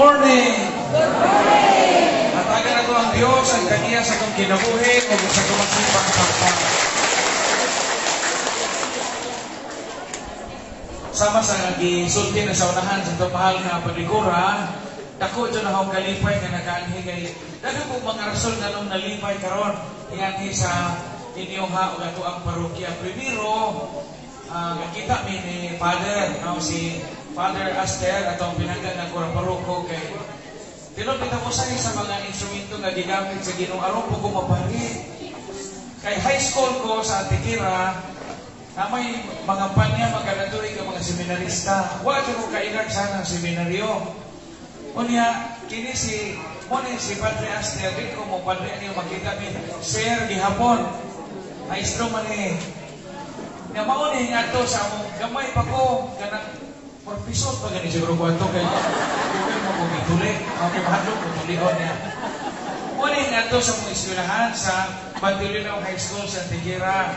Morning! Good morning! Hatagan nato ang Dios ang kaniya sa atong kinabuhi ug sa atong magsipang. Sama sa gisulti na sa unahan sa itong mahal nga paligura, dako ito na akong kalipay nga nakaanhi kay daghan kong mga rason nganong nalipay karon inganhi sa inyong ha ug ato ang parokya. Primero, nakita mi ni Father, no, si Father Aster atong pinangga nga kura paroko kay tinuod bitaw usahay sa mga instrumento nga gigamit sa Ginoo aron po ko mapari. Kay high school ko sa Antequera, na may mga panya magkanaturi ka mga seminarista. Wa jud ko kailag sana ang seminaryo. Unya kini si mo ni si Padre Aster, di ko mo padre niyo makita mi sir gihapon. Maestro man ni. Nga mao ni ngadto sa among gamay pa ko kanang profesor pa gani siguro ko ato kay kung mo ko gituli. Okay, mahadlok ko tulihon niya. Mo ni ngadto sa among eskwelahan sa Bantilino High School sa Antequera.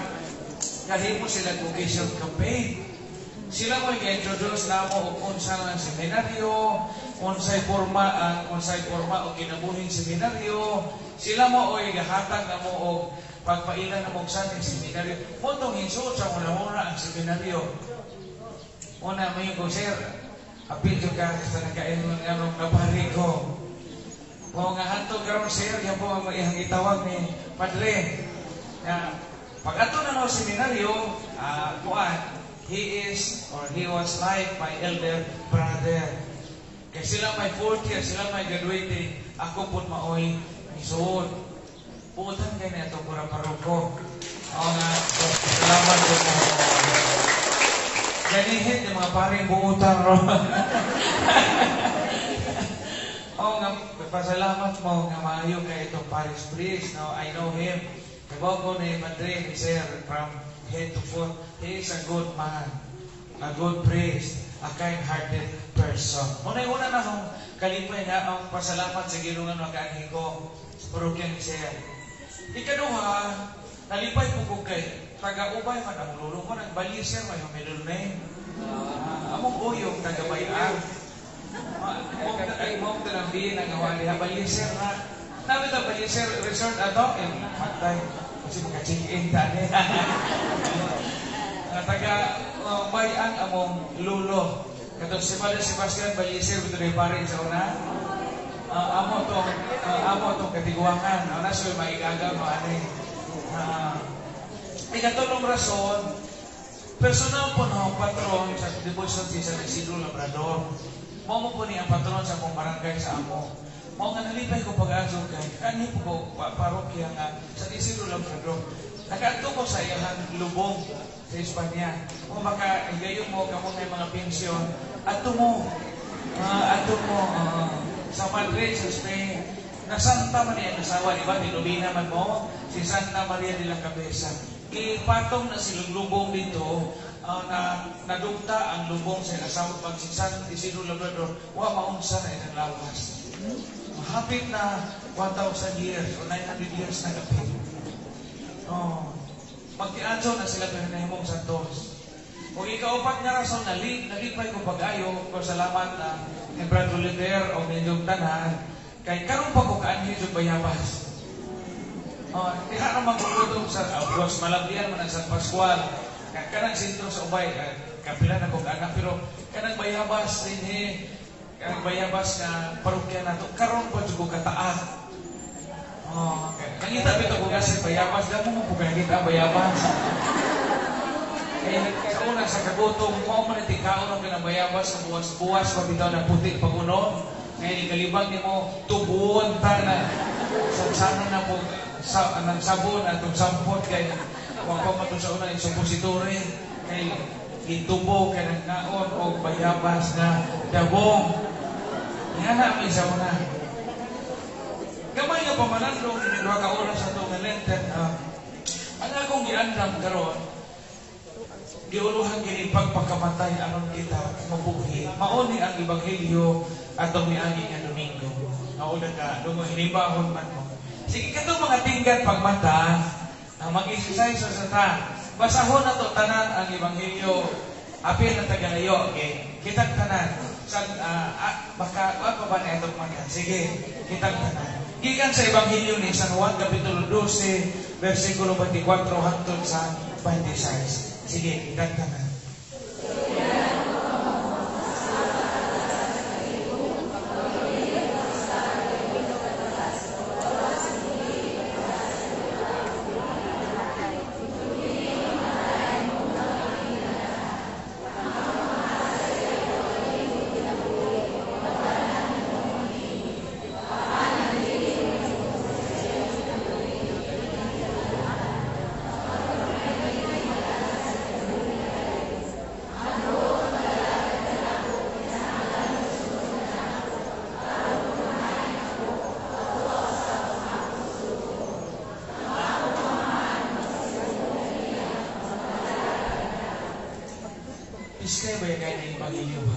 Kahimo sila vocation campaign. Sila mo i-introduce na mo og unsa ang seminaryo, unsay forma og kinabuhing seminaryo. Sila mo oy gahatag na mo og pagpaila na mo sa seminaryo. Mo tong hisuot sa una-una ang seminaryo. Una may ko, "Sir, apil jud ka sa nagkain nga nung napari ko." O nga hantog karon, sir, gyapon ang iyang gitawag ni Padre. Nga pag ato na no seminaryo, kuan, he is or he was like my elder brother. Kay sila may fourth year, sila may graduating, ako pud maoy misuod. Putan kay na itong kura paroko. Oo nga, salamat po mo. Ganihit yung mga paring buutan ro. Oo nga, pasalamat mo nga maayo kay itong parish priest. No, I know him. Kabaw ko ni Padre, ni Sir, from head to foot. He is a good man, a good priest, a kind-hearted person. Una-una na akong kalipay na ang pasalamat sa Ginoo nga makaanhi ko sa parokya ni Sir. Ikaduha, nalipay po ko kay taga-ubay man ang lulo mo, nang Baliser may middle name. Among uyong taga-bayan. Mong tanambihin ang gawa niya, Baliser na. Namin ito, Baliser Resort ato, eh, matay. Kasi maka-check-in ta ni. Taga bayan among lulo. Katong si Father Sebastian Baliser, ito na pare sa una. Amo tong katiguangan. Una siya maigaga mo ani. Ikatulong rason, personal po no patron sa devotion si San Isidro Labrador. Mao mo po ni ang patron sa among barangay sa amo. Mao nga nalipay ko pag-adto kay kanhi po ko parokya nga San Isidro Labrador. Nakaadto ko sa iyang lubong sa Espanya. Kung baka higayon mo kamo may mga pensyon, adto mo. Adto mo sa Madrid sa Spain. Na Santa man ang asawa, di ba? Tinubina man mo si Santa Maria de la Cabeza. Ipatong na silang lubong dito, na nadugta ang lubong sa asawa pag si San Isidro Labrador, wa maunsa na ilang lawas. Mahapit na 1,000 years o 900 years na kapit. Oh, magtiadso na sila pero nahimong santos. O ikaupat nga rason, nalipay ko pag-ayo, ko salamat na ni Brad Oliver o ninyong tanan, kay karon pa ko kaanhi sa bayabas. Oh, diha ra magugudong sa of course malablian man ang San Pascual. Kanang sentro sa Ubay, kapila na kog anak pero kanang bayabas dinhi, kanang bayabas nga parokya nato karon pa jud ko kataas. Oh, okay. Nangita bitaw ko kasi bayabas, damo mo po nakita bayabas. Eh, sa una sa kagutom, mao man iti kaon ang kanang bayabas sa buwas-buwas pa bitaw na puti paguno. Ngayon ikalibang nimo tubuon ta na sansana na po sa anang sabon atong sampot kay wa pa man sa una suppository kay gitubo kay nagkaon og bayabas na dabong. Nga na may sa una. Gamay nga pamalandong ini duha ka oras ato nga Lenten. Ang akong giandam karon giuluhan kini pagpakamatay aron kita mabuhi. Mao ni ang ebanghelyo atong miagi nga Domingo. Nauna ka dungo hinibahon man mo. Sige katong mga tinggan pagmata, ang mag-exercise sa ta. Basahon na to tanan ang ebanghelyo. Apil ang tagalayo, okay? Kitang tanan. Sa, baka, wa pa ba na itong mga? Sige, kitang tanan. Gikan sa Ebanghelyo ni San Juan, Kapitulo 12, versikulo 24 hangtod sa 26. Sige, kitang tanan. Iskay ba yung kaya ni Ebanghelyo ba?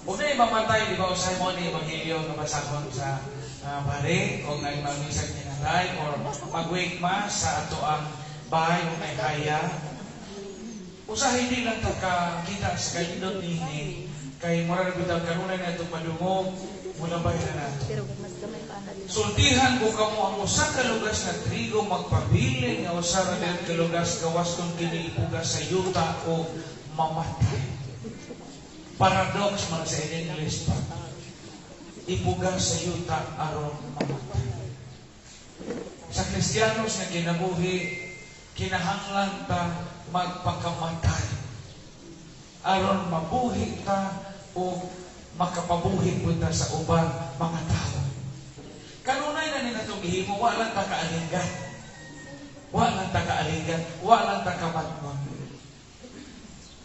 Huwag na imamatay, di ba, usay mo ni Ebanghelyo nga basahon sa pare, o nga imamisag ni nanay, or mag-wake mass sa ato ang bahay o may haya. Usahay di lang ta kakita sa kanindot nini, kay mura na bitaw kanunay na itong madungog, mula ba na nato. Sultihan ko kamo ang usa ka lugas na trigo magpabilin nga usa ra ka lugas gawas kung kini ipugas sa yuta o mamatay. Paradox man sa English pa. Ipugas sa yuta aron mamatay. Sa Kristiyanos nga kinabuhi, kinahanglan ta magpakamatay aron mabuhi ta o makapabuhi pud ta sa ubang mga tao. Kanunay na nila itong gihimo, wa lang ta kaalinggan. Wa lang ta kaalinggan, wa lang ta kamatngon.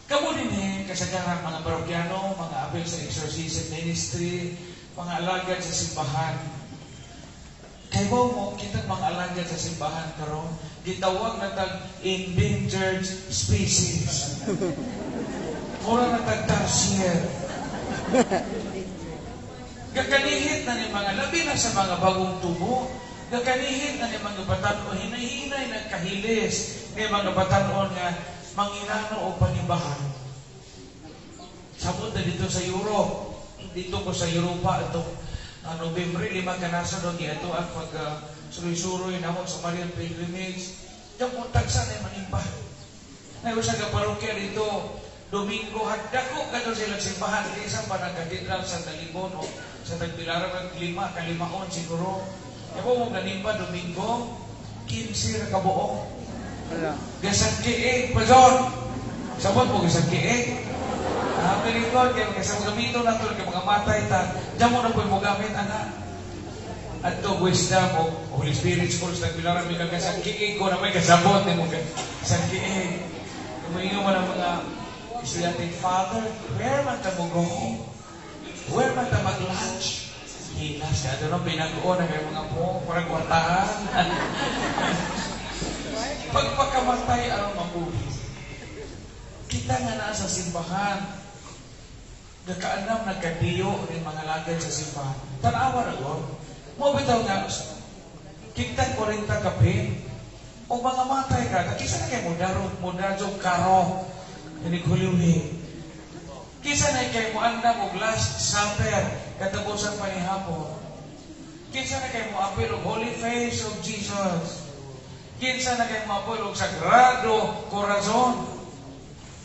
Kamo din kasagaran mga parokyano, mga apil sa exorcism ministry, mga alagad sa simbahan. Kay mo kitang mga alagad sa simbahan karon, gitawag na tag endangered species. Mura na tag tarsier. Gakanihit na ni mga labi na sa mga bagong tubo, gakanihit na ni mga batan-on, hinay-hinay nagkahilis ni mga batan-on nga manginano o panimbahan. Sabot na dito sa Europe, dito ko sa Europa itong Nobyembre, 5 kanasa doon ito at pag suroy-suroy na mo sa Marian Pilgrimage, diyan po tagsa na manimba. Ngayon sa parokya dito, Domingo, hagdako ka doon silang simbahan, isang pa ng katedral sa Talibon o sa Tagbilaran ng 5, kalimaon siguro. Kaya po mong nanimba, Domingo, 15 na kabuok. Gasang kiig, pazon! Sabot mo, gasang kiig. Very good. Kaya sa gamito na ito, kaya mga matay ta, diyan mo na po yung gamit, anak. At to, wisdom o Holy Spirit School sa Tagbilaran, may gasang kiig ko na may kasabot ni mo gasang kiig. Tumingo mo ng mga estudyante, Father, where man ta mo go? Where man ta mag-lunch? Hilas ka. Ito no, pinag-uon na kayo mga po, parang kwartahan. Pagpakamatay aron mabuhi. Kita nga naa sa simbahan, nagkaanam, nagkadiyo rin mga lagad sa simbahan. Tanawa na ko. Mo bitaw nga, kita 40 kape, o mga matay ka, kisa na kayo mo darog karo, hinighuliwi. Kisa na kayo mo andam og last supper, katapusan pa ni hapon. Kinsa na kayo mo apil og Holy Face of Jesus. Kinsa na kayo mo apil og Sagrado Corazon.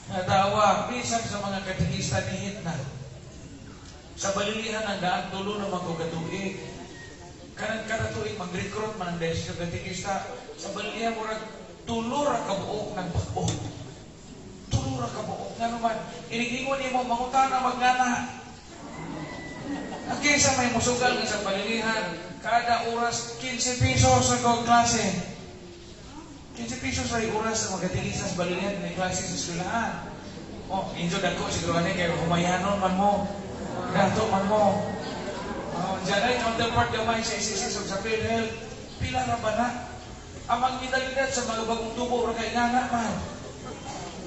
Nadawa, bisan sa mga katekista ni Hitna. Sa balilihan ang daan tulo na magkugatuig. Kanang karatuig, mag-recruit man ang dahil sa katekista. Sa balilihan, murag tulo ra kabuok ng bag-o. Tulo ra kabuok. Nga naman, inigingon nimo mangutana magnana. Ang kaysa may musugal nga sa balilihan, kada oras 15 pesos sa kong klase. 15 pesos ay oras sa mga katekista sa balilihan may klase sa eskwelahan. Oh, injo dagko siguro ani kay humayanon man mo. Dato man mo. Oh, diyan ay counterpart gamay sa SSS ug sa PhilHealth. Pila ra ba na? Ang magmedalidad sa mga bagong tubo ra kay ngana man.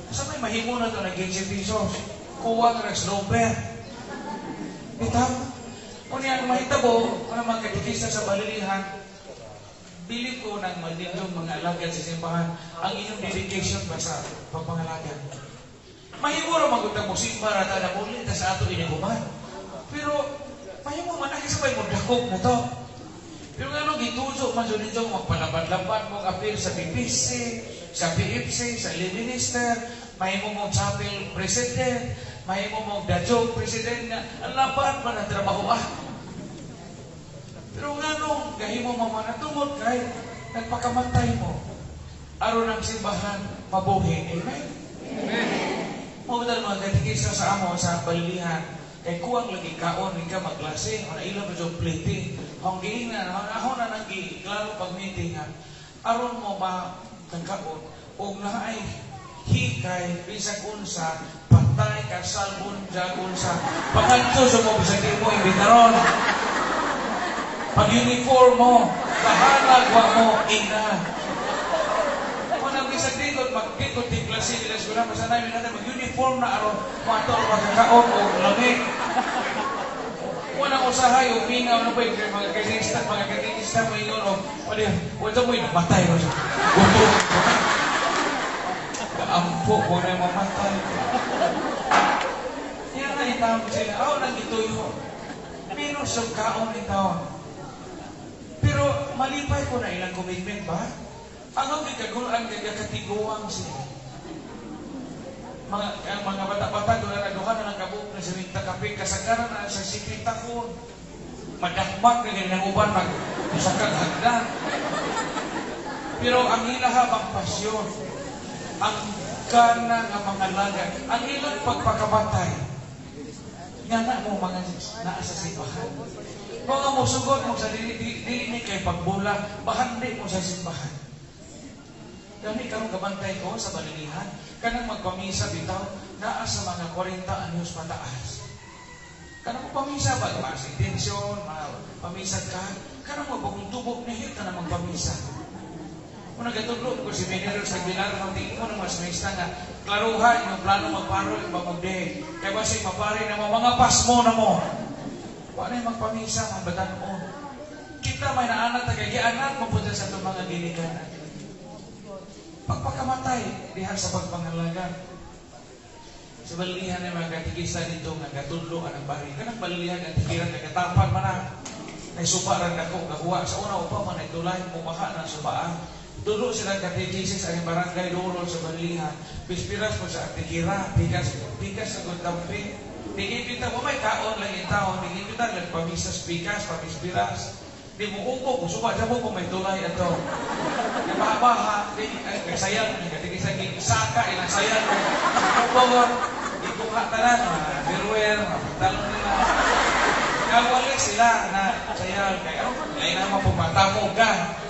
Sa may mahimo na to ng 15 pesos. Kuwang ra sloper. Bitaw. Unya ang mahitabo, kung ang mga katekista sa balilihan, bilib ko ng magdindong mga alagad sa simbahan, ang inyong dedication ba sa pagpangalagad. Mahimo ra magutang mo simba ra ta na muli ta sa ato iniguman. Pero mahimo man na kisabay mo dakop na to. Pero nga gituzo man jud ninyo magpalaban-laban mong apil sa PPC, sa PFC, sa lay minister, mahimo mong chapel president, mahimo mong dadjog president nga ang laban man ang trabaho ah. Pero nga nung gahimo mo man tungod kay nagpakamatay mo aron ang simbahan mabuhi. Amen. Amen. Mao mga katikista sa amo sa balilihan kay kuwang lagi kaon ka maglasing o naila pa jud plate. Hong giingnan ako na nang klaro pag meeting nga aron mo makakaon og naay hikay bisag unsa patay ka salbon jagon sa pangadto sa mo bisag di mo imbitaron. Pag uniform mo, bahala wa mo ina. Kung bisag dikot magdikot di klase nila siguro masanay natin mag-uniform na aron moadto makakaon og lamig. Wala usahay og mingaw na pa mga katikista, mga katikista mo ingon og wala wala mo matay mo. Gutom. Kaampo ko na mamatay. Yan na itawag sila. Aw nang ituyo. Minus ang kaon itaon. Pero malipay ko na ilang commitment ba? Ang akong gikagulan kay katiguang sila. Ang mga bata-bata doon na duha na lang kabuok na sa minta kape, kasagaran na sa sipitakon. Madakmak na ganyan uban, mag-usakag hagdan. Pero ang ilaha ang pasyon, ang gana nga mga laga, ang ilang pagpakamatay, nga na mo mga naa sa simbahan. Mga musugot mo sa dili ni kay pagbula, bahandi mo sa simbahan. Gani karon kabantay ko sa balilihan, kanang magpamisa bitaw naa sa mga 40 anyos pataas. Kanang magpamisa ba mas intensyon, pamisa ka, kanang mabagong tubok ni hit na magpamisa. Kung nagatudlo ko si Mineral sa Bilar, tingin mo na mas mista nga klaruhan yung plano magparo yung mamagde. Kaya basig mapare na mo, mga pasmo na mo. Wala yung magpamisa, mga batanon. Kita may naanak, tagagianak, mapunta sa itong mga ginikanan. Pagpakamatay, diha sa pagpangalaga. Sa balilihan ng mga katikista dito, nga gatudlo ang bari. Kanang balilihan, ang tikiran, nagatapan man na. May supa rin ako, gahuwa. Sa una upa man, ay tulay, mumaka ng subaan. Tulo sila katekisis ang barangay Loro sa balilihan. Pispiras mo sa tikira, pikas, pikas sa gudampi. Digipita mo, may kaon lang yung taon. Digipita, nagpamisas pikas, pamispiras. Di mo upo, kung suba dyan mo kung may tulay ato. Nabaha, di, ay, sayang, nagkatikisa, saka, ilang sayang. Upo, ikuha tanan, mga birwer, mga pantalon nila. Kawali sila na sayang, kaya, ay naman pumatamo ka.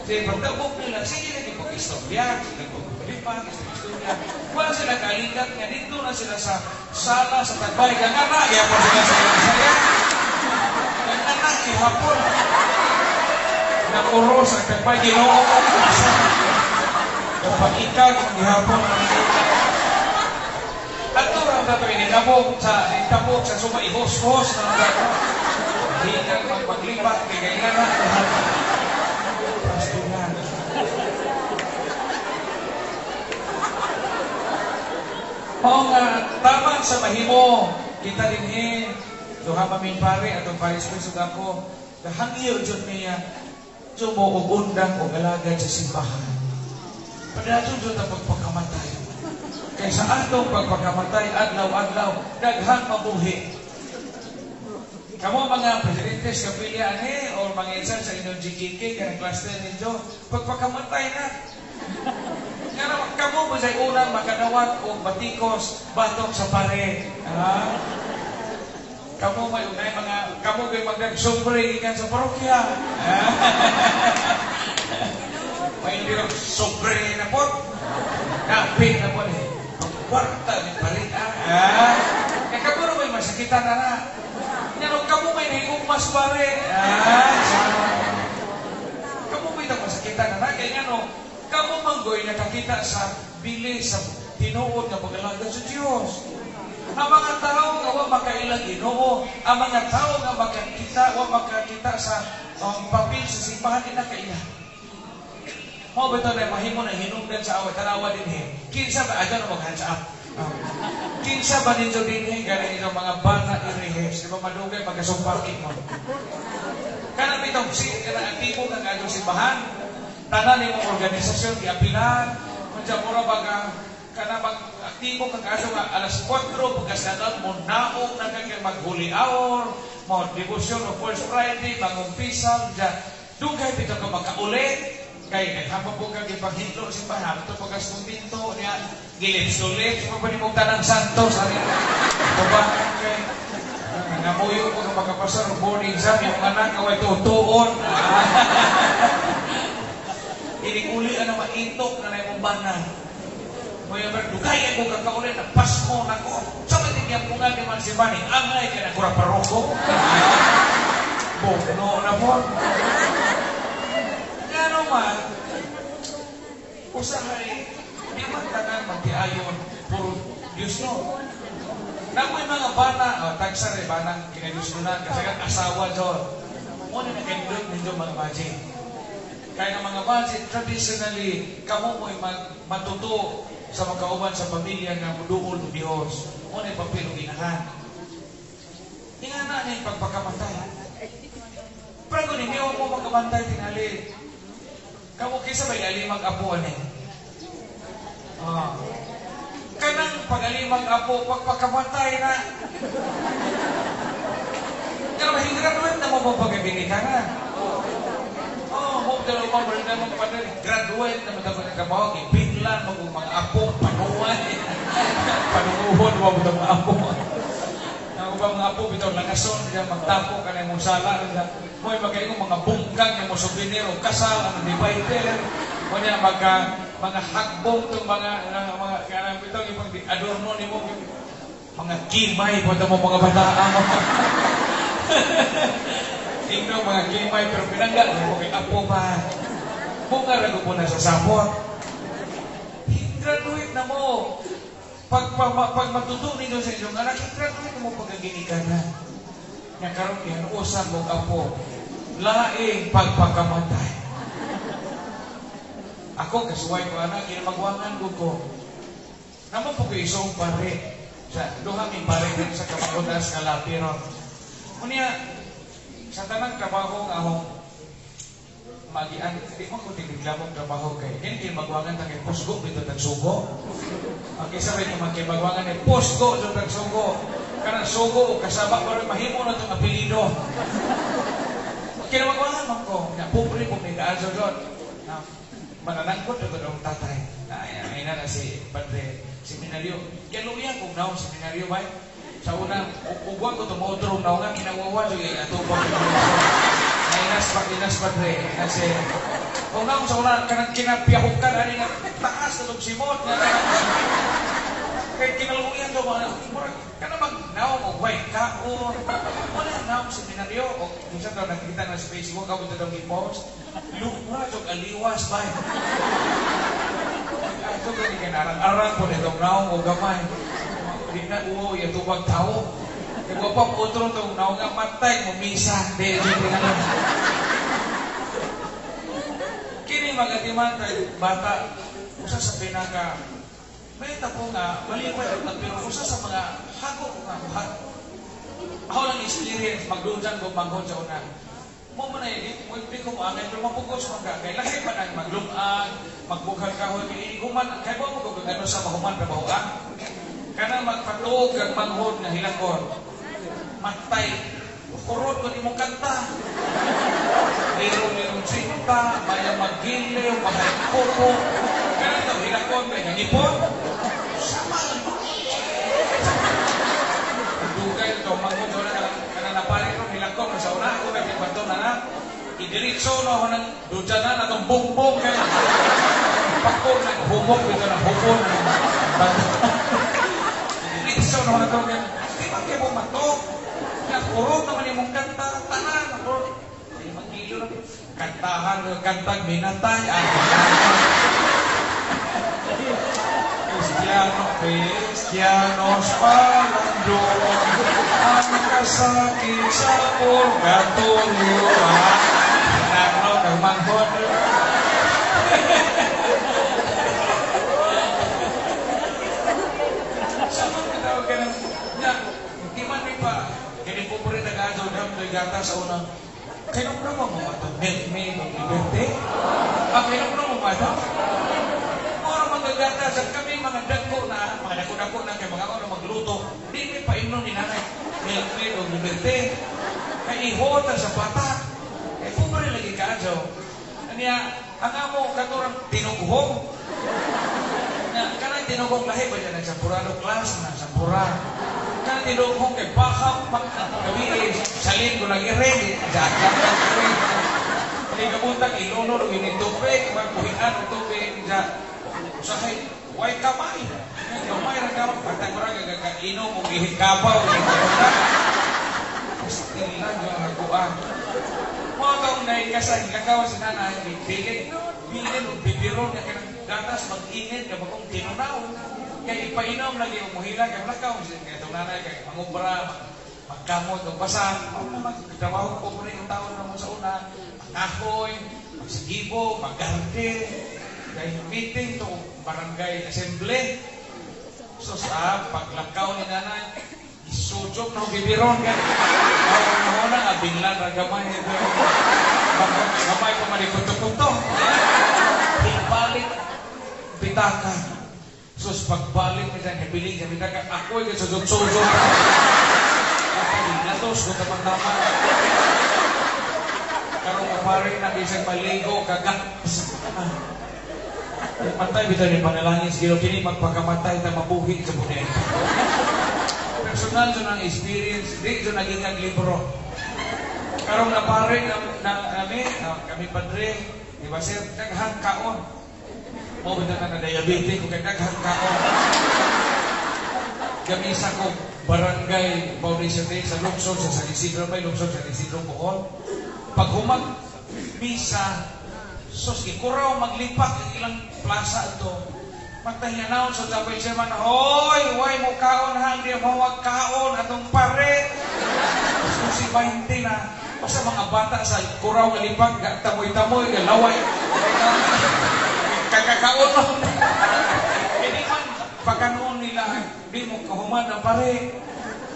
Sige, pagtabok nila, sige na ipag-istorya, sige pag-palipan, istorya. Wala sila kalingat nga dito na sila sa sala, sa tagbay, kagana, yapon sila sa ilang saya. Kagana, ihapon. Nakuros ang tagbay, Ginoo ko. Kapag-ikag, ihapon. At ito ang dato, inilabok sa, intabok sa suma, ihos-hos na ang dato. Hingang magpaglipat, kaya na, mao nga tama sa mahimo kita dinhi duha pa min pare atong pare sa ako gahangyo jud niya sumo og undang og alagad sa simbahan. Padayon jud ang pagpakamatay. Kay sa atong pagpakamatay adlaw-adlaw daghang mabuhi. Kamo mga presidente sa kapilya ani or mga insan sa inyong GKK kanang cluster ninyo pagpakamatay na. Nga kamo ba sa unang makadawat og batikos batok sa pare? Ha? Kamo may unay mga kamo kay magdagsombre gikan sa parokya. May hindi sobre na po. Kapit na po ni. Pagkwarta ni pare. Ha? Kaya kamo may masakitan na na. Nga kamo may nahigugmas pare. Ha? Kamo may masakitan na na. Kaya nga no, kamo manggoy nakakita sa bili sa tinuod nga pag-alagad sa Dios. Ang mga tao nga wa makailang Ginoo, ang mga tao nga makakita wa makakita sa papel sa simbahan di nakaila. Mao ba na mahimo na hinungdan sa away tanawa dinhi. Kinsa ba adto mag hands up? Oh. Kinsa ba ninyo dinhi galing inyong mga bana irihes? Di ba madugay magkasumpaki mo? Kanang bitong si kanang aktibo kang adto simbahan, tanan nimong organisasyon giapilan, kung mura baga kana bang aktibo kang adto nga alas 4 pagkasadot mo naong na kang mag-holy hour, mo devotion o First Friday, mangumpisal, dyan. Dugay bitaw ka makauli, kay naghampa po kang ipanghinlo simbahan, ito pagkas kumbinto niya, gilips-lips, pa pa nimong tanang santos, ani, tubangan kay, nangamuyo ko kang makapasar og board exam, yung anak, kaway tutuon. Inig-uli na maitok na na imong bana. Kuya Bert, dugay ako kakauli, nagpasmo na ko. Sa matigyan ko nga di man si Bani, angay ka na kura paroko. Bugno na po. Nga man, usahay, di man tanan magtiayon, puro Diyos no. Namoy mga bana, oh, tagsa rin, banang kinadiyos na, kasi kang asawa doon. Muna na kanindot ninyo mga magic. Kaya nga mga magic, traditionally, kamo mo'y matuto sa magkauban sa pamilya nga muduol o Diyos. Muna yung papel o inahan. Ingana na yung pagpakamatay. Pero kung hindi mo magkabantay, tingali. Kamo kisa may alimag apo ani. Ah. Kanang pag-alimag apo, pagpakamatay na. Pero mahigraduate na mo ba pagkabili ka na? Oh, mo dalo mo mo na mo padre graduate na mo dapat trabaho gipinlan mo mga apo panuwan. Panunguhon mo mo mga apo. Ang ubang mga apo bitaw langason diyan magtapo kanay mong sala diyan. Mo'y magkaingon mga bungkag nga mo souvenir o kasal ang divider. Mo niya magka mga hagbong tong mga mga kanang bitaw ipang adorno nimo mga kimay po mo mga bataan mo. Ingno mga kimay pero pinangga mo kay apo ba. Bunga ra po na sa sapot. Graduate na mo. Pag matuto ninyo sa inyong anak, graduate na mo pagkaginikan na. Nga karon gihanuosan mo apo. Laing pagpakamatay. Ako kasuway ko anak, kinamagwangan ko ko. Naman po ko isong pare. Sa duha mi pare din sa Kamagutas nga lapi ron. Unya sa tanang trabaho nga akong magian, di mo ko tiglamong trabaho kay hindi magwangan ta kay pusgo bitaw tagsugo. Ang kisa rin yung magkimagwangan ay pusgo do tagsugo. Kanang sugo o kasaba pero mahimo na itong apelyido. Kinamagwangan man ko, na pobre ko may daan doon. Na mananangkot na ang tatay. Na ay na na si Padre Seminario. Kaya luya kung naong seminaryo ba? Sa una, ugwan ko tumodrong na nga kinawawa so yung atubang nainas pa, inas Padre. Kasi kung naong sa una, kanang kinapiyahukan, ani nga taas na itong simot. Nga kay kinaluyan do mga murag kana mag naong og way kaon. Wala naong seminaryo o minsan daw nakita na sa Facebook ako daw gi-post. Lumra jog aliwas bay. Ato gani kay narang-arang po nitong naong og gamay. Di na uwo ya tubag tao. Kay wa pa otro tong naong nga matay mo misa di jud tinanong. Kini magatiman kay bata usa sa pinaka may tapo nga malipay og pero usa sa mga hago nga buhat. Ako lang experience magdunjan ko manghod sa una. Mo man ay mo di ko moangay pero mapugos man ka kay lahi pa nang maglumag, magbukhag kahoy kay human kay mo ko gano sa mahuman trabaho ah. Kana magpatuog kag manghod nga hilakon. Matay kurot ko imong kanta. Lirong-lirong sinta, maya maggiliw, mahay kuko. Kana to hilakon kay ngipon. Sama lang. Dugay to manghod sa una kana napalit ron hilakon sa una ako kay bato na na. Idiretso na ako ng dudyanan na itong bongbong kay pakor na humok ito na hupon. Idiretso na ako na itong di ba kayo mo matok? Nga kurot naman imong kanta, tanan, kurot. Ay, magilo na. Kantahan, kantang minatay. Ah, Cristiano, Cristianos palandong, ang kasakit sa purgatorio. Nagno, kang manghod. gata sa unang kainom na mo mga milkmaid o Liberty. Ah, kainom na mo ba ito? Mura magagata sa kami mga dagko na, mga dagko-dagko na kay mga ano magluto. Di mi painom ni nanay milkmaid o Liberty. Kay ihota sa bata. Kay pobre lagi ka. Aniya, ang amo katurang tinughong. Na kanang tinughong lahi ba dyan ang sampurado class na sampura. Kanang tinughong kay baka gabi salin ko lang i-ready. Jaga Hindi kabutang ilunod o initubig, magbuhian o tubig, ja usahay, way kamay. Kamay ra karon patag ra gagakainom og ihikabaw. Pastila yung nakuan. Mo tong naikasang lakaw si nanay, bilin, bilin og bibiron nga kanang gatas mag-init ka bagong tinunaw. Kay ipainom lagi og muhila kay lakaw si kay itong nanay kay mangubra, magkamot og basa. Mao na magtrabaho ko po yung taon na mo sa una, magkahoy, magsigibo, maggarde. Kay meeting to barangay assembly. So sa paglakaw ni nanay, isujok na bibiron ka. Ako na nga, binlan ra gamay. Gamay pa man ikuto-kuto. Ibalik pitaka. Sus pagbalik ni siya, hibiling sa pitaka, ako ay susot-susot. Natos ko tamang-tama. Karong mapare na bisag maligo, kagat. Matay bitaw ni panalangin sa Ginoo kini magpakamatay ta mabuhi sa bunay. Personal jud ang experience, di jud naging ang libro. Karong napare na, na, kami, na, kami padre, di ba sir, daghang kaon. Mo bitaw na diabetes ko kay daghang kaon. Gamisa ko barangay Foundation Day sa lungsod sa San Isidro, may lungsod sa San Isidro Bohol. Pag humag misa, sus ikuraw maglipak ang ilang plaza ito. Pagtahinanaon sa Japay Chairman, "Hoy, way mo kaon ha, hindi mo wag kaon atong pare." Sus si 20 na, basta mga bata sa kuraw nga lipak, tamoy-tamoy, laway. Kakakaon no. Hindi man, pagkanoon nila, di mo kahuman ang pare.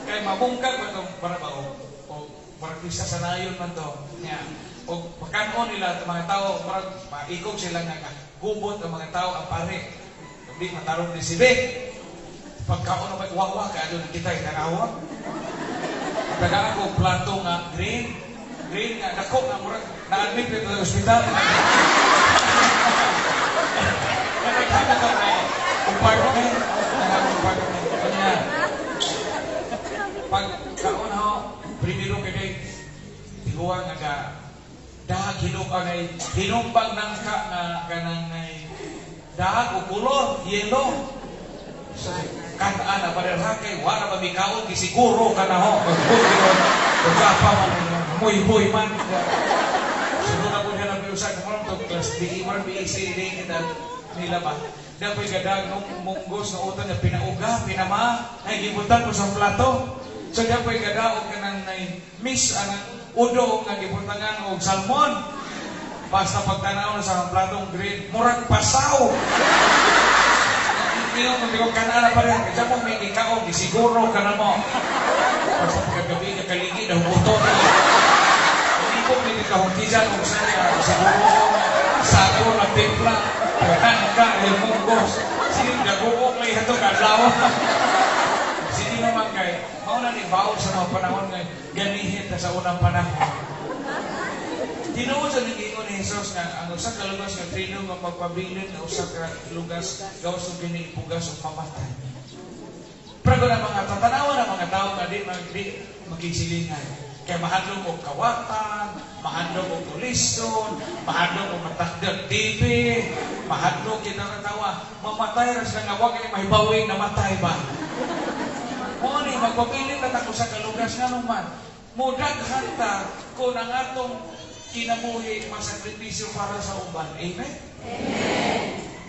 Kay mabungkag ba itong, para ba, o parang isa sa nayon man to. Nga, o pagkanoon nila, mga tao, parang maikog sila nga, gubot ang mga tao ang pare. Hindi matarong ni sibi. Pagkaon na may wawa ka, doon kita itanawa. Tagaan ko plato nga green, green nga dako nga murag na-admit sa ospital. Nagkaka ka na compartment, compartment. Kanya, pag kaon ho, primero kay kay tihuan nga ga dahag hinong ay hinumbang nangka nga kanang ay dahag o kulor yellow. So kataan na paderha kay wala ba mikaon gisiguro ka na ho. Pagkapa man muy-muy man. Sunod ako niya lang usa ka to class B, man BC din kita nila ba. Dapoy gadag nung munggos nga utan nga pinauga, pinama, ay gibutan ko sa plato. So dapoy gadaog kanang nay miss ang udo nga gibutangan og salmon. Basta pagtanaw na sa platong green, murag pasaw. Hindi mo ko kanala pa rin. Kaya mo may ikaw, gisiguro ka na mo. Basta pagkagabi, nakaligi, nahubuto na. Hindi ko may kahuntisan kung saan siguro, sago na timpla, ka, el munggos. Sige, naguok lang ito, kadlaw. Sige naman kay, mauna ni baon sa mga panahon nga ganihit na sa unang panahon. Tinuod sa nagingon ni Jesus nga ang usa ka lugas nga trino nga magpabilin nga usa ka lugas gawas og kini ipugas og mamatay. Pero na mga tatanawa ng mga tao nga di di magkisilingan. Kay mahadlok og kawatan, mahadlok og tuliston, mahadlok og matakdag TV, mahadlok kita nga tawa, mamatay ra sila nga wa kay mahibawi namatay ba. Mo ni magpabilin na ta usa ka lugas nga man. Mudaghan ta kung ang atong kinabuhi masakripisyo para sa uban. Amen? Amen.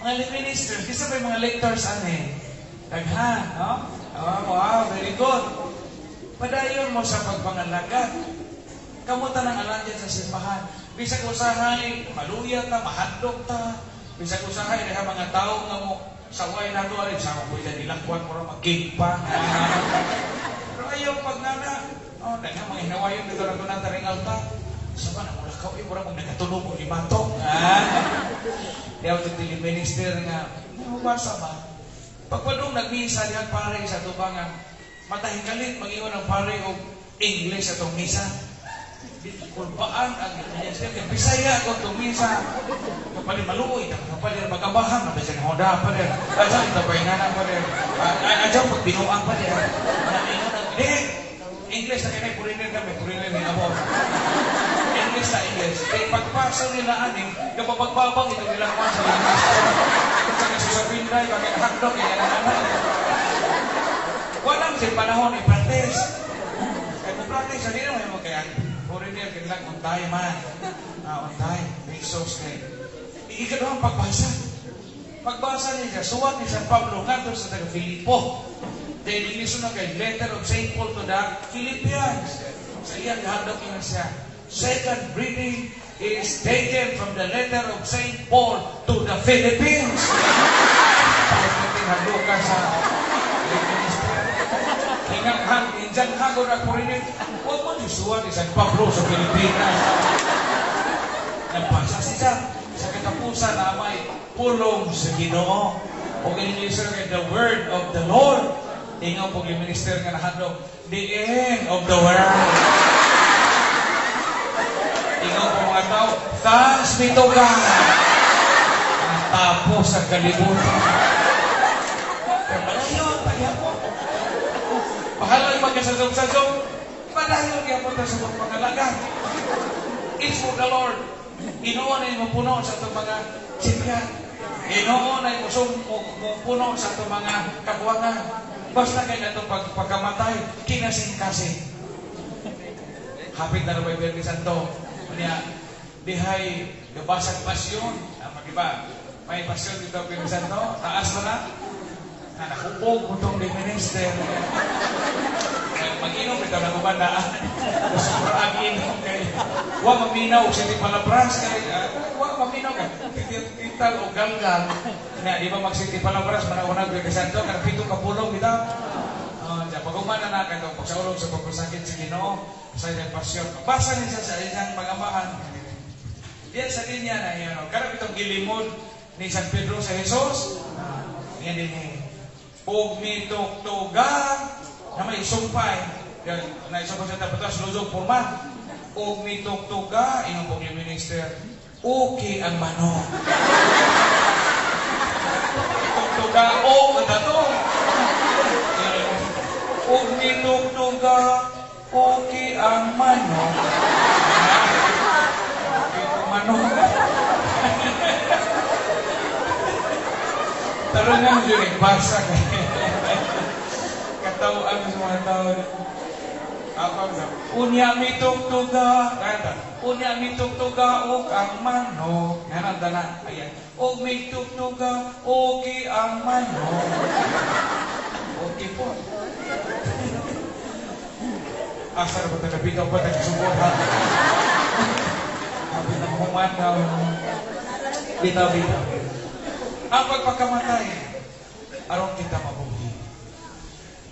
Mga ministers, kisa pa yung mga lectors ane? Daghan, no? Oh, wow, very good. Padayon mo sa pagpangalagat. Kamuta ng alagyan sa simbahan. Bisag usahay, maluya ta, mahadlok ta. Bisag usahay, dahil mga tao nga mo, saway na to, ay, sama ko dyan, ilakwan mo rin, magigpa. Pero ayaw pag nana, Oh, daghang mga hinawayon dito na tunang taring altar. Sa ba na mula ka, mura mong nagkatulog og limatok. Ah. Diyaw ito minister nga, basa ba? Pagpadung nagmisa diha pare sa tubangan, matahikalit mag-ingon ang pare og English atong misa. Kulbaan ang minister kay Bisaya ko itong misa. Kapali maluoy, kapali magabahan, mabisan hoda pa rin. Adyaw tabay nga na pa rin. Adyaw pagbinuang pa rin. Di, English na kaya, puriner kami, puriner ni amo. English na English. Kaya pagpasa nila aning, kapapagbabang ito nila kuha sa English. Sa kasusapinday, bakit hotdog, kaya anak. Walang si panahon i-practice. Kaya kung practice, hindi naman mo kaya foreigner, kailangan on time man. Ah, on time. Pesos kay. Ikaduhang pagbasa. Pagbasa niya, suwat ni San Pablo ngadto sa taga Filipo. Dahil English na kay Letter of St. Paul to the Philippians. Sa iyang gahadlok niya siya. Second reading is taken from the letter of St. Paul to the Philippines. Pagkating ka sa minister. Hingang injan hagod ang foreigner. Huwag mo ni suwat ni San Pablo sa Pilipinas. Nagpasa siya sa katapusan na may pulong sa Ginoo. O English kay the word of the Lord. Ingaw po yung minister nga nahadlok, the end of the world. Ingaw po mga tao, thanks be to God. Natapos ang kalibutan. Pero padayon, pagyapon. Bahalag magkasasog-sasog, padayon gyapon ta sa pagpangalaga. It's for the Lord. Ginoo na mapuno sa atong mga sinyan. Ginoo na mupuno sa atong mga kabuangan. Basta kay atong pagkamatay, kinasing-kasing. Hapit na na Biyernes Santo. Unya, dihay gabasag pasyon. Tama, di ba? May pasyon dito Biyernes Santo. Taas ba na? Na nakupog ko itong di minister. Mag-inom, ito na uban na. Gusto ang inom kay wa maminaw og City Palabras kay wa maminaw kay tital o galgal. Na di ba mag City Palabras manahunag Biyernes Santo kanang 7 ka pulong bitaw. Diya, pag-uman na na katong pagsaulog sa pagpasakit sa Ginoo sa iyang pasyon. Basa niya sa iyang pag-amahan. Diyan sa linya na iyan. Karap itong gilimod ni San Pedro sa Jesus. Yan din eh. Og mitugtuga na may sumpay. Na isumpay sa tapatas, luzog forma. Og mitugtuga, inong pong minister, okay ang manok. Tugtuga, o ang tato. Og mitugtuga, okay ang manok. Okay ang manok. Taro nga mo dyan, basa kayo. Katawaan sa mga tao. Unya mitugtuga, kanta. Unya mitugtuga og ang manok. Yan ang dana. Ayan. Og mitugtuga, okay ang manok. Okay po. Asa na ba ito? Nabitaw ba ito? Subuhan ha? Sabi na human daw. Bitaw, bitaw. Ang pagpakamatay, aron kita mabuhi.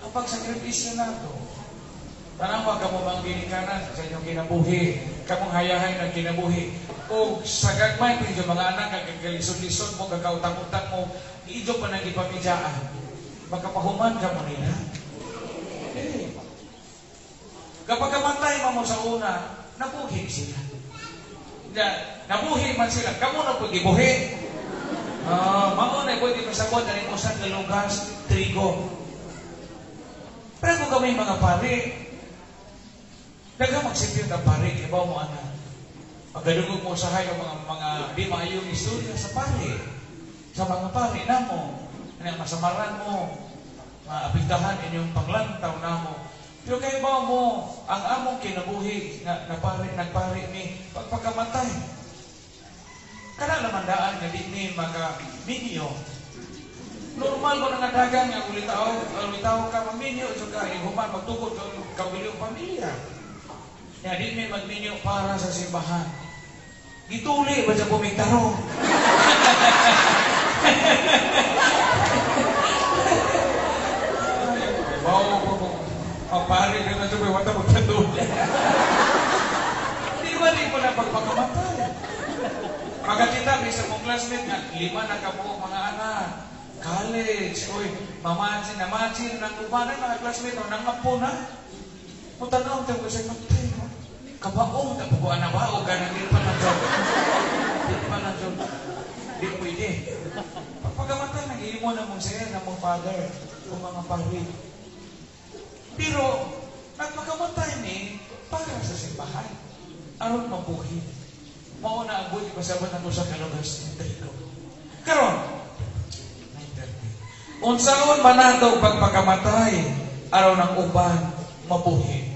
Ang pagsakripisyo nato, tanawa ka mo mang ginikanan sa inyong kinabuhi, kamong hayahay ng kinabuhi. O sa gagmay, kung mga anak, kagalisod-lisod mo, kagautang-utang mo, ijo pa nang ipamidyaan. Makapahuman ka mo nila. Eh. Kapag kamatay mo sa una, nabuhi sila. Nabuhi man sila, kamo na pag-ibuhi. Mauna, pwede masabot na rin usan na lugas, trigo. Pero kung kami mga pare, daghang magsipyot ang pare, ibaw mo anak. Pagdalugog mo usahay ang mga di maayong istorya sa pare. Sa mga pare namo, masamaran mo, maapektahan inyong panglantaw namo. Pero kay ibaw mo, ang among kinabuhi na pare, nagpare ni pagpakamatay. Kana naman daan nga di ni makaminyo. Normal ko na nga dagan nga ulitaw ka maminyo so ka human magtukod ka kaubilong pamilya. Nga di mi magminyo para sa simbahan. Gituli ba sa bumigtaro? Bawo ko kung mapari ka na Joy, wata mo paduli. Di ba di mo na pagpakamatay? Magakita sa mong classmate nga, lima na kabuok mga anak. College, oy, mamachin, namachin, nang ubanan mga classmate, o nangapo na. Mutanaw tayo kasi matay mo. Kabaong, tapukuan na ba? O ganang di pa na job. Di pa na job. Di pwede. Pagpakamatay, nag-iimo na mong sir, na mong father, o mga pari. Pero, nagpakamatay ni para sa simbahan. Aron mabuhi. Mao na ang buhi pasabot na sa kalugas ng trigo. Karon, 9:30. Unsaon man nato pagpakamatay aron ang uban mabuhi?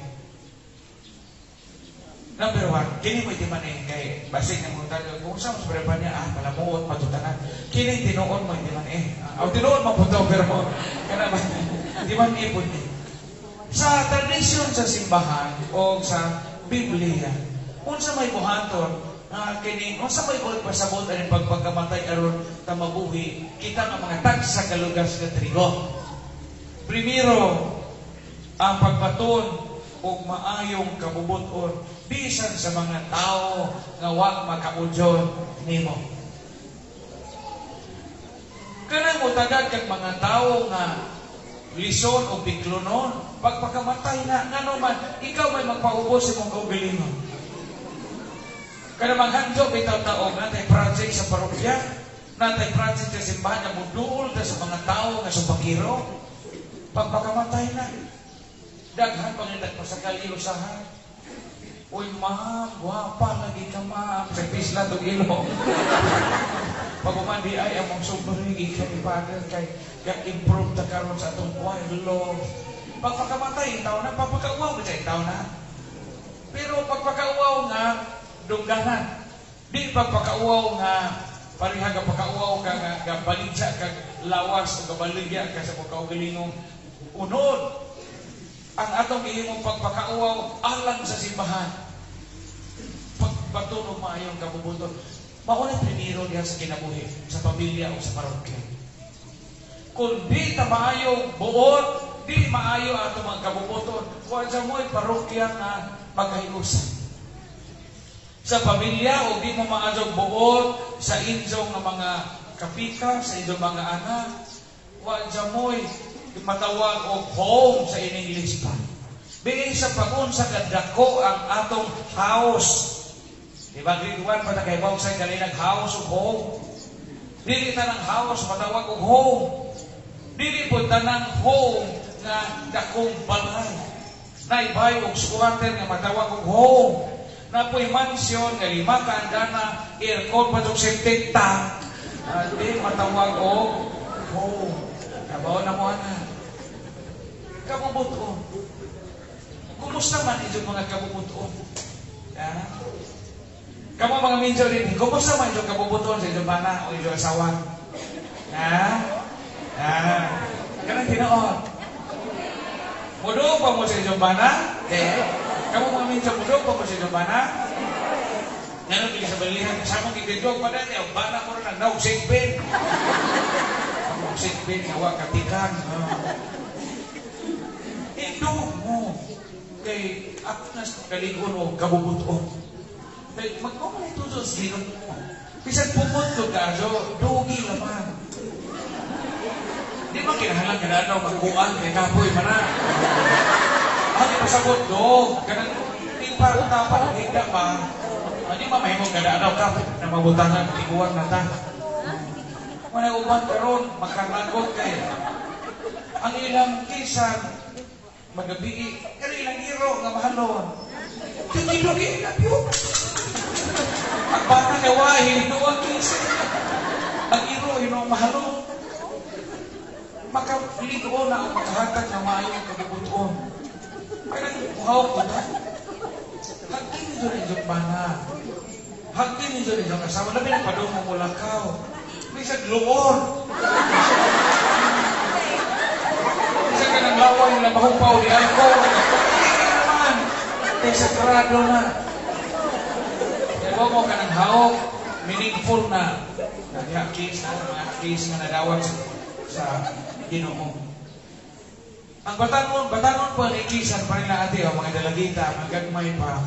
Number one, kini mo di man eh, kay basig na mga tayo, kung saan mas pa niya, palamuot, matutanan. Kini tinuon mo, hindi man eh. Ah, tinuon mo po to, pero kana ba, di man ipon ni. Sa tradisyon sa simbahan o sa Biblia, unsa may buhaton nga kini, unsa may buhat pasabot aning pagpagkamatay aron ta mabuhi kita nga mga tagsa kalugas nga trigo? Primero, ang pagbaton og maayong kabubuton bisan sa mga tao nga wa makaudyon nimo. Kanang mutagad kag mga tao nga lison o biklonon, pagpakamatay na, ngano man, ikaw may magpaubos sa imong kaugalingon. Kana maghandyo bitaw tao natay project sa parokya, natay project sa simbahan nga muduol ta sa mga tao nga supakiro. Pagpakamatay na, daghan pang nagpasakal ilusahan. Uy, ma'am, gwapa lagi ka, ma'am. Sa pisla tog ilo. Pag umandi ay among sobrang ikan ni Father kay ga-improve ta karon sa atong buhay love. Pagpakamatay, tao na, pagpakauwaw ba siya, tao na? Pero pagpakauwaw nga, dungganan. Di pagpakauwaw nga, pareha ka pagkauwaw ka nga, gabaligya ka lawas o gabaligya ka sa pagkaugalingong unod. Ang atong gihimong pagpakauwaw alang sa simbahan. Pagbaton og maayong kabubuton. Mao na primero diha sa kinabuhi, sa pamilya o sa parokya. Kung di ta maayo buot, di maayo ato mga kabubuton, wa sa mo'y parokya nga magkahiusan. Sa pamilya, o di mo maayong buot sa inyong nga mga kapika, sa inyong mga anak, wa sa mo'y matawag og home sa in English pa. Biin sa pag-unsa kadako ang atong house. Di ba grade 1 pa na kay sa kaninag house ug home. Dili tanang house matawag og home. Dili po tanang home nga dakong balay. Naibay og squatter nga matawag og home. Napoy mansion nga lima ka andana, aircon pa og septic tank. Di matawag og home. Kabaw na mo ana. Kabubuton. Kumusta man inyong mga kabubuton? Ha? Kamu mga minyo din, kumusta man inyong kabubuton sa inyong bana o inyong asawa? Ha? Ha? Kanang tinuod. Muduog pa mo sa inyong bana? Eh? Kamu mga minyo, muduog pa mo sa inyong bana? Ngano kini sa balihan, sa among gigidog pa dani, ang bana mo rin ang naog sigbin. Ang sigbin, nga wa katikan. Indog mo. Kay ako na sa kaligon o kabubuton. Kay magmamay ito sa Ginoo mo. Bisan pumot ko ka, so dugi laman. Di ba kinahanglan ka na magkuan kay kapoy man na. Ah, di pasabot dog. Kanang di pa utapan higa pa. Di ba mahimong kada adlaw kapoy na mabutangan tiguan na ta. Wala uban karon makalagot kay ang ilang kisan magabi pero ilang iro nga mahalon. Dugi-dugi na piyo. Ang bata kay wahi ang kisan. Ang iro hinuong mahalon. Makaligo na ang makahatag na maayong kabubuton. Kaya buhaw ko na. Hagin ninyo rin yung bana. Hagin ninyo rin yung asawa. Labi na padung mo mulakaw. Bisag luor. Bisag ka ng laway na mahupaw di alcohol. Hindi naman. Kay sagrado na. Kaya mo ka ng hawk, meaningful na. Kaya kiss na, mga kiss nga nadawat sa Ginoo. Ang batanon, batanon po ang ikisan pa rin na ate, o mga dalagita, mga gagmay pa.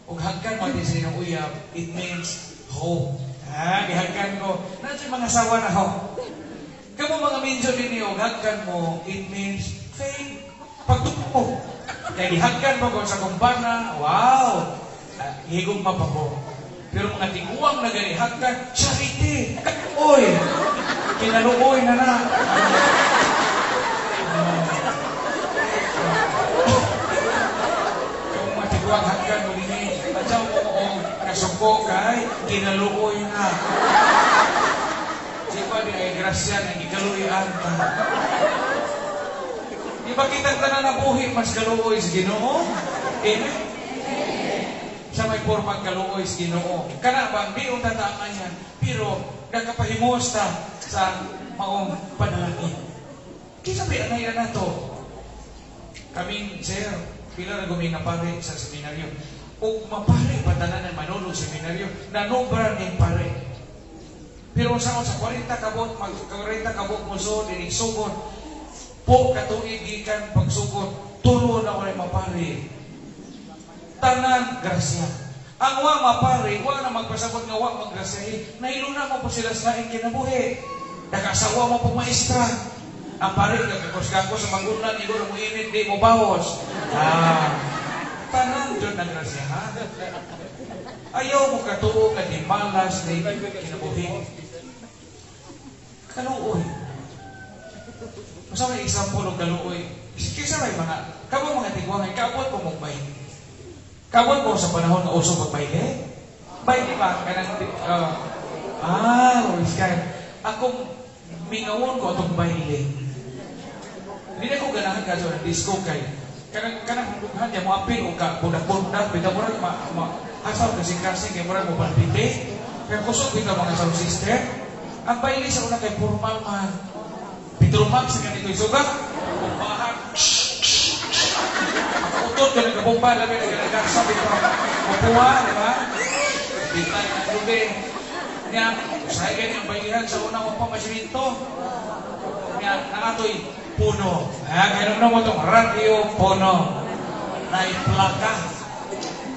Ug hagkan mo ate sa inyong uyab, it means hope. Ha, gihagkan ko. Nasa mga asawa na ho. Kamo mga minyo din niyo, hagkan mo, it means faith. Pagtupo. Kaya gihagkan mo ko sa kumbana, wow, higugma pa ko. Pero mga tiguang na gani, hagkan, charity. Oy, kinaluoy na na. Yung mga tiguang hagkan mo din eh, at sa mo o kasuko kay, kinaluoy na. Di ba di ay grasya na gikaluoyan ta. Di ba kitang tanan na buhi, mas kaluoy sa Ginoo? Amen? Sa may pormang kaluoy sa Ginoo. Kana bang di unta tama yan, pero nagkapahimos ta sa maong panalangin. Kinsa may anay na to? Kaming, sir, pila na gumi nga pare sa seminaryo. Ug mapare pa tanan ang manulog seminaryo, nanobra ning pare. Pero sa 40 kabot, mag 40 kabot mo so, dinig sugod, po katuig gikan pagsugod, tulo na walay mapare. Tanan grasya. Ang wa mapare, wa na magpasabot nga wa maggrasyahi, nahiluna mo po sila sa laing kinabuhi. Nakasawa mo po maestra. Ang pare, kagkakos-gakos sa magunan, igor mo init, di mo bawas. Tanan dyan na grasya, ha? Ayaw mo katuo ka di malas ni kinabuhi. Kaluoy. Masa may example og kaluoy. Kaysa may mga, kamo mga tigwangay, kaabot po mong bayle. Kaabot po sa panahon nga uso magbayle. Bayle ba? Kanang, kaya. Akong mingawon ko atong bayle. Hindi na ko ganahan ka sa disco kay. Kanang dughan niya mo apil o ka bundak-bundak, bitaw murag asaw kasing-kasing kay murag mo palpite. Kaya kusog bitaw mga sound system. Ang bayle sa una kay formal man. Petromax sa ganito isuga. Bumbahan. Makautod ka ng kabumba, labi na ginagasa bitaw. Mapuha, di ba? Bitay ng lubi. Niya, usahay ganyan ang baylihan sa una mo pa masiminto. Niya, naatoy puno. Kaya naman mo itong radio puno. Naiplaka.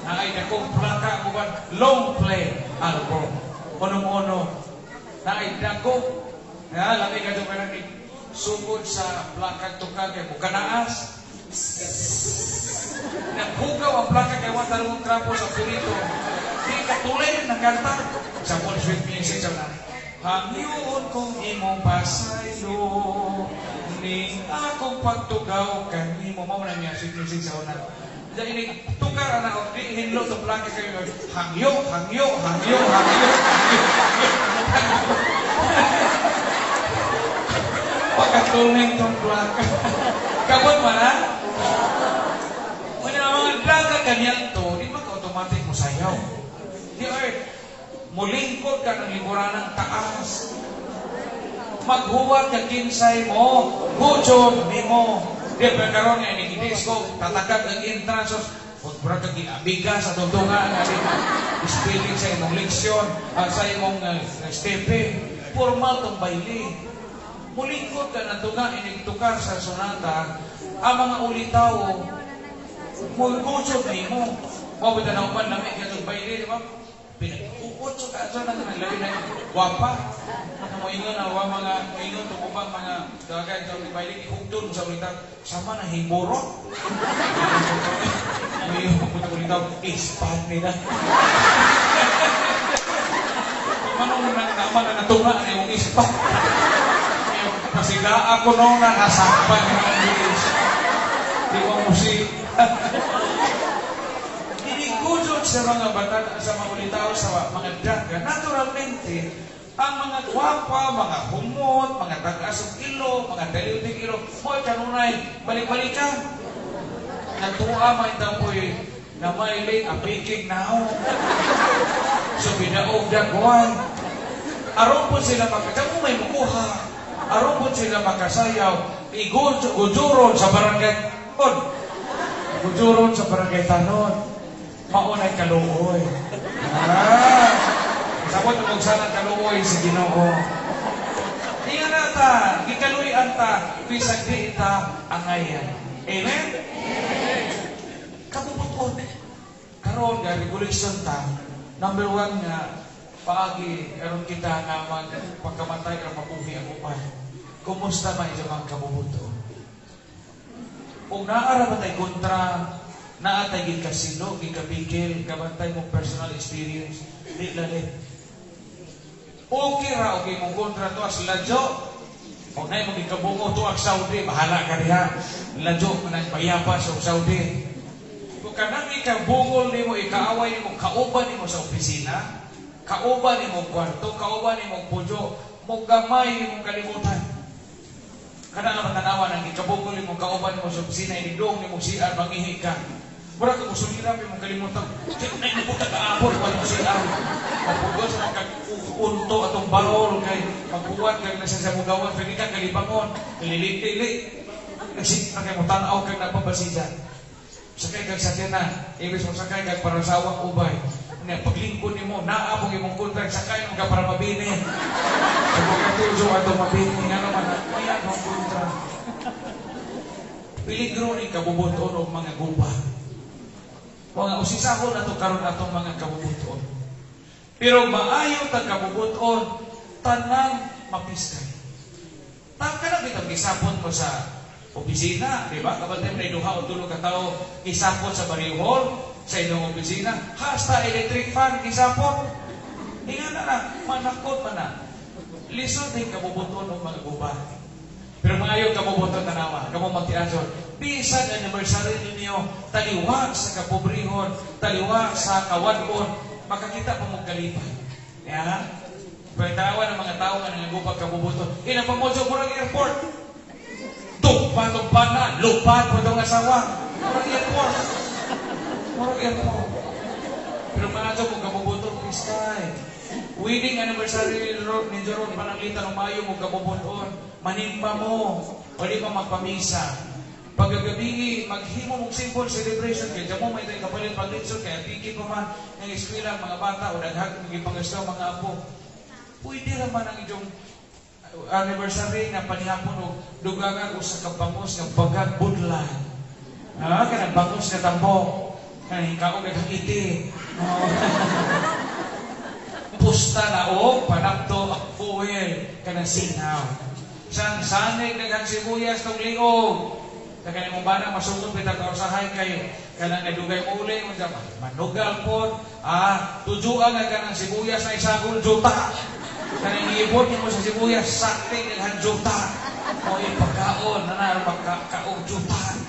Naay dakong plaka kuan long play album. Unong-uno. Naay dako. Ya, lami kadto kanang sugod sa plaka tukag kay mukanaas. Naghugaw ang plaka kay wa tarong trapo sa pirito. Di katulay ng kanta. Sa full sweet music sa na. Hangyoon kong imong pasaylo ning akong pagtugaw kanimo. Mao man niya sweet music sa una. Diyan ini tukar ana og di hinlo to plaka kayo. Hangyo, hangyo, hangyo, hangyo, hangyo, hangyo. Pagkatuling tong plaka. Kabot man ha? Kung ang mga plaka ganyan to, di ba ka-automatic mo sayaw? Di ay, mulingkod ka ng liburan ng taas. Maghuwat ka kinsay mo, gujod ni mo. Di ba karon nga ini-disco, tatakag ang entrance, huwag mura kang giabiga sa tundungan, spelling sa imong leksyon, sa imong stepe. Formal tong bayle. Mulingkod ka ng tunga, inigtukar sa sonata, ang mga ulitaw, mulgusod ni mo. Mabita na uman namin, katong bayle, di ba? Pinag-uot sa kaasa na labi na wapa. Moingon na wa mga, moingon to ubang mga dagay sa bayle, ihugdon sa ulitaw, sama na himuro. Moingon po sa ulitaw, ispan nila. Manong naman na natunga na yung ispan. Pasila ako noon na nasampan ng English. Di ba musik? Inigudod sa mga bata, sa mga ulitaw, sa mga daga, naturalmente, ang mga gwapa, mga humot, mga tagasong ilo, mga daliuting ilo, mo'y kanunay, balik-balikan. Natuwa may tampoy na may late apiking now. So, binaog dagwan. Aron po sila makasama, may mukuha. Aron po sila makasayaw, igujuron sa barangay Tanon. Gujuron sa barangay Tanon. Maunay kaluoy. Sabot mo sana kaluoy sa Ginoo. Di nga nata, ta, gikaluy-an ta, bisag di ta angayan. Amen? Kabubuton. Karon nga regulation ta, number one nga paagi aron kita nga magpagkamatay aron mabuhi ang uban. Kumusta man inyong mga kabubuton? Kung naara ba tay kontra, naa tay gikasilo, gikabigil, kabantay mo personal experience, di lalit. Okay ra, okay mong kontra to as ladyo. Kung na mo gikabungo to ang Saudi, bahala ka diha. Ladyo man ang payapa sa Saudi. Kung kanang ikabungol nimo, ikaaway nimo, kauban nimo sa opisina, kauban nimo kwarto, kauban nimo pudyo, mo gamay nimo kalimutan. Kana nga matanawa nang ikabungol nimo, kauban nimo sa opisina, inidong nimo CR, mangihi ka. Mura ka musulirap imong kalimutan. Kaya na inubuta ka apor, wala mo CR. Mapugos mo kag unto atong barol kay magbuwat kag nasa sa mugawan, pwede ka kalibangon, kalilip-lili. Nagsik na kay mo tanaw kag napabasida. Sakay kag sakyanan, ibis mo sakay kag parasawang ubay. Nya paglingkod nimo, naa mo imong contract, sakay mo ka para mabini. Sa katujo ato mabini nga naman, maya mo kontra. Peligro ni kabubuton og mga guba. Mga usisahon nato karon atong mga kabubuton. Pero maayo tag kabubuton, tanang mapiskay. Tangka na bitang gisapon mo sa opisina, di ba? Kapag tayo may duha o tulo ka tao, gisapon sa barrio hall, sa inyong opisina, hasta electric fan, gisapon. Inga na na, manakot man na. Lisod din kabubuton og mga guba. Pero maayo kabubuton tanawa, kamo magtiason. Bisan anniversary ninyo, taliwa sa kapobrehon, taliwa sa kawadon, makakita pa mong kalipay. Ya? Pagtawa ng mga tao nga nangagupag kabubuton, ina pamodyo murag airport. Tugpa-tugpa na, lupad po itong asawa. Murag airport. Murag airport. Pero maayo mo kabubuton, piskay. Wedding anniversary ninyo ron, pananglitan ng mayo mo kabubuton. Manimba mo, o di pa magpamisa. Pagkagabi, maghimo mong simple celebration kay mo may tayo kapalit paglitsod kay piki pa man ng eskwela mga bata o daghang gipangastaw mga apo. Pwede ra man ang inyong anniversary nga panihapon og dugangan usa ka bangos nga bagag budlan. Ha, kanang bangos nga tambok. Kanang hikaog daghang iti. Oh. Pusta na og panakto ang fuel kanang singaw. Sang sanig daghang sibuyas tong liog. Sa kanang mong bana masugod bitaw ka usahay kay kanang nadugay uli unsa manugal pod, tujuan nga kanang sibuyas na isagol juta. Kanang iibot nimo sa sibuyas sakti daghang juta. O ipagkaon na na magkakaog juta.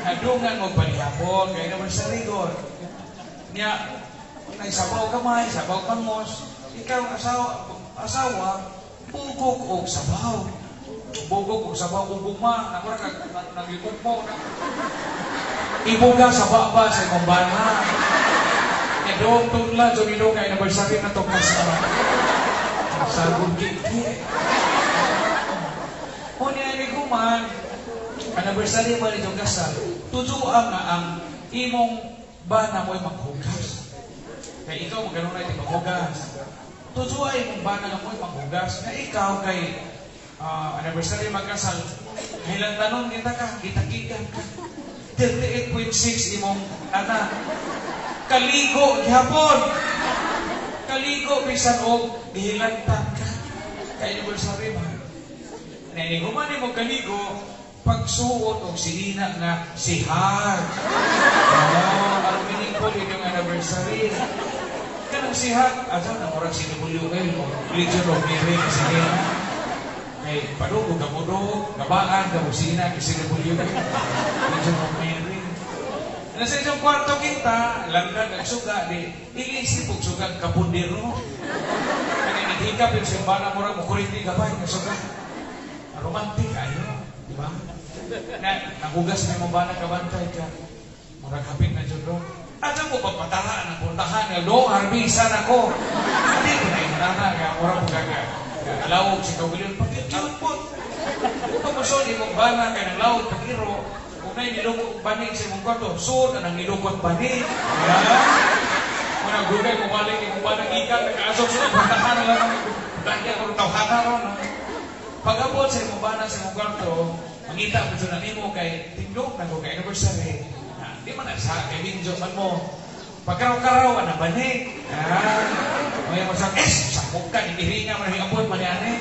Nadungan mo panihapon kay naman sa rigor. Nya nay sabaw kamay, sabaw pangos, ikaw asawa bugok og sabaw. Bugok og sabaw og gugma, nagura kag nagigugmo. Ibuga sa baba sa imong bana. Edong tunla jud idong kay anniversary na to kasal. Sagod kiki. Unya ni kuman anniversary man itong kasal. Tujuan nga ang imong bana mo'y maghugas. Kay ikaw magkaroon na iti maghugas. Tujuan imong bana nga mo'y maghugas. Nga ikaw kay anniversary magkasal, hilang tanon kita ka, kita-kikan ka. 38.6 imong anak. Kaligo gihapon. Kaligo bisan og gihilantang ka. Kay anniversary man. Nainiguman nimo kaligo, pagsuot og sinina nga si Hag. Oh, aron meaningful inyong anniversary. Kanang si Hag, asa na murag si WL mo, Legion of Mary sinina. Kay padugo gamudo, gabaan ka mo sina kay si WL. Legion of Mary. Nasa inyong kwarto kita, langgan ang suga, di ilisip og suga kapundiro. Kaya naghikap yung simbana mo ra mo kurinti gabay nga suga. Romantic ayo, di ba? Na nahugas na imong bana kabantay ka. Murag hapit na jud ro. Ato mo pagpatahaan ang puntahan nga do harbisan ako. Di ko na inana nga murag mo gaga. Lawog si Kawilyon pagkiyot po. Pagmusod imong bana kay nang lawog pagiro. Kung na'y nilukot bani sa imong kwarto, suod na nang nilukot bani. Murag dugay mo balik imong bana gikan nakaasok sa puntahan na lang. Dahil ako tawhana ron. Pag-abot sa imong bana sa imong kwarto, mangita mo na nimo kay tindog na ko kay anniversary. Na, di man na sa kay minjo man mo. Pagkaraw-karaw ana bani. Ah, may mo sa es sa ka ni giringa man abot man ani.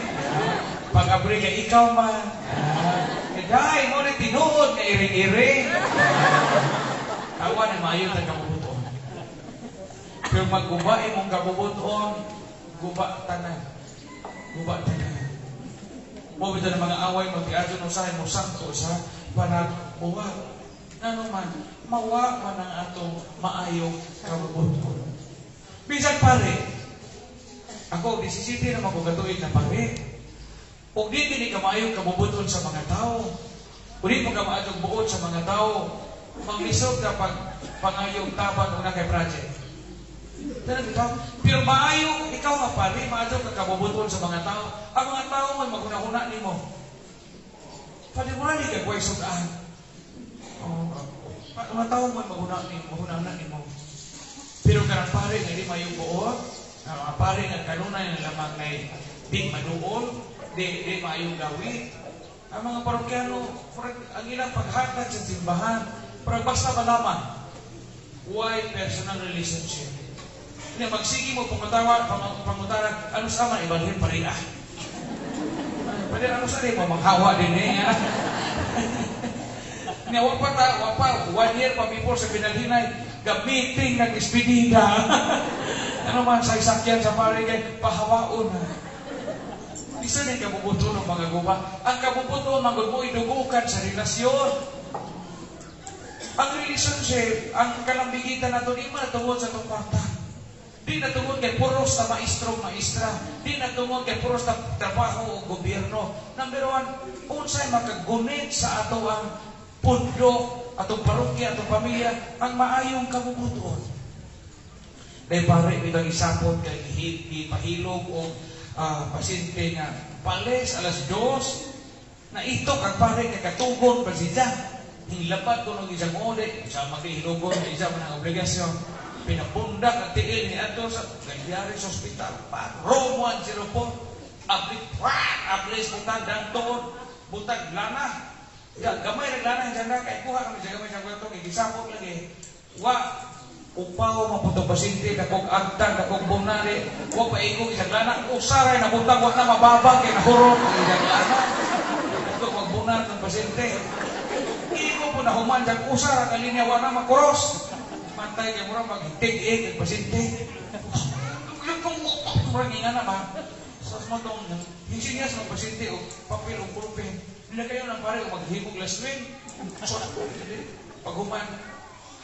Pag abri kay ikaw man. Ah, kay mo ni tinuod nga iring-iring. Tawa na maayo ta kabubuton. Pero magguba imong kabubuton, guba tanan. Guba tanan. Mo bitaw ng mga away magtiadto no usahay mo sangko sa panagbuwag. Ngano man mawa man ang atong maayong kabubuton. Bisan pare, ako 17 na magugatuig na pare. Ug di kini ka maayong kabubuton sa mga tao. Ug di mo ka maayong buot sa mga tao. Maglisod ka pag pangayong tabang una kay project. Pero maayo, ikaw nga pare, maayo ka kabubuton sa mga tao. Ang mga tao man maghuna-huna nimo. Pwede mo na ni kay buhay sudan. Oh, ang mga tao man maghuna-huna nimo. Pero karang pare nga di maayong buot, ang mga pare nga kanunay nga lamang na di maduol, di maayong gawi. Ang mga parokyano, ang ilang paghatag sa simbahan, parang basta malaman, why personal relationship? Hindi, magsige mo pangutawa, pangutara, ano sa man, ibalhin pa rin ah. Pwede ano sa rin mo, manghawa din eh. Nga, wa pa, wa pa, 1 year pa before sa pinalhinay, gamiting ng despedida. Ano man sa isakyan sa pare kay pahawaon na. Isa na yung kabubuto ng mga guba. Ang kabubuto, magud mo idugukan sa relasyon. Ang relationship, ang kalambigitan nato, di man tungod sa itong kwarta. Di na tungod kay puros sa maestro, maestra. Di na tungod kay puros sa trabaho o gobyerno. Number one, unsay makagunit sa ato ang pundo, atong parokya, atong pamilya, ang maayong kabubuton. Dahil pare, bitang isapot kay gipahilog o pasyente nga pales alas 2, na itok ang pare kay katugon pa siya. Hinlapat ko nung isang uli, sa maghihilogon, isa man ang obligasyon. Pinapundak ang tiil ni ato sa nangyari sa ospital. Pa, room 104. Abli, pwak! Abli, butag, dangton, butag, lana. Ya, gamay ng lana, dyan na, kay kuha kami sa gamay sa kwarto, kay gisapot lagi. Wa, upaw maputong pasyente, dakog agtang, dakog bunari, wa pa igong isang lana, usaray na butang, wa na mababang, kay nahurot, ang isang lana. Ito, magbunar ng pasyente. Igo po na human, dyan, usara, kalinya, wa na makuros. Mantay kay mura mag-tig-ig ang pasyente. Murag nga na ba? Sa mo tong hinsinias ng pasyente o papel o pulpen. Hindi na kayo ng pare o maghimog last week. So, pag human,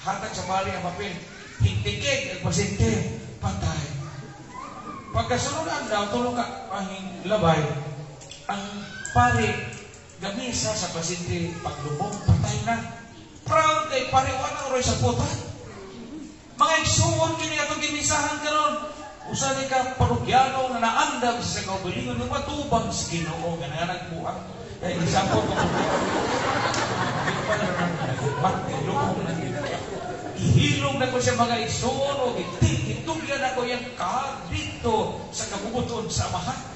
hatag sa bali ang papel, hintikig ang pasyente, patay. Pagkasunod ang daw, tulong ka ang labay, ang pare, gamisa sa pasyente, paglubong, patay na. Proud kay pare, wala roy sa puta. Mga igsuon kini atong gimisahan karon. Usa ni ka parokyano nga naandam sa kaugalingon nga matubang sa Ginoo nga nagbuhat. Kay isapot ko. Ihilom na ko siya mga igsuon o gitugyan ako yang kahag dito sa kabubuton sa amahan.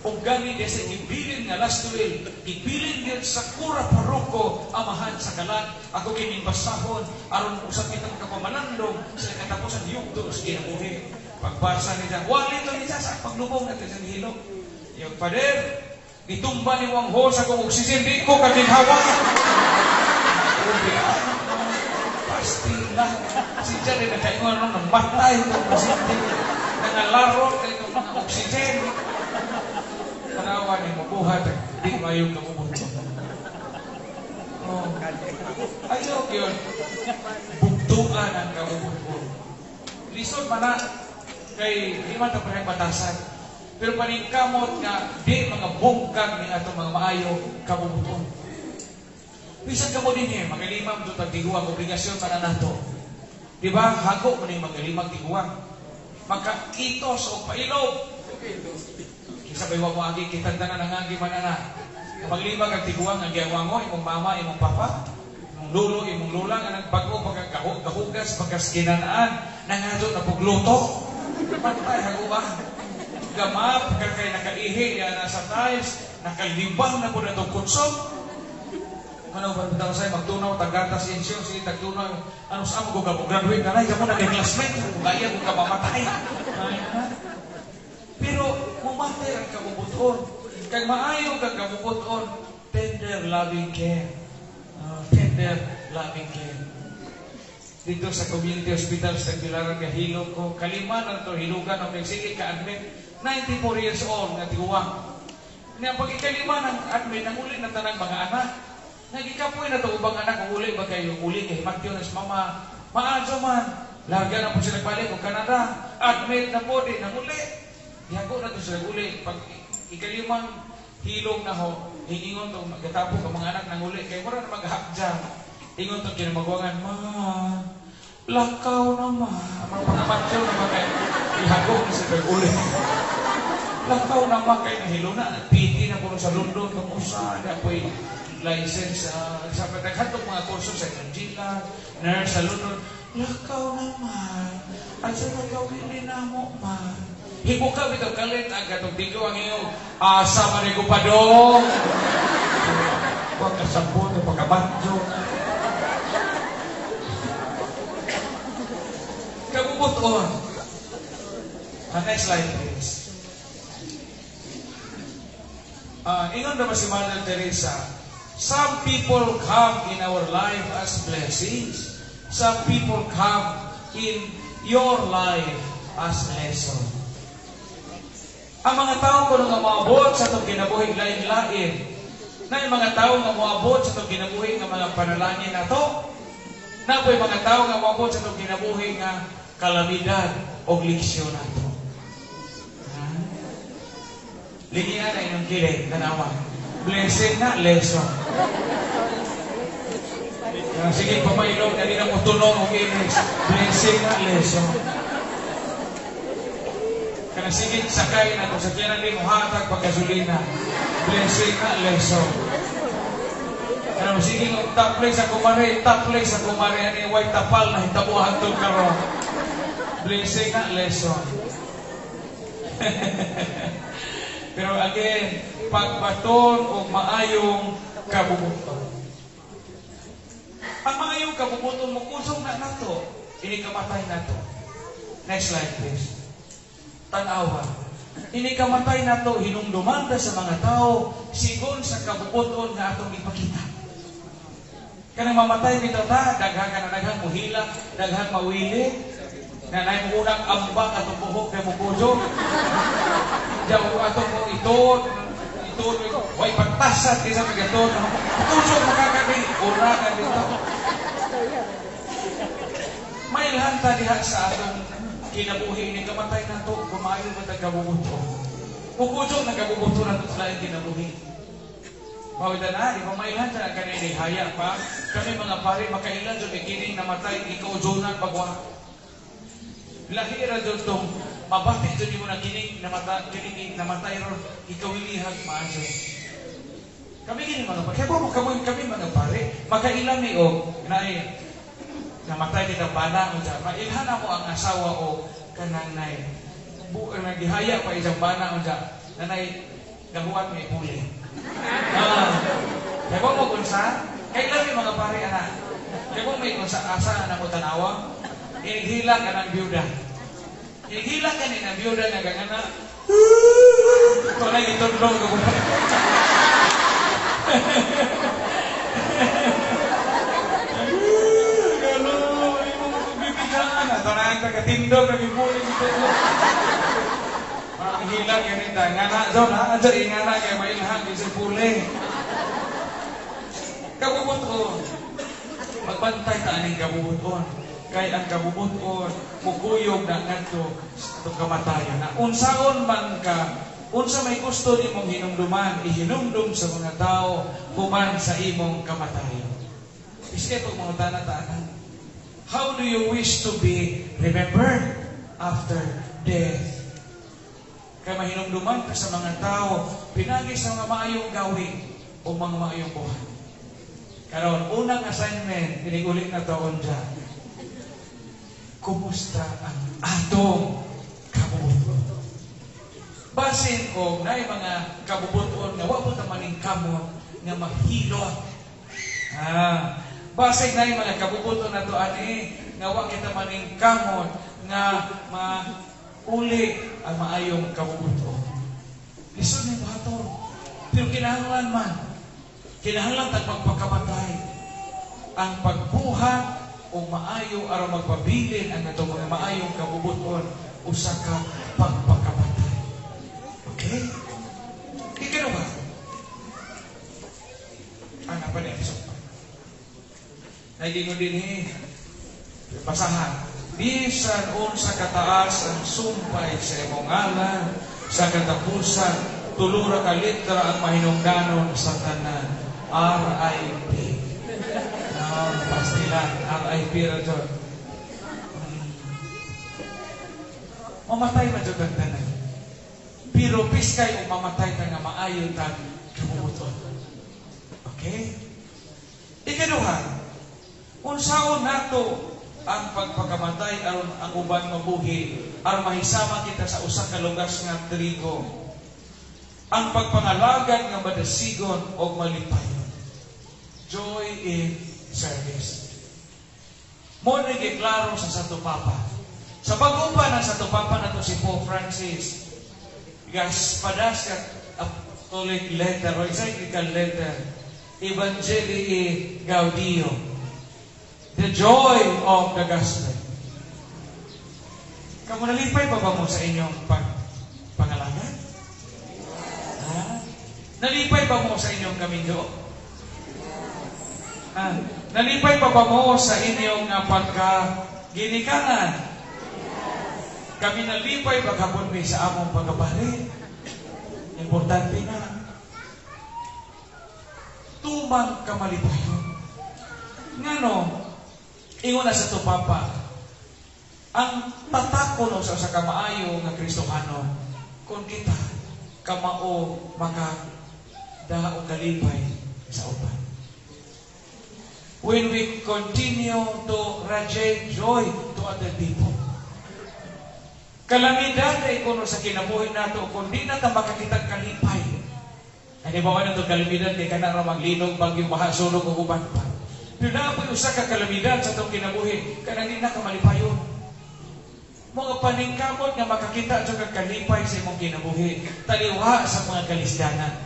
O gani di sa ibilin nga last will, ibilin din sa kura paroko, amahan sa kalat, ako kining basahon, aron usap kitang kapamalandong sa katapusan yugto sa kinabuhi. Pagbasa niya, wali ito niya sa paglubong natin sa nihilom. Yung pader, gitumba ni Wang Ho sa kong oxygen, di ko kaginhawa. Pastila. Si Jerry nakaingon nung namatay itong pasyente. Nangalaro kay itong mga oxygen. Panawa ni mabuhat, di mayong kabubuto. Oh. Ayaw yun. Bugtuan ang kabubuto. Lisod man na, kay di man ito batasan. Pero paningkamot nga, di mga bungkag ni atong mga maayo kabubuton. Bisan ka mo din eh, magalimang ito tagtiguang, obligasyon para nato. Di ba? Hago mo na yung magalimang tiguang. Magkaitos o pailog. Isa ba mo agi kitang tanan ang agi man na. Maglibag ang tiguang ang giawang mo, imong mama, imong papa, imong lolo, imong lola nga nagbago pagkahugas, pagkaskinanaan, nangadto na pugluto. Patay hago ba? Gamap ka kay nakaihi ya nasa tiles, Nakalibang na po na itong kutsong. Ano ba bitaw say magtunaw tagatas insyo sige tagtunaw ano sa amo ko graduate na kamo na kay classmate kung kaya ko ka mamatay. Pero mumatter ang kabubuton. Kag maayo kang kabubuton, tender loving care. Tender loving care. Dito sa community hospital sa Tagbilaran gahilom ko, kalima na to hilugan o sige ka-admit, 94 years old nga tiguang. Nga pag ikalima ng admit, nanguli na tanang mga anak. Nagikapoy na to ubang anak, kung uli ba kayo, uli kay Matthew na mama, maadyo man. Larga na po sila balik og Canada. Admit na po, di nanguli. Dihago na to sila uli. Pag ikalimang hilom na ho, hiingon to, gatapo ka mga anak nanguli, kay mura na maghakja. Ingon to kinamagwangan, ma, lakaw na ma. Mga pangamatyo na ma kay ihago na sila uli. Lakaw na ma kay nahilo na, PT na po sa London, kung usa, na po'y license sa pataghatong mga kurso sa Angela, nurse sa London. Lakaw na ma, at sa lakaw hindi na mo ma. Hibuka bitaw kalit ang katong digo ang iyong asa man ko pa dong. Huwag kasabot o pagkabatyo. Kabubuton. Next slide please. Ingon naman si Mother Teresa, some people come in our life as blessings. Some people come in your life as lesson. Ang mga tao kuno nga moabot sa atong kinabuhi lain-lain. Na yung mga tao nga moabot sa atong kinabuhi nga mga panalangin nato. Na po'y mga tao nga moabot sa atong kinabuhi nga kalamidad o leksyon nato. Ligian na inyong kilid, tanawa. Blessing na, lesson. Sige, pamailog na din ang utunong o inis. Blessing na, lesson. Kana sige, sakay na kung sakyan na din mo hatag pagkasulina. Blessing na, lesson. Kana sige, taplay sa kumare, ani way tapal na hitabuhan tong karon. Blessing na, lesson. Pero again, pagbaton o maayong kabubuton. Ang maayong kabubuton mo kusog na nato, ini kamatay nato. Next slide please. Tanawa. Ini kamatay nato hinumduman ta sa mga tao sigon sa kabubuton nga atong ipakita. Kanang mamatay bitaw ta, daghang ka na daghang muhila, daghang mawili. Na nay mo unang ambak atong buhok kay mukudyo. Diyaw atong mo itod, itod, way pagtasat kaysa magatod. Kusog makakabing, ura ka dito. Mailhan ta diha sa atong kinabuhi ni kamatay nato, kumayo ba tagkabubuto? Mukudyo na kabubuto nato sa laing kinabuhi. Mawida na, di ba mailhan ta kanay haya pa? Kami mga pare, makailan jud kining namatay, ikaw jonan bagwa. Lahira jud tong mabati jud nimo na kining namatay ron ikawilihag maayo. Kami kini mga pare, kaya kami mga pare, makailan ni og naay namatay kita bana unsa, mailhan ako ang asawa o kanang nay nagihaya pa isang bana unsa, nanay gahuat may puli. Kaya mo unsa? Kailan mi mga pare ana? Kaya mo may unsa asa na mo tanawa? Inghila ka ng biyuda. Inghila ka ni ng biyuda nga gangana. Ito na itundong ko. Gano, imo mo bibigyan. Ito na ang tagatindog, nagibuli ito. Mga hila ganita. Ngana, John, ha? Diyan, ingana kaya mailhan, isang puli. Kabubuton. Magbantay ta aning kabubuton. Kay ang kabubuton, mukuyog na ngadto sa atong kamatayon. Na unsaon man ka, unsa may gusto nimong hinumduman, ihinumdum sa mga tao human sa imong kamatayon. Biski ito mga tana-tanan. How do you wish to be remembered after death? Kay mahinumduman ka sa mga tao, pinagi sa mga maayong gawin o mga maayong buhat. Karon, unang assignment, pinigulit na taon dyan. Kumusta ang atong kabubuton? Basta Basin og naay mga kabubuton nga wa po ta maningkamot nga mahilot. Ah, basig naay mga kabubuton nato ani nga wa kita maningkamot nga mauli ang maayong kabubuton. Lisod ni buhaton. Pero kinahanglan man. Kinahanglan tag magpakamatay. Ang pagbuhat o maayo aron magpabilin ang atong mga maayong kabubuton, usa ka pagpakamatay. Okay? Ikaduha. Ana pa niya pa. Nagingon din eh. Basahan. "Bisan unsa kataas ang sumpay sa imong ngalan, sa katapusan, tulura ka litra ang mahinungdanon sa tanan. RIP." No, pastilan. RIP ra jud. Mamatay man jud ang tanan. Pero biskay og mamatay ta nga maayo ta kabubuton. Okay? Ikaduha, unsaon nato ang pagpakamatay aron ang uban mabuhi, aron mahisama kita sa usa ka lugas nga trigo? Ang pagpangalagad nga madasigon og malipayon. Joy in service. Mo ni giklaro sa Santo Papa. Sa bag-o pa ng Santo Papa nato si Pope Francis, gaspadas ka apostolic letter o encyclical letter, Evangelii Gaudium, the joy of the gospel. Kamo, nalipay pa ba mo sa inyong pagpangalagad? Ha? Nalipay ba mo sa inyong kamindo? Ha? Nalipay pa ba mo sa inyong pagkaginikanan? Kami, nalipay paghapon mi sa among pagkabali. Importante na. Tumang kamalipayon. Ngano, ingon na sa Papa, ang tatak kuno sa usa ka maayo nga Kristohano, kung kita kamao maka og kalipay sa uban. When we continue to radiate joy to other people. Kalamidad ay kuno sa kinabuhi nato kung di na ta makakita kalipay. Ay, di ba na ito kalamidad kay kana ra maglinog, bagyo, baha, sunog ug uban pa. Pero naa po'y usa ka kalamidad sa atong kinabuhi kanang di na ka malipayon. Mga paningkamot nga makakita jud kag kalipay sa imong kinabuhi taliwa sa mga kalisdanan.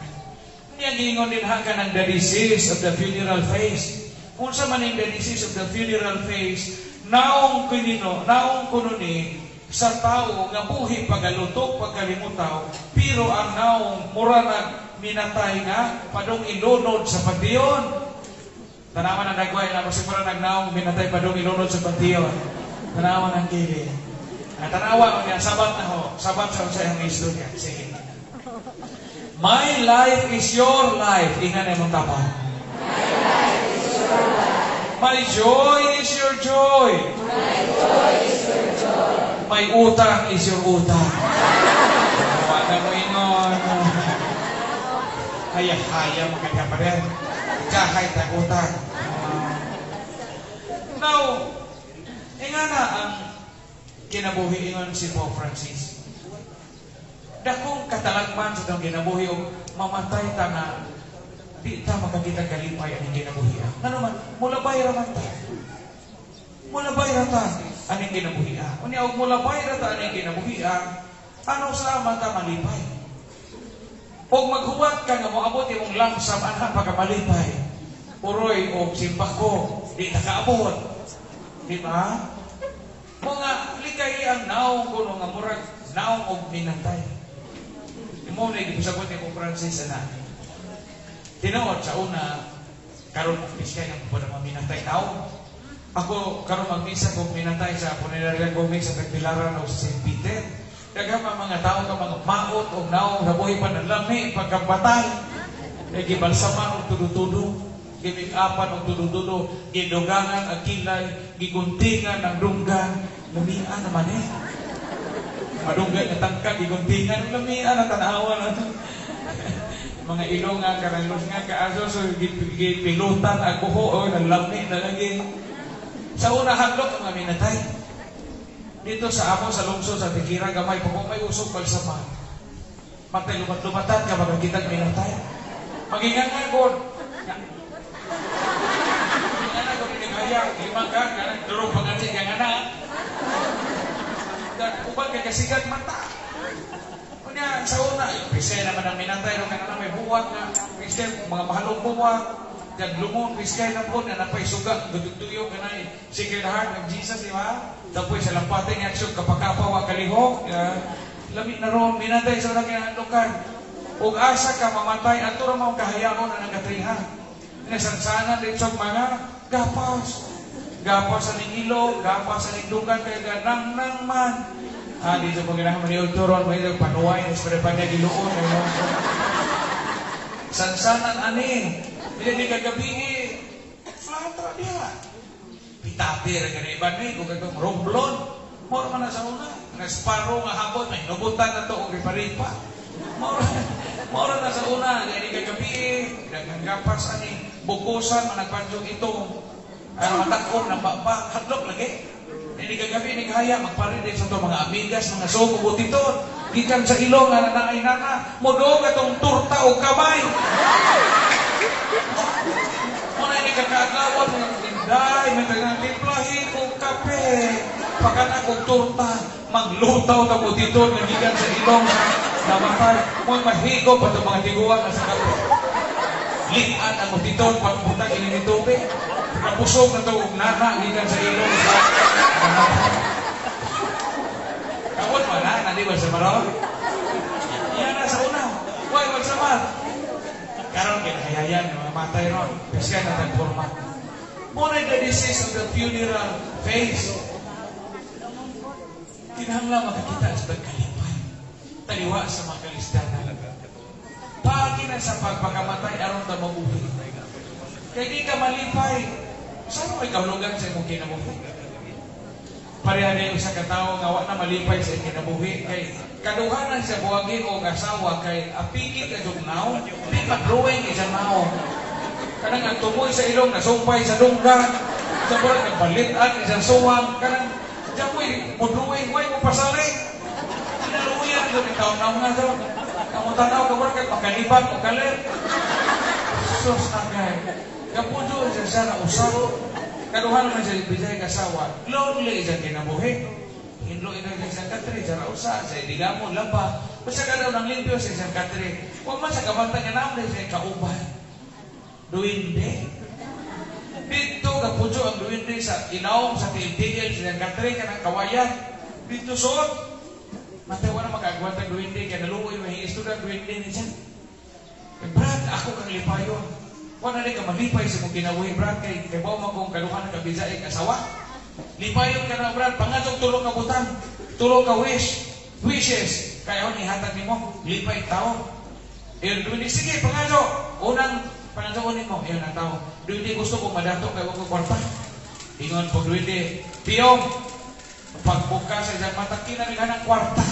Niya giingon din ha kanang the disease of the funeral face. Unsa man ang the disease of the funeral face? Naong kinino, naong kuno ni sa tao nga buhi pagalutok, pagkalimutaw, pero ang naong mura nag minatay nga padung ilunod sa panteon. Tanawan ang nagway na kasi mura nagnaong minatay padung ilunod sa panteon. Tanawan ang kili. Ah, tanawa niya, sabat na ho. Sabat sa iyang istorya. Sige. "My life is your life." Ingnan na imong tapang. My life is your life. "My joy is your joy." My joy is your joy. "My utang is your utang." Wala mo ingon. Haya-haya maganda pa rin. Kahay tag utang. Now, nga na ang kinabuhi, ingon si Pope Francis. Dakong katalagman sa itong kinabuhi o mamatay ta nga di ta makakita kalipay aning kinabuhi. Ngano man, mulabay ra man ta. Mulabay ra ta aning kinabuhi. Unya og mulabay ra ta aning kinabuhi, ano sa man ta malipay? Og maghuwat ka nga moabot imong lamsam anha pagkamalipay. Uroy og simbako, di ta kaabot. Di ba? Mga likay ang naong kuno nga murag naong og minatay. Imo na gipasabot ni Pope Francis ana. Tinuod sa una, karon biskay nga po na minatay tao. Ako karon magmisa kung minatay sa Funeraria Gomez sa Tagbilaran o sa St. Peter. Daghan pa mga tao nga mga maot og naong sa buhi pa lami pagkabatay. Kay gibalsaman og tudo-tudo, gimik-apan og tudo-tudo, gidugangan ang kilay, giguntingan ang dunggan, lamian naman eh. Madunggan nga tangkad, giguntingan, lamian ang tanawa na. Mga ilong nga, karalos nga, kaaso, so gipilutan ang buho, o nalami na lagi. Sa una, hadlok ang mga minatay. Dito sa amo, sa lungsod, sa Tikira, gamay, pag may usok, balsaman. Matay lubat-lubatan ka makakita minatay. Magingan god. Nga ko ni kaya lima ka kanang durong pangati kang anak. Dan uban kay kasigat mata. Kunya sa una, pisay naman ang minatay ro kanang may buwak nga pisay mga mahalong buwak. Dan lumon pisay na po na napay suga gudugtuyo kanay Sacred Heart of Jesus, di ba? Tapos sa lampating action kapakapawa kalihok, lami na ron minatay sa unang kinahandukan. Ug asa ka mamatay ato ra mao kahayaon ang nagatriha. Nasansanan dito mga gapas. Gapas sa ning ilog, gapas sa ning dugan kay ganang nang man. Ah, dito po ginahan maniud turon may panuway ni sa panya giluon. Sansanan ani. Dili di kagabi flat ra diha. Pitapi ra gani iban ni kung katong romblon. Mao man na sa una. Nga sparrow nga habot may nubutan na to og riparipa. Mao na sa una dili kagabi daghang gapas ani bukusan man nagpanjog ito. Ang matakon na baba hadlok lagi. Dili kagabi ni kaya magparid sa to mga amigas, mga sugo butiton. Gikan sa ilong nga naay nana, modoog atong turta og kamay. Muna ni kakaadlawan mga inday, may tagang timplahi kong kape. Pakana kong turta, maglutaw ta mo dito, nagigan sa ilong sa namatay. Mo'y mahigo pa itong mga tiguan na sa kape. Lian ang mutiton, pagputang ini ni tubig. Napusog na ito, nana, gikan sa ilong sa namatay. Kaon mo na, nandi ba sa maron? Yan na sa una. Huwag magsamar. Karon kinahayayan ng mga matay ron. Kasi na tagporma. Muna the disease of the funeral face. Kinahanglan makakita sa pagkalipay. Taliwa sa mga kalisdanan. Paagi na sa pagpakamatay aron ta mabuhi. Kay di ka malipay, saan mo ikahulugan sa imong kinabuhi? Pareha na yung sa katao nga wa na malipay sa kinabuhi kay kaduhanan sa buwagi o asawa kay apiki ka jud naw, di pa-drawing isa nao. Kanang ang tumoy sa ilong nasumpay sa dungga, sa murag nagbalit-an isang suwang, kanang jamoy mo drawing way mo pasali. Sinaluyan ko ni taon naw nga daw. Ang tanaw ka murag kay makaliban o kalit. Sus na kay. Kapujo siya siya na usap. Kaduhan man siya bijay kasawa. Lonely isang kinabuhi. Hinlo ina sa isang katre, sa rausa, sa idigamo, laba. Basta ka daw ng limpyo sa isang katre. Huwag man sa kabanta nga naman sa kauban. Duwinde. Dito kapujo ang duwinde sa inaom, sa tiil-tiil, sa isang katre, kanang kawayan. Dito suot. Matay wala makagwanta ang duwinde, kaya naluoy, may histo ang duwinde ni siya. Brad, ako kang lipayon. Wala na ka malipay sa mong kinabuhi, Brad, kay bawa mo kung kaluhan ka bijay asawa. Lipayon ka na, Brad, pangatong tulong ka butang, tulong ka wish, wishes. Kaya ako nihatag nimo, lipay tao. Iyon, duwinde, sige, pangato. Unang, pangato unin mo, iyon ang tao. Duwinde, gusto ko madato, kay wag ko kwarta. Ingon po, duwinde, piyong, pagbuka sa isang mata, kinamihan ng kwarta.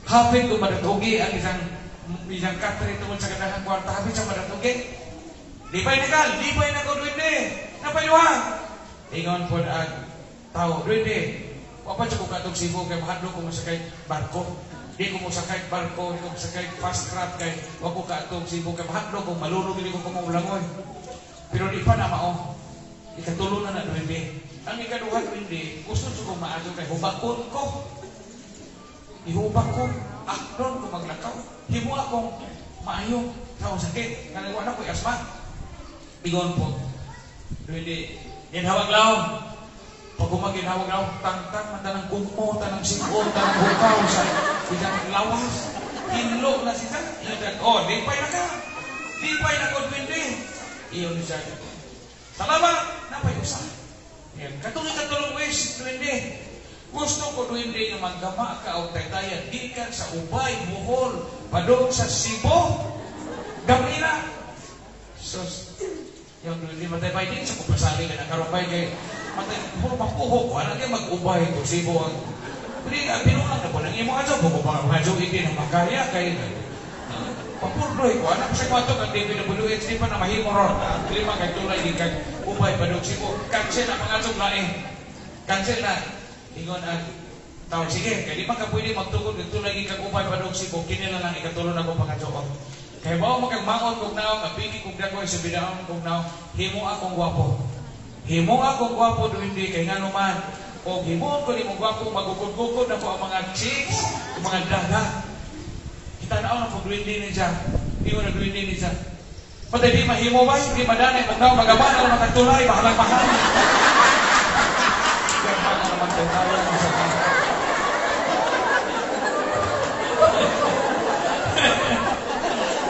Hapit ko madatugi ang isang katre tungod sa kanang kwarta, hapit sa madatugi. Lipay na ka, lipay na ko, duwinde. Napayuha. Ingon po ang tao, duwinde. Wapa siya kung katong Cebu, kay mahadlok ko mosakay barko. Di ko mosakay barko, di ko mosakay fast craft, kay wa ko katong Cebu, kay mahadlok ko, malulog, di ko kumulangoy. Pero di pa na mao. Ikatulo na na, duwinde. Ang ikaduha, duwinde, gusto siya kong maadto kay hubakon ko. Ihubak ko, akdon ko maglakaw. Himo akong maayo, taong sakit, kanang wala ko'y asma. Ingon po, duwinde, ginhawag law. Pag gumaginhawag law, tangtang man tanang kumo, tanang singol, tanang bukaw sa isang lawas. Hinlo na siya. Oh, lipay na ka. Lipay na ko, duwinde. Iyon siya. Salamat, napay usa. Katulong katulong wish, duwinde. Gusto ko, duwinde, nga maggama ka o taytayan. Gikan sa Ubay, Bohol, padung sa Cebu. Gamina. Sus, yung duwinde, matay pa din sa kupasali ka na karumbay kay matay, puro makuho ko, anak niya mag-ubay ko, Cebu ang hindi, pinulang na po, nang imo adyo, kung mga hindi na makaya, kay papurdoy ko, anak sa kwarto, kang DPWH, di pa na mahimo ron, ang klima kay tulay, di kay ubay, padung Cebu, cancel na mga adyo, laing, cancel na, ingon ang Tawag, sige, kaya di man ka pwede magtugod, ito lagi kag upay padugsi ko, kini na lang ikatulo na kong pangadyoon. Kaya bao makagmangon kog naong, apigi kog dagoy sa bidaon kog naong, himo akong gwapo. Himo akong gwapo, duwende, kay nga naman, o himo ko ni mong gwapo, magukod-gukod na po ang mga chicks, ang mga daga. Kita na na po duwende ni siya. Hindi na duwende ni siya. Patay di mahimo ba? Hindi madanay, magnaw, magaban, o makatulay, bahalang mahal. Kaya mga naman tayo, sa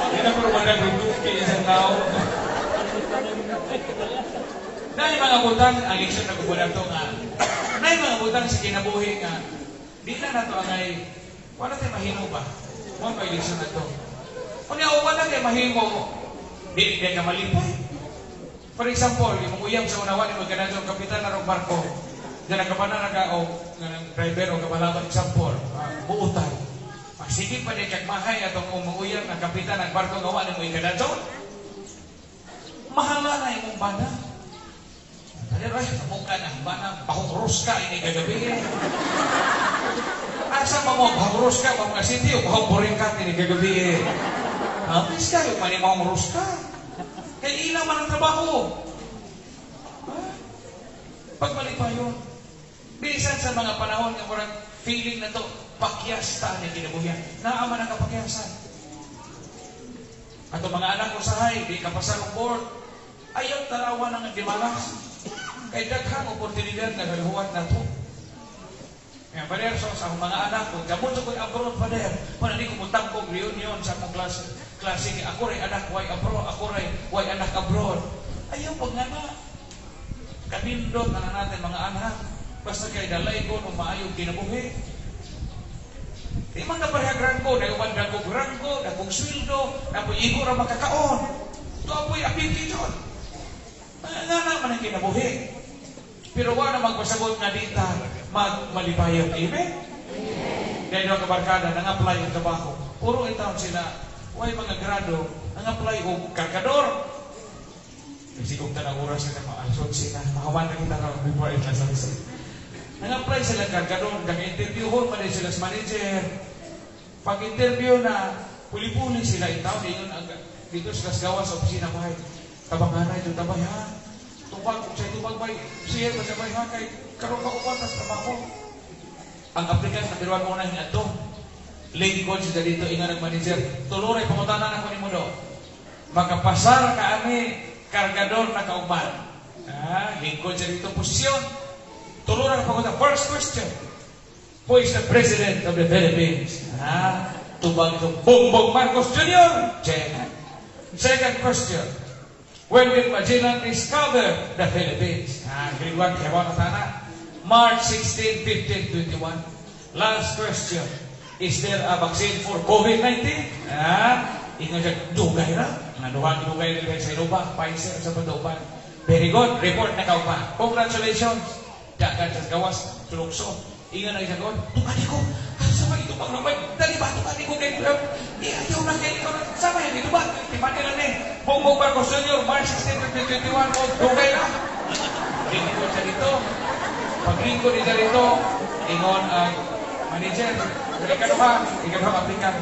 Hindi na ko naman isang tao. Dahil mga butang, ang leksyon na kubulan to nga, dahil mga butang sa kinabuhi nga, di na nato angay, wala tayo mahimo ba? Mo pa leksyon na to. Kung wala tayo mahimo, di ka malipay. For example, yung uyab sa unawan, yung magkanadyo, kapitan na rong barko, diyan nagkapana na ka, o driver o kabalaban, example, buutan. Sige pa di kag mahay atong umuuyab nga kapitan ng barko nga wa nimo ikadadyo. Mahala na imong bana. Ano ba? Mukha na bana, bahong ruska ini kagabi. Asa pa mo bahong ruska pa mga city o bahong boringkat ini kagabi. Please kayo, mani bahong ruska. Kay ila man ang trabaho. Pagbalik pa yun. Bisan sa mga panahon nga murag feeling na to, pakyasta ni kinabuhian. Naaman ang kapakyasan. Ato mga anak ko sahay, di ka pasar og board. Ayaw tarawan ang gimalas. Kay daghang oportunidad na gagahuwat na to. Kaya pader, so, sa akong mga anak ko, gamot ko'y abroad, pader. Wala di ko mutangkog reunion sa akong klase. Klase, ako rin anak, way abroad, ako rin, way anak abroad. Ayaw pag nga na. Kanindot na natin mga anak. Basta kay dalay ko nung maayong kinabuhi. Di man na parehag ranggo, na uman dagog ranggo, dagog sweldo, napoy igo ra makakaon. Ito apoy apiki yun. Nga naman ang kinabuhi. Pero wala magpasabot nga dita, magmalibayan. Amen? Dahil yung kabarkada, nang-apply og trabaho. Puro in taon sila, way mga grado, nang-apply og kargador. Sigog ta ng oras na mga na, makawan na kita ka before it last. Nang-apply sila kargador, nag-interview hon, man sila sa manager. Pag-interview na, puli-puli sila in taon, dito sila sa gawa sa opisina bahay. Tabanganay, ito tabay ha. Tubag, sa tubag bay, siya ba sa bay ha, kay karoon ka upat sa trabaho. Ang applicant na biruan mo na yung ato. Lingkod sila dito, inga ng manager. Tuluray, pangutanan ako ni mo do. Makapasar ka ani, kargador na kauban. Ah, lingkod siya dito, posisyon. Tuluray, pangutanan. First question. Who is the President of the Philippines? Ah, tubag ito, Bongbong Marcos Jr. Check. Second question. When did Magellan discover the Philippines? Ah, grade 1, kaya na sana. March 16, 1521. Last question. Is there a vaccine for COVID-19? Ah, ingon siya, dugay ra. Nga duha dugay ra sa Iruba, Pfizer sa Paduban. Very good, report na kaupa. Congratulations. Dagan sa gawas, sulukso. Ingon na siya, tungkali ko. Sama ito pang lumay. Dali ba, tungkali ko kay ayaw na kayo ikaw na. Sama yan, ito ba? Timani na ni. Bongbong Marcos Jr., March 16, 2021, o dugay ra. Lingkod siya dito. Paglingkod niya dito, ingon ang manager. Ikaduha, ikaduha applicant.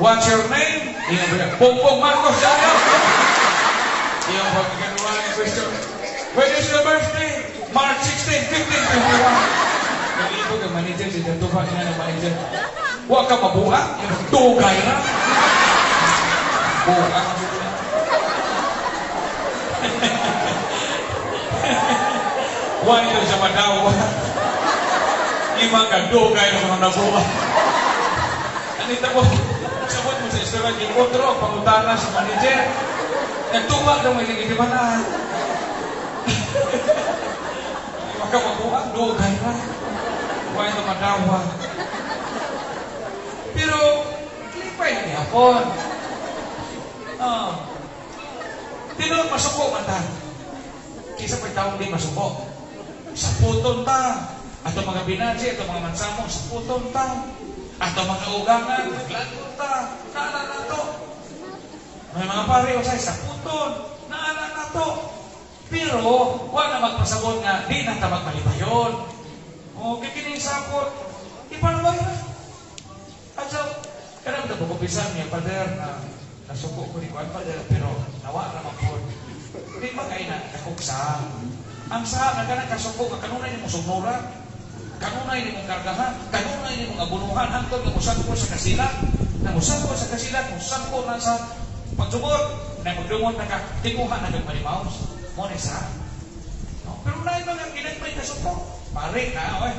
What's your name? Ingon siya, Bongbong Marcos Jr. Ingon po, ikaduha ang question. When is your birthday? March 16, 1521. Nalingkod ang manager, si Jantuha, ingon ang manager. Huwag ka mabuha, dugay na. Buha. Why ito sa madawa? Lima ka, dugay na mga nabuha. Anita mo, sabot mo sa istorya, yung otro, pangutana sa manager. Nagtuwa daw may nagitimanan. Lima ka mabuha, dugay na. Why ito madawa? Pero, klipay na nihapon. Tinuod masuko man ta. Kisa pa'y taong di masuko. Sa puton ta. Ato mga binaji, ato mga mansamo, sa puton ta. Ato mga ugangan, naglagot ta. Naala na to. May mga pare, usay, sa puton. Naala na to. Pero, wala magpasabot nga, di na ta magmalipayon. O, kikining sapot. Ipalaway na. At so, kanang nagkukumpisan niya, Father, na nasuko ko ni Juan, Father, pero nawa naman po. Di ba kayo na nakuksa? Ang sa na kanang kasuko, nga kanunay nimo sugnura, kanunay nimo kargahan, kanunay nimo abunuhan, hangtod nga musangko sa kasilat, na musangko sa kasilat, musangko na sa pagsugod, na magdumot na ka, tinguha na kag malimaws. Mo ni sa. No? Pero na mga ginagmay kasuko. Pare na, oy.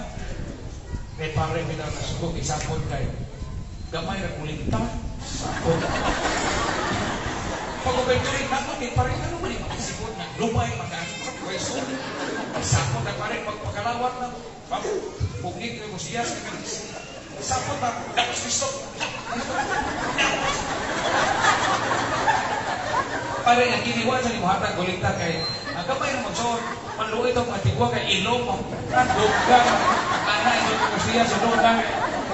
May pare bitaw kasuko, isapon kayo. Gamay ra kulinta, sapon. Pag ubenturin na ako, kay pare, ano ba ni makasikot na lumay, makaano sa pwesto. Sapon na pare, pagpakalawat na, pugit mo siya, sapon na, tapos Kristo. Pare, ang giniwa sa limuhatag kulinta kay, ang gamay na magsuot, manluoy itong mga tigwa kay ilong mo, dugang, ana, ito ko siya, sunod na,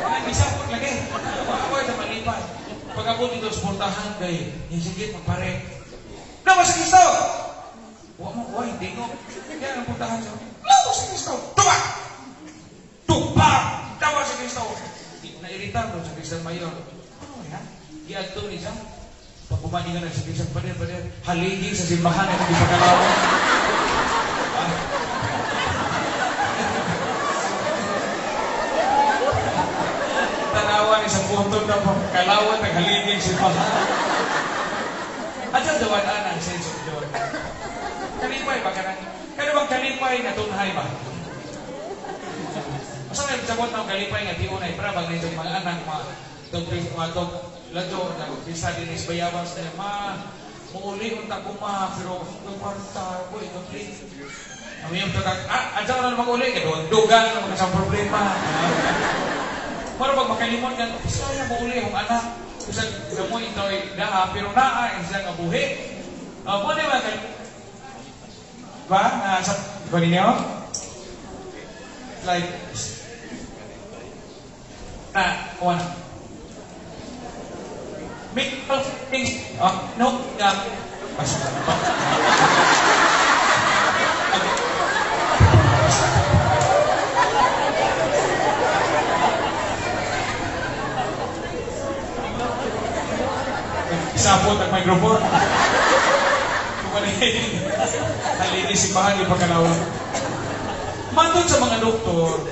ang isapot lagi, ako ito malipas. Pag-abot ito sa portahan kay, hisigit magpare, Nawa sa Kristo! Wa mo, wa, hindi ko. Kaya ang portahan siya, Nawa sa Kristo! Tuba! Tuba! Nawa sa Kristo! Nairita ko sa Christian Mayor. Ano yan? Giadto ni siya. Pag bumani ka na sa Christian, pader, pader, haligi sa simbahan at hindi pagkalawa. Tanawa ni sa punto na pagkalawan, naghaligig simbahan. At sa dawan ang sense of joy. Kalipay ba ka na? Kano bang kalipay na tunhay ba? Masa may sabot ng kalipay nga tiunay pra bang nitong mga anak mga dog ladyo na bisa din is bayawas na ma muuli unta ko ma pero kwarta ko ito please. Ang iyong tutag adyaw na mag-uli kay dugang na mga problema. Mara pag makalimot ka, saya muuli akong anak. Bisag gamoy ito'y daha pero naa ang siyang abuhi. Mo ni ba kay ba sa ba ninyo? Like na one. Make things no basta ba. Isapot ang microphone. Haligi simbahan yung pagkalawa. Matod sa mga doktor,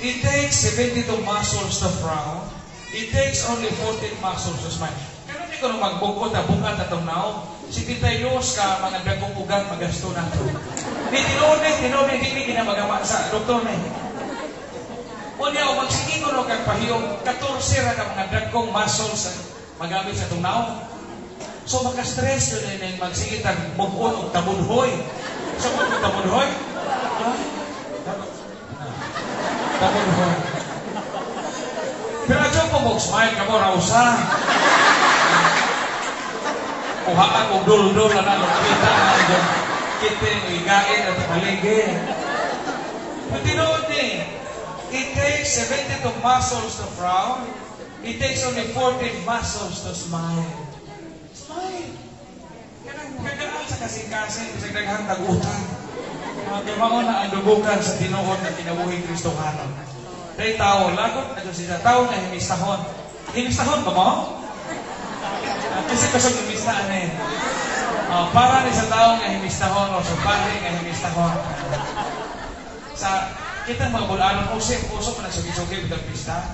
it takes 72 muscles to frown. It takes only 14 muscles to smile. Kaya hindi ko nung magbukot na bukat atong naong. Si Titayos ka mga dagong ugat magasto na ito. Ni tinuod ni, hindi kinamagama sa doktor na eh. O niya, o magsige ko no kag pahiyong, 14 ra ka mga dagkong muscles magamit sa itong naong. So maka-stress na din magsige tag bukod o tabudhoy. Sa bukod o tabudhoy? Ha? Tabudhoy. Pero adyo po mag-smile ka mo, rausa. Kuhaan og dul-dul na nalupita na dyan. Kiting, igain at haligi. Pero tinuod ni, it takes 72 muscles to frown. It takes only 14 muscles to smile. Smile. Kanang kagaan sa kasing-kasing, bisag daghang tag-utang. Kay mao na ang dugukan sa tinuod na kinabuhing Kristohano. Dahil tao, lagot na dyan sila. Tao nga himistahon. Himistahon ba mo? Kasi kasog himistahan eh. Para ni sa tao nga himistahon o sa pare nga himistahon. Sa kitang mga bulanon, usok na nagsugi-sugi bitang pista.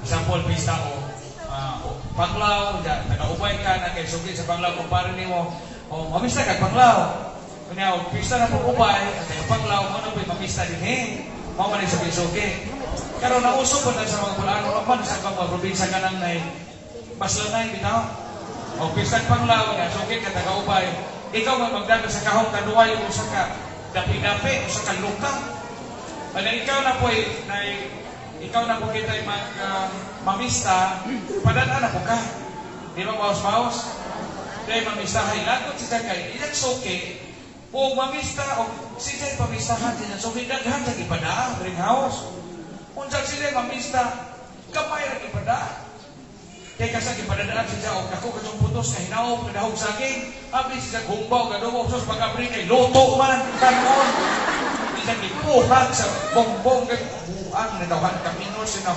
Example, pista o panglaw, taga-ubay ka na kay sugi sa panglaw, kung pare nimo, o mamista ka panglaw. Kunya, o pista na po ubay, at taga panglaw, mo na po'y mamista din eh. Mao man sugi-sugi. Karon nauso po na sa mga bulanon, man sa mga probinsya ka nang nay paslanay bitaw. O pista panglaw, nga sugi ka taga-ubay. Ikaw nga magdala sa kahong kanuay usa ka dapi-dapi, usa ka luka. Ano ikaw na po ikaw na po kita mamista, padaan na po ka. Di ba paus-paus? Dahil mamista, hay lagot siya kay ilang suki, o mamista, o siya pamistahan, siya suki, daghan sa ipadaa, ring house. Unsa sila mamista, kamay ra ipadaa. Kaya kasi ipadadaan siya, o kako katong putos, nga hinaog, kadahog saging, abli siya gumbaw, kadugo, sus pag-abri kay luto man ang kanon. Di siya gipuhat sa bongbong, kay buang natawhan kamino sino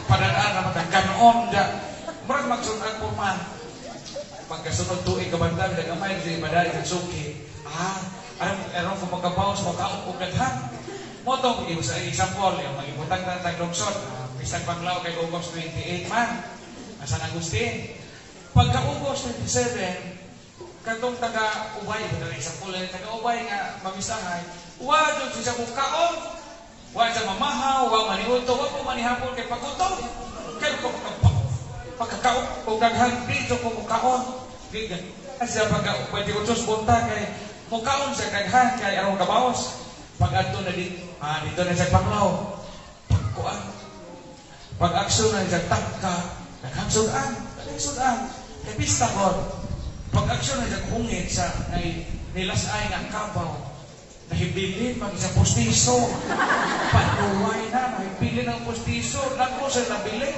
padaan na matagkanon da. Murag magsunan porma. Pagkasunod tuig kabanda gamay sa ibaday sa suki. Ah, aron ko magabaws mo kaon og daghan. Motong sa example, yung magibutang na taglungsod, bisan panglaw kay August 28 man, San Agustin. Pagka August 27, katong taga-ubay, example, taga-ubay nga mamisahay, wa jud siya mo kaon, wa siya mamahaw, wa maniuto, wa po manihapon kay pagutom. Kay pagkakaon og daghan dito ko mukaon. Siya pagka 28 bunta kay mukaon sa daghan kay aron kabaos. Pag adto na dito, dito na siya panglaw. Pagkuan. Pag aksyon na siya tangka, daghang sudan, daghang sudan. Kay pista god. Pag aksyon na siya hungit sa nilasay nga kabaw. Nahibilin mag isang pustiso. Panuway na, nahibilin ang pustiso. Nako sa nabili.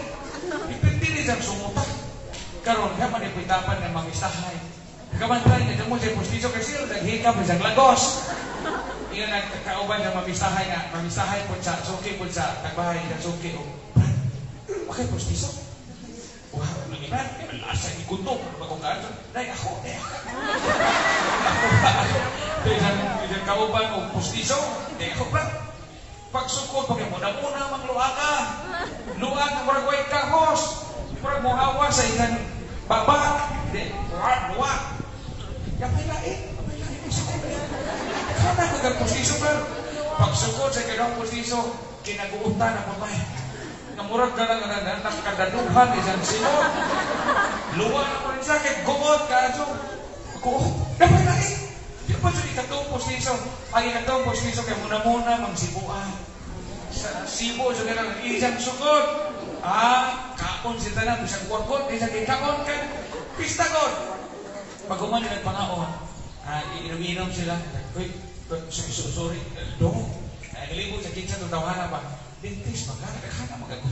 Ipintili siyang sumutak. Karon, kaya manipitapan ng mga isahay. Kamantay, nga mo siya pustiso kasi naghikap siyang lagos. Iyan nagkakauban nga mamisahay nga, mamisahay po sa suki po sa tagbahay ng suki. O, Brad, bakit pustiso? Wow, lagi Brad, kaya malasa, ikutok, bagong kaso. Day, ako, day, ako. Ako, isang kauban o pustiso, day, ako, Brad. Pagsukod, pag muna-muna, magluha ka. Luha ka, murag way kahos. Murag muhawa sa ilang baba. Di, luha, luha. Kapay lain, kapay lain, magsukod. Kana ko kang pustiso, Brad. Pagsukod sa kanang pustiso, kinaguutan ang babae. Namurag ka lang, nakakadanuhan, isang sinod. Luwa na mo rin sakit, guot ka. So, guot, kapay lain. Di ba sa ikatong pustiso? Ang ikatong pustiso kay muna-muna mangsibuan. Sa sibo, sa ganang isang sukod. Ah, kaon si tanan, isang kuwakot, isang ikaon kay pista god. Pag human nila pangaon, inom-inom sila. Uy, sorry, do. Nalibot sa kinsa itong tawhana ba? Dentist, magkana, magkana.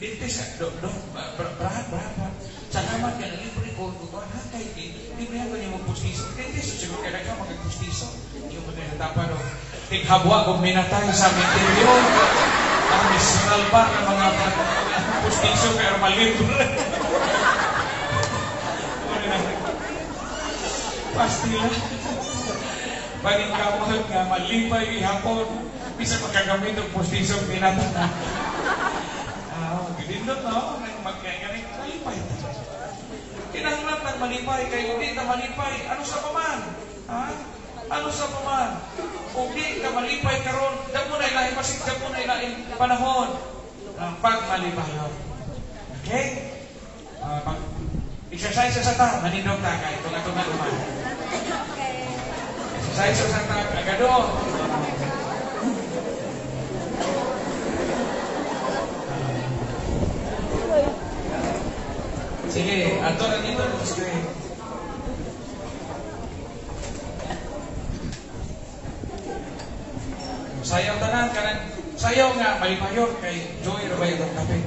Dentist, do, brad, brad, brad. Salamat ka, nalibre ko, ha, kay, libre ako niyo magpustiso. Dentist, siguro kaya ka magpustiso. Hindi ko na tapa, no. Tighabwa kung minatay sa mitilyo. Ang misral pa ng mga pustiso, pero malibre. Pastila. Paningkamot nga, malipay ihapon. Bisa magkagamit ang pustiso, minatay na. Gilindot, no? Magkagaling, malipay. Kinahanglan ng malipay, kay hindi ka malipay. Ano sa paman? Ha? Ano sa paman? Kung di ka malipay karon, damo na ilaing pasig, damo na ilaing panahon ng pagmalipayon. Okay? Exercise sa ta, manindog ta kay tunga-tunga naman. Exercise sa ta, agado. Sige, ato na dito sa screen. Sayaw tanan, kanang sayaw nga, malipayon kay Joy Rabayo ng kapit.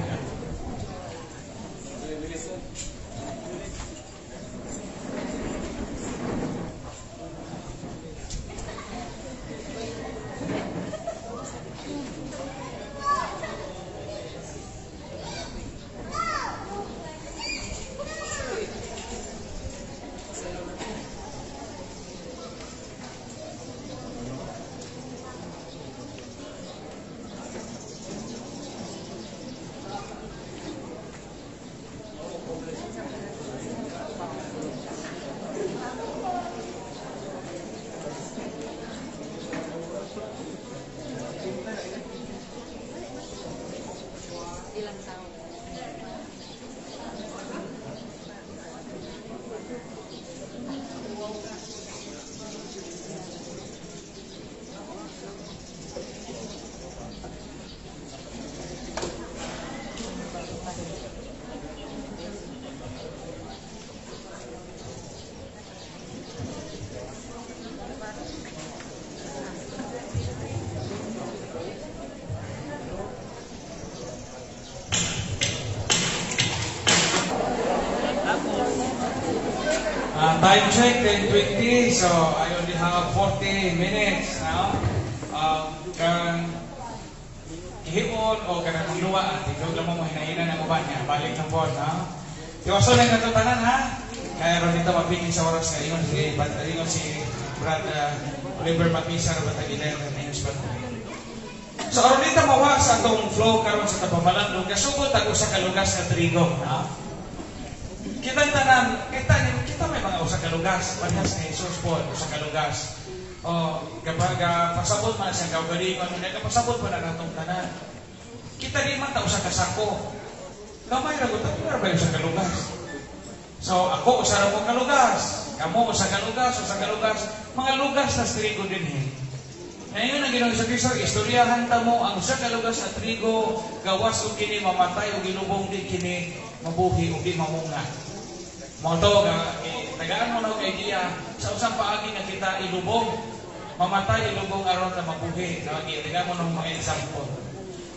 Time check, 10:20, so I only have 40 minutes now. Kihion o kanang luwa, tigog lang mo hinahina ng uban niya. Balik na po, no? Tiwaso lang nato tanan, ha? Kaya ron dito mapingin sa oras nga ingon si Brad Oliver Mapisa ra batag 11 minutes pa. So aron dito mawa sa atong flow karon sa tapamalandong, kasugod tag usa ka lugas nga trigo, no? Kita tanan, kita kita may mga usa ka lugas, parehas ni Jesus po, usa ka lugas. O kapag pasabot man sa kaugalingon, nagapasabot pa na natong tanan. Kita di man ta usa ka sako. Gamay ra gud ta, ba usa ka lugas? So ako usa ra ko ka lugas, kamo usa ka lugas, usa ka lugas, mga lugas na trigo dinhi. Ngayon ang Ginoong Kristo, istoryahan ta mo ang usa ka lugas na trigo, gawas og kini mamatay o gilubong, di kini mabuhi o di mamunga. Mo to tagaan mo na og idea sa usang paagi nga kita ilubong, mamatay, ilubong aron ta mabuhi. Tagaan mo ng mga example.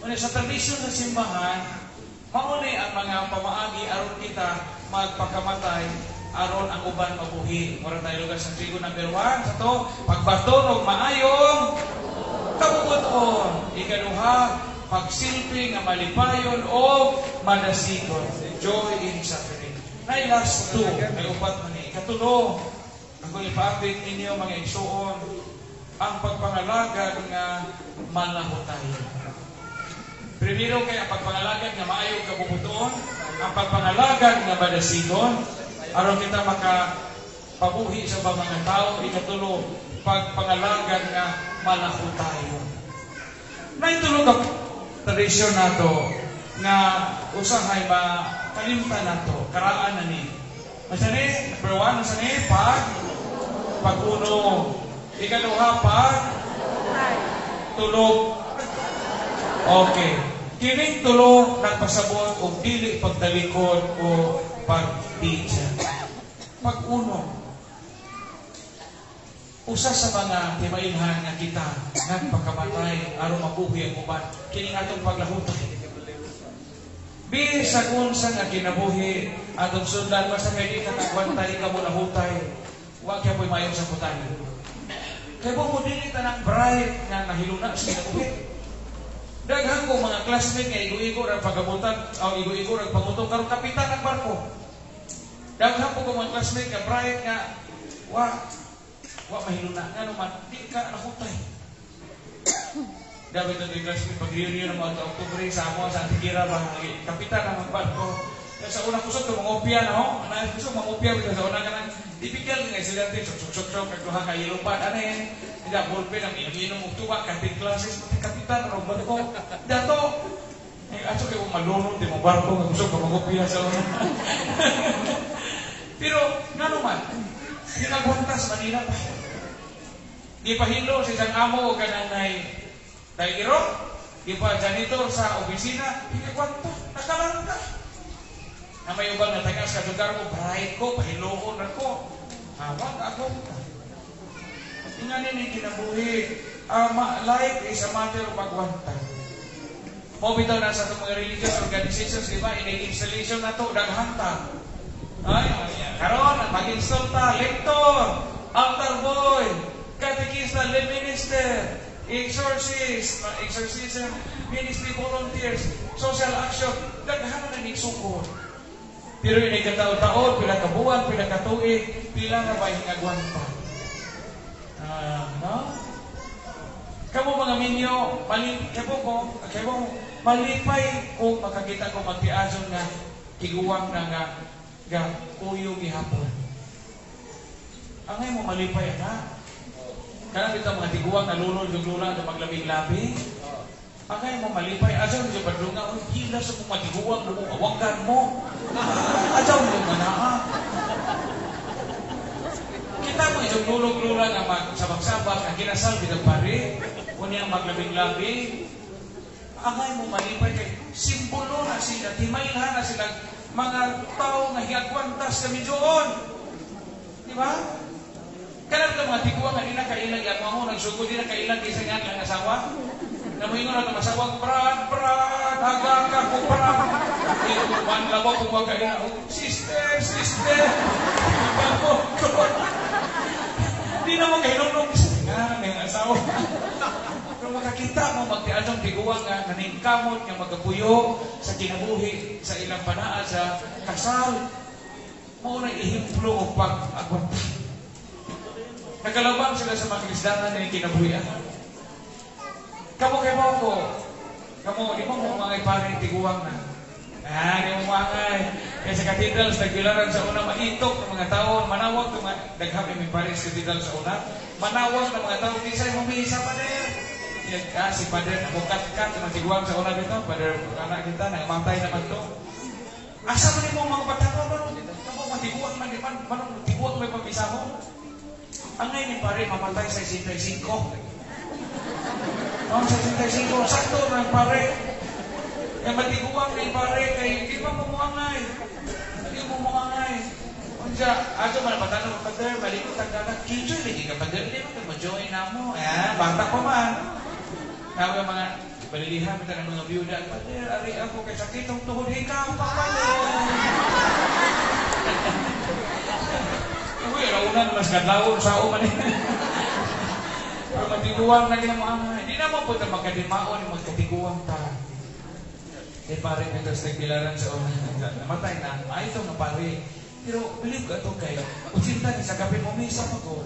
Una sa tradisyon sa simbahan, mao ni ang mga pamaagi aron kita magpakamatay aron ang uban mabuhi. Mura tayo lugar sa trigo. Number 1 sa to, pagbaton og maayong kabubuton. Ikaduha, pagsilbi nga malipayon o madasigon. Joy in suffering. Na last two, may upat man ni. Ikatulo, ang kung ipaapit ninyo, mga igsuon, ang pagpangalagad nga malahutay. Primero kay ang pagpangalagad nga maayong kabubuton, ang pagpangalagad nga madasigon, aron kita maka pabuhi sa mga tao. Ikatulo, pagpangalagad nga malahutayon. Naitulo ka tradisyon nato nga usahay makalimtan nato, karaan na ni. Masa ni, number 1, masa ni, pag-uno. Ikaduha, pag tulog. Okay. Kining tulo nagpasabot og dili pagtalikod o pagpitsa. Pag-uno. Usa sa mga timailhan nga kita nagpakamatay aron mabuhi ang uban, kining atong paglahutay. Bisag unsa nga kinabuhi atong sundan, basta kay di ka kagwantay ka mo lahutay, wa kay po'y maayong saputan. Kay mo dili tanang bright nga nahiluna sa kinabuhi. Daghan ko mga classmate nga igo-igo ra pagabutan o igo-igo ra pangutong, karon kapitan ang barko. Daghan ko mga classmate nga bright nga wa wa mahiluna, ngano man di ka nahutay. Dapat ito yung classmate pag reunion ng mga Oktubre sa amo sa Antiquera ba, kapitan ang barko. Sa una kusog to mangopya na ho, ana kusog mangopya sa una kanang tipikal nga estudyante, sok sok sok sok kag duha ka yellow pad ana eh. Hindi ballpen ang inom-inom og tuba cutting classes, pati kapitan ro barko. Dato eh ato kay malunod di mo barko nga kusog ka mangopya sa una. Pero ngano man hinagwantas Manila pa. Di pahilo sa isang amo o kanang nay dairo, di pa janitor sa opisina, hinagwanta, nakalangka. Na may ubang natagas ka lugar mo, bright ko, pahiloon ako. Hawag ako. Tingnan ni kinabuhi. Life is a matter of pagwanta. Mo bitaw na sa itong mga religious organizations, di ba? In installation na to, daghanta. Ay, karon mag-install ta, lector, altar boy, catechista, lay minister, exorcist, exorcism, ministry volunteers, social action, daghan na ni sukod. Pero ini kataon-taon, pila ka buwan, pila ka tuig, pila nga ba hingagwanta? No? Kamo mga minyo, kamo ko, kamo malipay kung makakita ko magtiason nga tiguwang na nga ga kuyo gihapon. Angay mo malipay ana. Kana bitaw mga tiguwang na lulol yung lula na maglabing-labi. Angay mo malipay ajaw ni padunga, oy hila sa kung matiguwang mo awagan mo. Ajaw mo manaa. Kita mo isang lulog lula nga magsabak-sabak ang kinasal bitag pare, unya maglabing-labi. Angay mo malipay kay simbolo na sila, timailhan na sila mga tao nga hiagwantas kami doon. Di ba? Kanang ka mga tiguang nga di na kailang ang mga nagsugod, di na kailang isa nga ang asawa. Namuingon na itong asawa, "Brad, Brad, haga ka ko, Brad." Man labaw kung wag ka, "Sister, sister, iba ko." Di na mo kahinunong, nga, may asawa. Pero makakita mo magtiadong tiguang nga naningkamot nga magapuyo sa kinabuhi sa ilang panaa sa kasal. Mao na ehemplo og pag-agwanta. Nakalabang sila sa mga isdangan ng kinabuhian. Kamo kay mo ko, kamo di mo mo mga pare tiguang na. Ah, di mo maangay. Kaya sa cathedral sa Tagbilaran sa una, maitok ng mga tao, manawag ng mga daghang may pare sa cathedral sa una, manawag ng mga tao, kinsa mo misa, pader? Ah, si pader, mukat-kat, mga tiguang sa una dito, pader, anak kita, namatay naman to. Asa man mo mga bata mo, kamo matiguang man, di man, manong tiguang may pamisa mo? Angay ni pare, mamatay sa 65. Noon sa 65, sakto ng pare. Kaya matiguang ni pare, kay di ba mo muangay? Di mo muangay. Unsa, ato man patanong, "Pader, malikot ang dagat." Kinsoy lagi ka, pader, di mo mo-join na mo. Eh, bata ko man. Kaya mga balilihan kita ng mga biyuda, "Pader, ari ako kay sakit ang tuhod, ikaw pa, pader." Uy, raunan mas kadlawon sa man. Pero matiguang na ginamuangay. Di naman po ito magkadimaon, magkatiguang ta. Kay pare Peter sa Tagbilaran sa una, namatay na, ay ito nga pare. Pero believe ko ito kay, utsinta ni sa gabi mo, misa pa ko.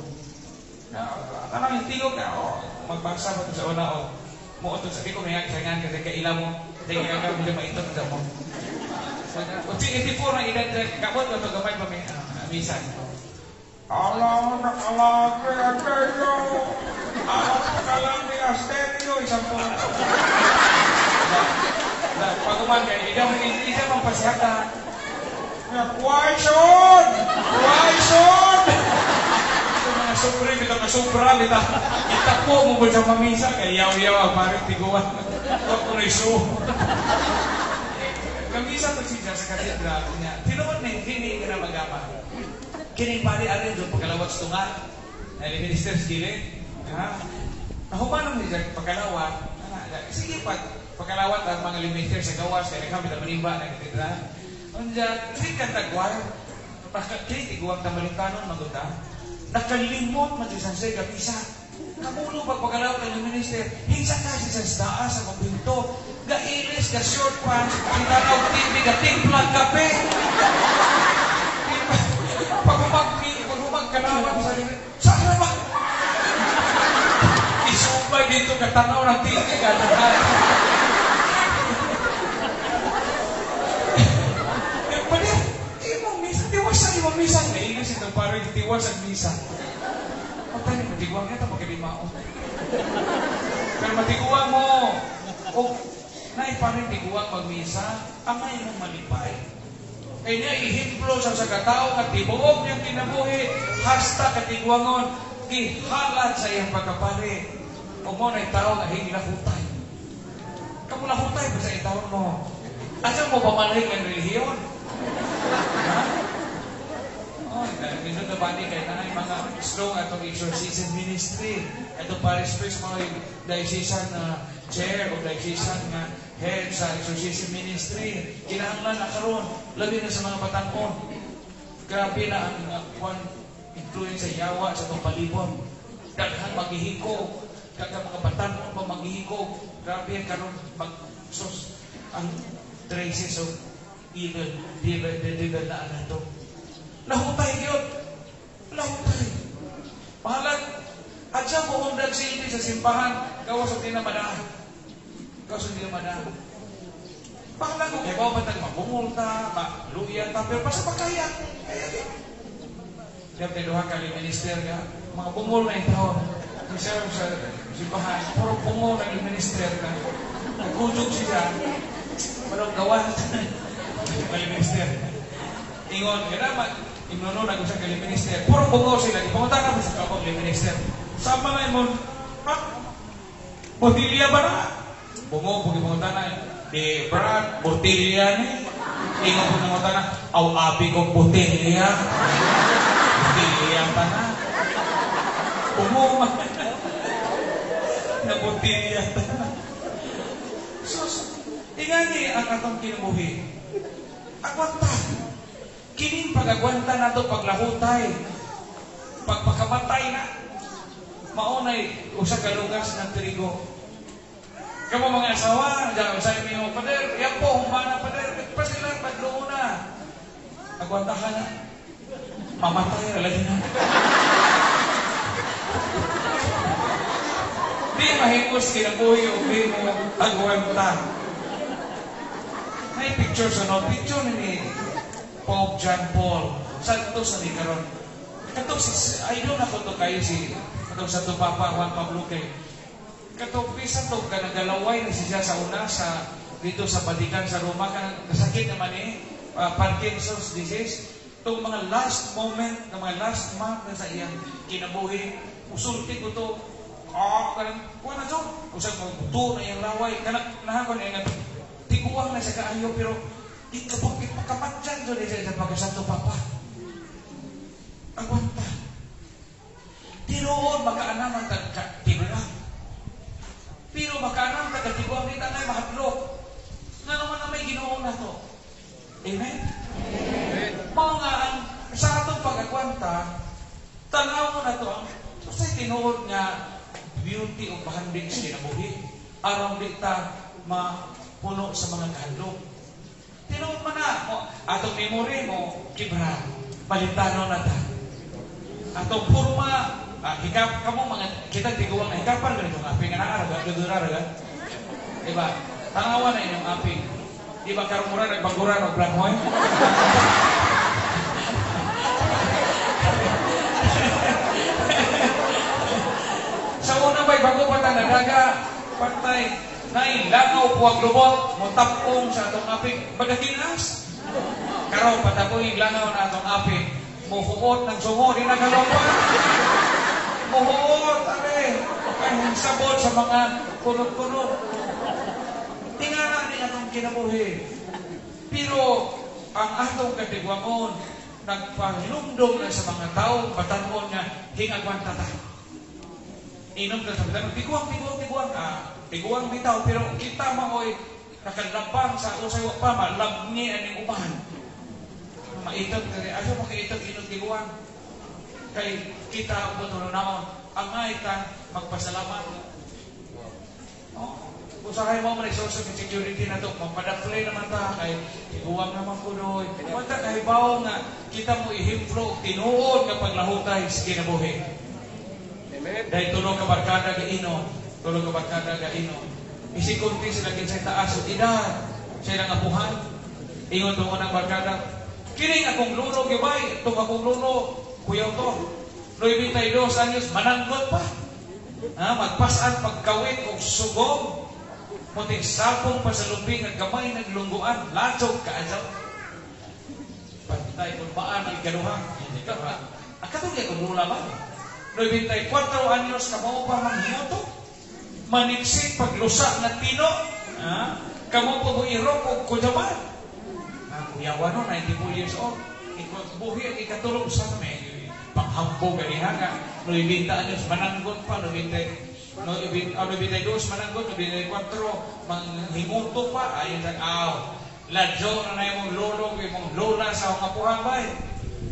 Kanang yung tingog na, oh, magbasa pa ito sa una, oh. Mo ito sa di ko may sayangan kasi kaila mo, kaya ka medyo maitot sa mo. Utsi 84 na edad, kabot ko ito gamay pa may misa. Alam nakalagi kayo. Alam nakalagi asteryo isang po. Pag kay ida man ida man pasihata. Question! Question! Ito mga sobre, bitaw na sobra, bitaw. Itako mo ba sa mamisa? Kay yaw-yaw ang parang tiguan. Huwag ko na isu. Kamisa to siya sa katedral niya. Tinuod na hindi ka na magama. Kining pari arin doon pagkalawat sa tunga. Ay, minister sa gilid. Ha? Nahumanon siya pagkalawat. Sige pa, pagkalawat ang mga minister sa gawas, kaya kami na manimba na katedral. Unja, sige ka tagwar. Kini tiguang tamalitanon maguta. Nakalimot man si San Jose Gapisa. Kamulo pag pagkalawat ang minister, hinsa ka si sa taas sa kumpinto. Gailis, ga short pants, tanaw TV, ga timplang kape. Pag kalawat sa saan ba? Isubay dito ka tanaw ng TV, ganahan. Palit, imong misa, tiwas sa imong misa. Nainis itong parang tiwas ang misa. Pagtay, matiguang ito, magkalimao. Pero matiguang mo, o naiparang tiguang magmisa, angay mong malipay. Kaya niya ihimplo sa katao at tibuok niyang kinabuhi, hasta katiguangon, gihalad sa iyang pagkapari. O mo na'y tao nga hinglahutay. Kamulahutay pa sa itawon mo. Asa mo pamalay ng relihiyon? Ha? Oh, minsan na ba ni kay nanay mga strong atong exorcism ministry. Atong parish priest mga diocesan na chair o diocesan nga head sa exorcism ministry. Kinahanglan na karon, labi na sa mga batan-on. Grabe na ang one influence sa yawa sa itong palibon. Daghang maghihikog, daghang mga batan-on pa maghihikog. Grabe karon mag sos ang traces of evil, devil, the devil na ato. Lahutay yun. Lahutay. Mahalag, at siya buong nagsilbi sa simbahan, gawas sa tinamadahan. Gawas sa tinamadahan. Mahalag ko, kaya ba tag mabungol ta, maluya ta, pero basta makaya. Kaya din. Siyempre, duha ka minister ka, mga bungol na ito. Siya sa simbahan, puro bungol na minister ka. Nagkujog siya, parang gawa. Kali minister. Ingon, kaya Ignono na ko sa kali minister. Puro bungo sila. Ipangunta na mo sa kapag minister. Sama na imon, ha? Botilya ba na? Bungo, pag ipangunta na, di Brad, botilya ni. Ingon po nangunta na, aw abi kong botilya. Botilya pa na. Bungo man. Na botilya pa na. Sus, ingani ang atong kinabuhi. Agwanta. Kining pag-agwanta na ito, paglahutay, pagpakamatay na, maunay usa ka lugas ng trigo. Kamo mga asawa, diyan sa inyo, pader, yan po, humana, pader, pasilan, padlo na. Agwanta ka na. Mamatay, lagi na. Di mahimos kinabuhi o di mo agwanta. May picture sa no, picture ni Pope John Paul, santo sa ni karon. Katong si, idol na ko to kayo si, katong Santo Papa Juan Pablo kay. Katong bisan to ka nagalaway na siya sa una sa dito sa Vatican sa Roma ka kasakit naman eh Parkinson's disease. Itong mga last moment, ng mga last month na sa iyang kinabuhi, usulti ko to. Kanang kuha na to. Usag mo buto na iyang laway. Kanang nahakon na iyang tiguang na sa kaayo pero ipakamatyan doon siya sa pagkasanto Papa. Agwanta. Tinuod makaanam ang tiguang. Pero makaanam taga-tiguang di tanay mahadlok. Nga naman na may Ginoo na to. Amen? Amen. Mao nga ang sa atong pag-agwanta, tanaw mo na to ang basta tinuod nga beauty o pahanding sa kinabuhi. Aron di ta mapuno sa mga kahadlok. Tinuod man na mo, atong memory mo kibra, palitano na ta. Atong purma, hikap kamo mga kita tiguang na hikapan ganito ng aping nga naa ra gudura ra. Diba? Tanawa na inyong aping. Di ba karong mura nagbagura og blanhoy? Sa una ba'y bago pa ta nagaga, pantay, nay langaw puwag lubot, motapong sa atong aping, bagaginas. Karon patapuhin langaw na atong aping, muhuot ng sungo, di nakalompa. Muhuot, are, kay sabot sa mga kunot-kunot. Tingala ni atong kinabuhi. Pero ang atong katigwangon, nagpahinumdum na sa mga tao, batan-on nga, hingagwanta ta. Inom na sa batan, tiguang, tiguang, tiguang. Tiguang bitaw, pero kita maoy nakalabang sa usay wa pa, malabni aning uban. Maitag, asa makaitag inom tiguang. Kay kita ang buto naon, angay ka magpasalamat. Oh. Usahay mo man social security na to, mapadakle naman ta kay tiguang naman kunoy. Wala kahibaw nga kita mo ihimplo tinuod nga paglahutay sa kinabuhi. Amen. Dahil tulo ka barkada gaino, tulo ka barkada gaino. Isikunti sila kinsay taas og edad, sa ilang apuhan. Ingon tungo ng barkada, kining akong lulo gibay, itong akong lulo, kuyaw to. 92 anyos, mananggot pa. Ha, magpasan pagkawit og sugong. Munting sapong pa sa lupi nga gamay naglungguan, latsog kaadyaw. Pantay kung baan ang ikaduha. Ang katong akong lula ba? 94 anyos kamo pa manghimuto. Maniksik paglusa na tino. Ha? Kamo pa mo irok og kuyawan. Kuyawan no, 94 years old. Buhi ang ikatulog sa kami. Panghambog ganiha nga. 90 anyos mananggot pa, 92 mananggot, 94 manghimuto pa. Ayun sa aw. Ladyo na na imong lolo, imong lola sa akong apuhan bay.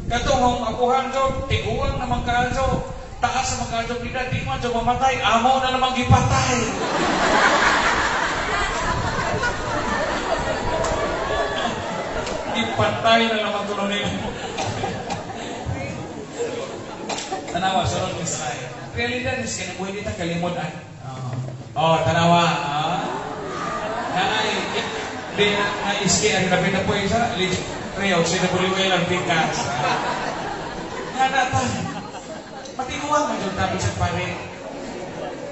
Katong apuhan jo, tiguang naman kaadyo, taas naman kaadyo, bida, di man jo mamatay, amo na namang gipatay. Ipatay na naman kuno nila. Tanawa, sunod ni slide. Realidad is kinabuhi dita kalimod-an. Oh, tanawa. Naay, di na iski ang labi na po isa, Rio, CWL ang bigas. Nga na ta, matiguang man yung tabi sa pare.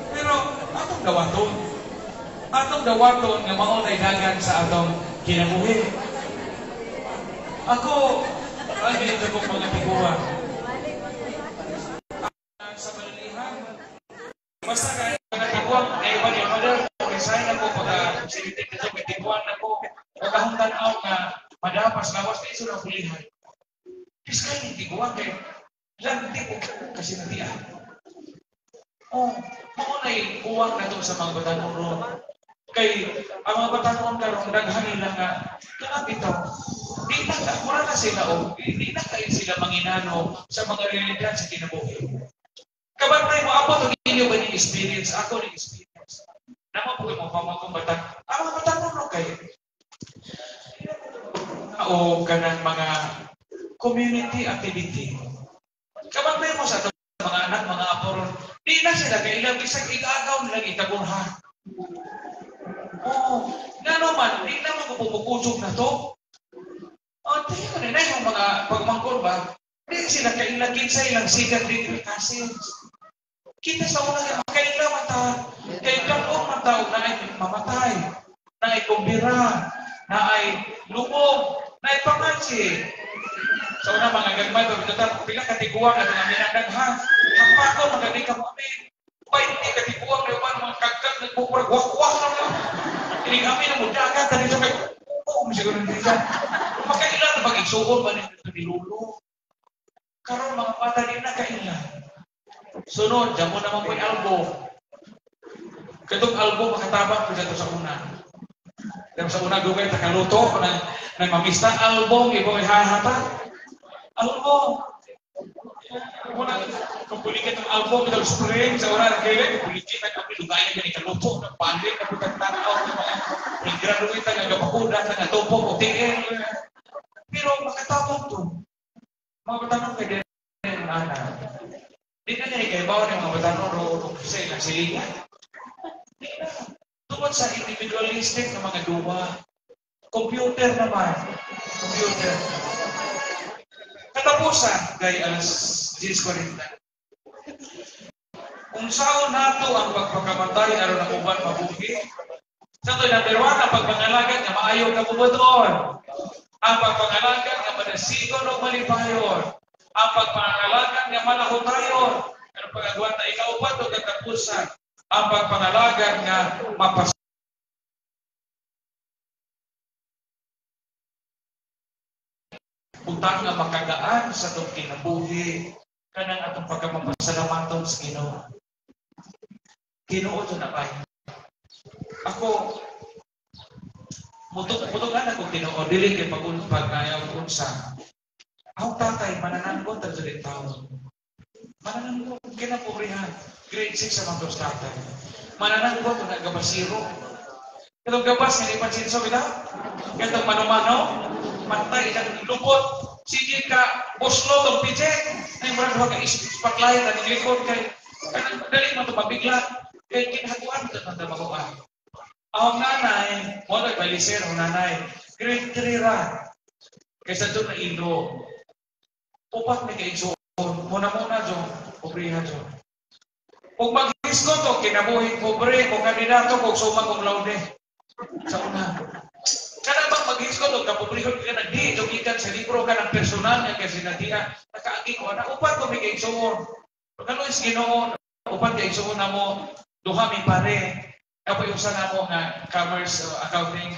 Pero, atong dawaton. Atong dawaton nga maunay dagan sa atong kinabuhi. Ako, ang ganito kong mga tiguang. Sa malilihan, basta kaya natiguang, ay iba niya, mother, resign na po, pagka silitin na ito, tiguang na po, pagkahong tanaw nga, madapas, lawas na iso ng hulihan. Piskay ni tiguang, kay lanti ko kasi natiyan. Oh, maunay uwang na to sa mga batanon ron. Kay, ang mga batanon karon daghan nila nga, kanang bitaw, di na, mura na sila, o, di na kayo sila manginano sa mga realidad sa kinabuhi. Kabantay mo, ako itong inyo ba yung experience? Ako yung experience. Namo po mo pamagong bata. Ang mga bata no kay o kanang mga community activity. Kabantay mo sa atong mga anak, mga apo ron, di na sila kailang bisag igagaw nilang itabon ha. Oo, ngano man, di na mo pumukusog na to. O, tingnan na yung mga pagmangkon ba? Di sila kailang kinsa ilang sikat degree cousins. Kita sa una nga makaila man ta, kay kan-on man ta og naay mamatay, naay kumbira, naay lubog, naay pangansi. Sa una mga gagmay pa bitaw pila ka tiguang ato nga minadaghan. Hapakon magani ka mo amin. 20 ka tiguang na uban mga kagkag nagpupurag wakwak na lang. Ining amin ang mudagan tani sa kay oo siguro nila. Makaila na pag-igsuon ba nito ni Lolo? Karon mga bata di na kaila. Sunod, dyan mo naman po'y album. Katong album makatabang po dyan sa una. Dyan sa una, dugay takaluto, nang mamista, album, ibong ihahata. Album. Muna, kumpulikat ng album, itong spring, sa una, kailan, kumpulikat, nagkapilugayan, ganyan, kaluto, nagpalit, nagputang-tanaw, mga graduate, nagkapakuda, nagkatupok, o TL. Pero makatabang to. Mga batanong kay din ana. Di na niya kay bawo ng mga batanong ro sa ilang silingan. Di na. Tungod sa individualistic na mga duwa. Computer naman. Computer. Katapusan kay alas 10:40. Kung saan nato ang pagpakamatay aron ang uban mabuhi. Sa to number 1 ang pagpangalagan nga maayo kabubuton. Ang pagpangalagan nga madasigon o malipayon. Ang pagpangalagan nga malahutayon. Pero pag-agwanta ikaupat o katapusan. Ang pagpangalagan nga mapas butang nga makagaan sa atong kinabuhi kanang atong pagkamapasalamaton sa Ginoo. Ginoo to na ba? Ako mutugan ako Ginoo dili kay pag-unpag unsa. Ako tatay manananggot ang jud taon. Manananggot kinapobrihan. Grade 6 sa mga tatay. Manananggot ang nagabasiro. Katong gabas nga ipansinso bitaw? Katong mano-mano pantay itang lupot. Sige ka boslo tong pijek. Ay murag duha ka spotlight ang likod kay kanang dali man to mabigla kay kinhaguan to nang makuha. Ang nanay, mo na baliser ang nanay. Grade 3 ra. Kaysa doon na ilo. Upat may kaigsoon. Muna-muna jo, pobriha jo. Kung mag-isko to, kinabuhi pobre, kung kandidato, kung suma kung laude. Sa una. Kana bang mag-isko to, kapobrihon ka na, di, jugikan sa libro ka ng personal nga kasi natiya, nakaagi ko, na upat ko may kaigsoon. Pagkano is Ginoo, upat kaigsoon na mo, duha mi pare. Ako yung usa na mo nga commerce, accounting,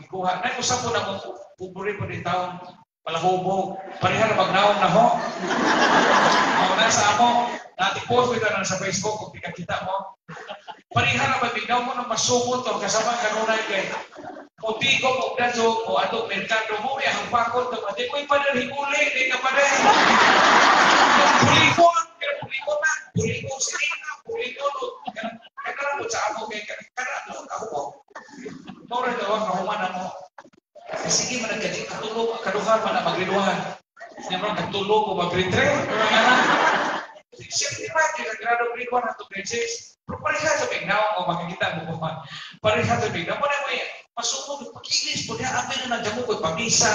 ikuha. Nay, usa po na mo, pobre po di taon, palahubog, pareha na magnaong na ho. O, nasa amo, nati-post ko ito na sa Facebook kung pinakita mo. Pareha na magnaong mo ng masumot o kasama kanunay kay Mutigo mo daso o ato merkado mo, ang pakot na mati. Uy, padal, higuli, di ka padal. Pulikon, kaya pulikon na, pulikon, sige na, pulikon. Kaya mo sa ako, kaya kaya ako. Mura daw ang kahuman mo. Sige, managkadyo, katulog, kaduhan man ang magriluhan. Nga mo, katulog o magritre. Siyempre ba, kaya grado grade 1 at grade 6. Pero pareha sa bignaw o makikita mo pa. Pareha sa bignaw mo na may masumod, pag-ilis po niya, amin na nandiyan ko, pag-isa.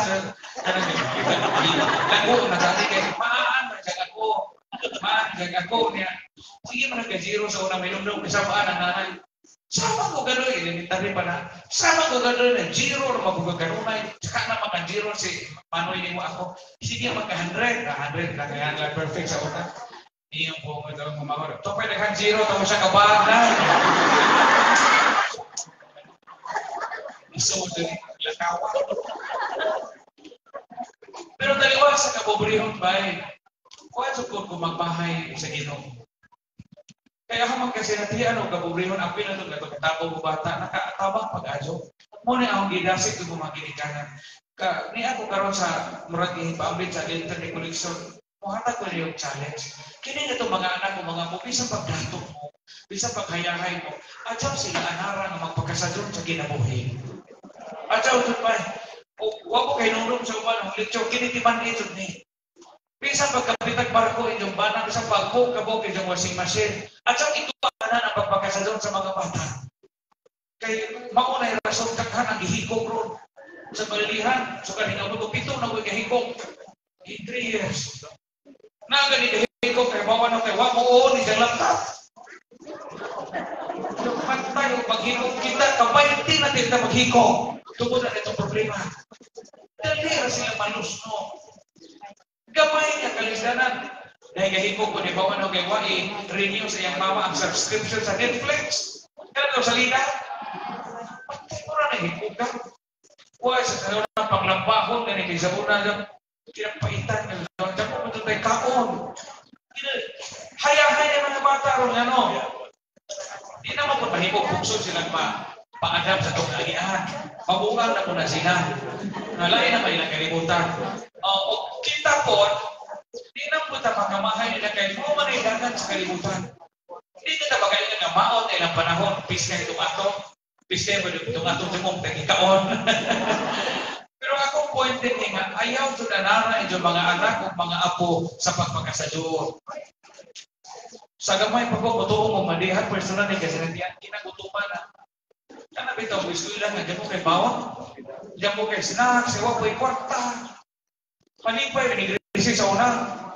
Lago na dati kay maan, nandiyan ako. Maan, nandiyan ako niya. Sige, managkazero sa unang minumdum, kasamaan ang nanay. Sama ko gano'n, elementary pa na. Sama ko gano'n na zero, na magugagano'y. Tsaka na maka-zero si Manoy ni mo ako. Sige, magka-100. 100 na kaya nga perfect sa una. Iyong po mo daw kumahor. Ito pa naghan zero, tapos siya kabahan na. Iso din, lakawa. Pero dalawa sa kapobrehon bay, kuha sukod ko magbahay sa Ginoo. Kaya ako magkasinatian o kapobrehon, apil na itong katapong mo bata, nakaatabang pag-adyo. Muna akong gidasig kung mga ginikanan. Ni ako karon sa murag ipaambit sa internet collection, Muhatag ko yung challenge. Kini nga itong mga anak ko, mga mo, bisan pagdato mo, bisan paghayahay mo, adyaw sila anara nga magpakasadron sa kinabuhi. Adyaw jud pa. Wa mo kay nunong sa uban ang litso kini timan ni jud ni. Bisan pagkapitag barko inyong bana, bisan pagkabog inyong washing machine, adyaw ito ang pagpakasadron sa mga bata. Kay mao na rason daghan ang gihigog ron sa malilihan. So kaning abot og 7 na ko'y gahigog in 3 years. Na gani gahigog kay bawa na kay wa mo on ni laptop. Pantay og maghigog kita kabay di na kita maghigog. Tungod na itong problema. Dali ra sila malusno. Gamay nga kalisdanan. Dahil gahigog ko ni bawa na kay wa i-renew sa iyang mama ang subscription sa Netflix. Kaya daw salida. Pantay mo ra na higog ka. Wa sa sa panglambahon nga ni kay sa una kinapaitan nga sa mo matutay kaon. Hayahay ang mga bata ron ano. Di naman po mahimong pugso silang pa-adapt sa itong agian. Mabuang na po na sila. Nalain na ba ilang kalibutan? O kita po, di na po ta makamahay nila kay mo man ay dagan sa kalibutan. Di na ta magaling nga maon na ilang panahon, peace na itong ato. Peace na itong atong tumong tagikaon. Pero akong point din nga, ayaw to nanara inyong mga anak o mga apo sa pagpakasadyo. Sa gamay pa ko, mutuo mo, madihan personal ni kasi nandiyan, kinagutuman na. Kana bitaw, eskwela nga, diyan mo kay bawang, diyan mo kay snacks, iwa ko'y kwarta. Palipay, nag-receive sa una,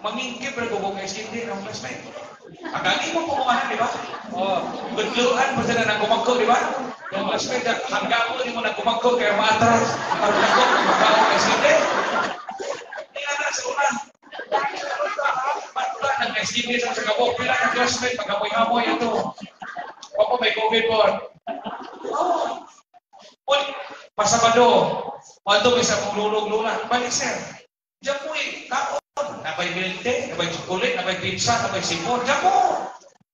mangingkip rin ko kay skin ang classmate. Ang gani mo pumungahan, di ba? Oh, gudluan pa sila nang gumagko, di ba? Yung classmate, hanggang mo, di mo nang gumagko, kaya maatras, ang nagko, magkao kay skin. Hindi na sa una. Matula ng SDB sa kabok, pila ka classmate, magamoy-amoy ito. Wapo may COVID po. Oh. Pasabado, wato may sa mong lulog-lula. Balik sir, diyan mo eh, kaon. Nabay milk tea, nabay chocolate, nabay pizza, nabay sipon. Diyan mo!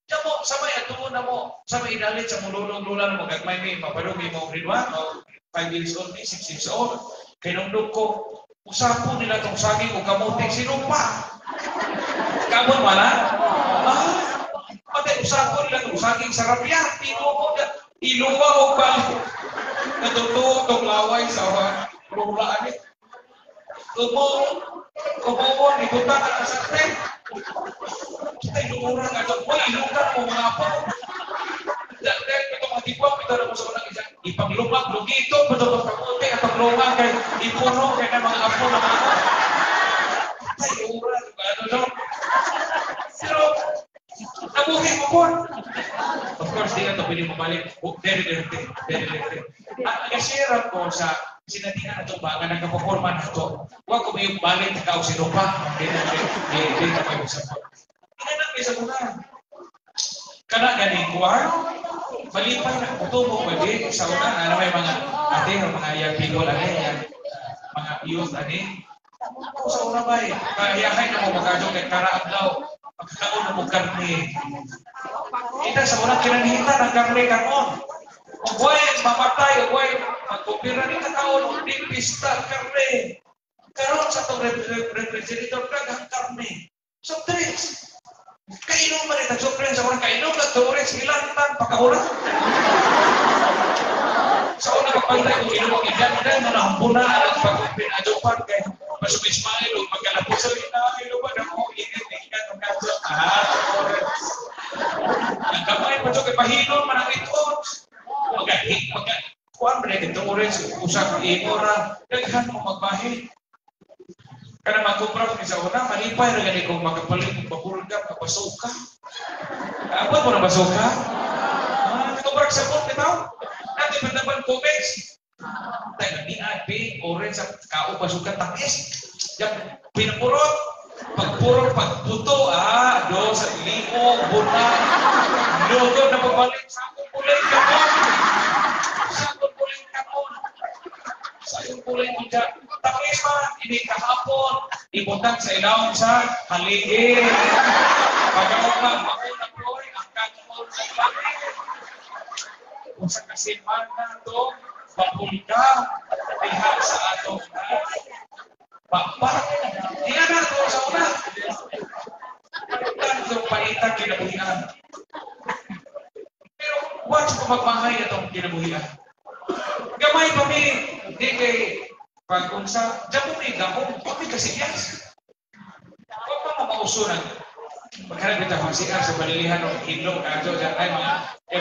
Diyan mo, sabay atuon na mo. Sabay inalit sa mong lulog-lula na mo. Gagmay may mapalo, may mga grade 1, 5 years old, 6 years old. Kay nung ko, usapo nila itong saging o kamote, sinupa. Kamon wala? Ah, patay usapo nila itong saging sarap yan. Pinuho na, iluwa o balik. Natutuo itong laway sa lulaan eh. Kumuo, ikutan ka sa tent. Kita iluura nga ito. Wala, ilugan mo mga apo. Dahil itong matipang, ito na mo sa unang isang ipaglumag, lugito, ito itong kamote, at paglumag kay ipuno, kay na mga apo na mga apo. Ay, iluura, ano no? Pero, nabuhi mo po. Of course, di na ito pwede mabalik. Oh, very dirty, very dirty. Ang nag-share ko sa sinatihan na ito ba, nga nagkapaporma na ito, huwag ko may balik na kao sinupa. Hindi na, hindi na may usapon. Hindi na, sa muna. Kana ganing kuwan, malipay na kutubo pwede sa una, ano may mga ate, mga young people, ano, mga youth, ano. Ako sa una ba eh, kahiyahay na mo magkadyo kay karaadlaw, magkakaon na mo karne. Kita sa una, kinanhita ng karne kanon. Huwag mamatay, huwag magkumpira ni kakaon, o di pista karne. Karon sa itong refrigerator, daghang karne. Soft drinks. Kainom man ito, soft drinks. Sa una, kainom na tourist, ilantan, pagkahula. Sa una, pagpantay, kung inom ang ilan, na nahampuna, at pagpinadupan, kay Pasok Ismail, o magkalapos sa ina, ba na mo, init, ikan, ang kadyo. Ah, ang kamay pa kay pahilon, man ang ito. Kuan ba na ito, orange, usap, imora, daghan mo magbahin. Kana magkumpra ko sa una, malipay ra gani kung makapalit og babulgam, kabasuka. Abot mo na basuka? Ah, kumpra sa bot bitaw. Nanti pandaban comics. Tayo ni IP, orange sa kao basuka takis. Yang pinapurot, pagpurot, pagputo, ah, do sa limo, buna. Luto na pagbalik sa akong kulay kaon. Sa akong kulay kaon. Sa akong kulay unja. Tapos pa, ini kahapon, ibutang sa ilawom sa haligi. Pagkaon mauna po, ang kaon sa langit. Kung sa kasimana to, mapulika, diha sa atong papa. Diha na to sa una. Dapat sa pamagmahay atong kinabuhian. Gamay pa mi, di kay pag unsa, dyan mo mi gahom, pa mi kasigyas. Huwag pa mamausunan. Pagkarang kita mga CR sa palilihan o hilo, kadyo dyan, ay mga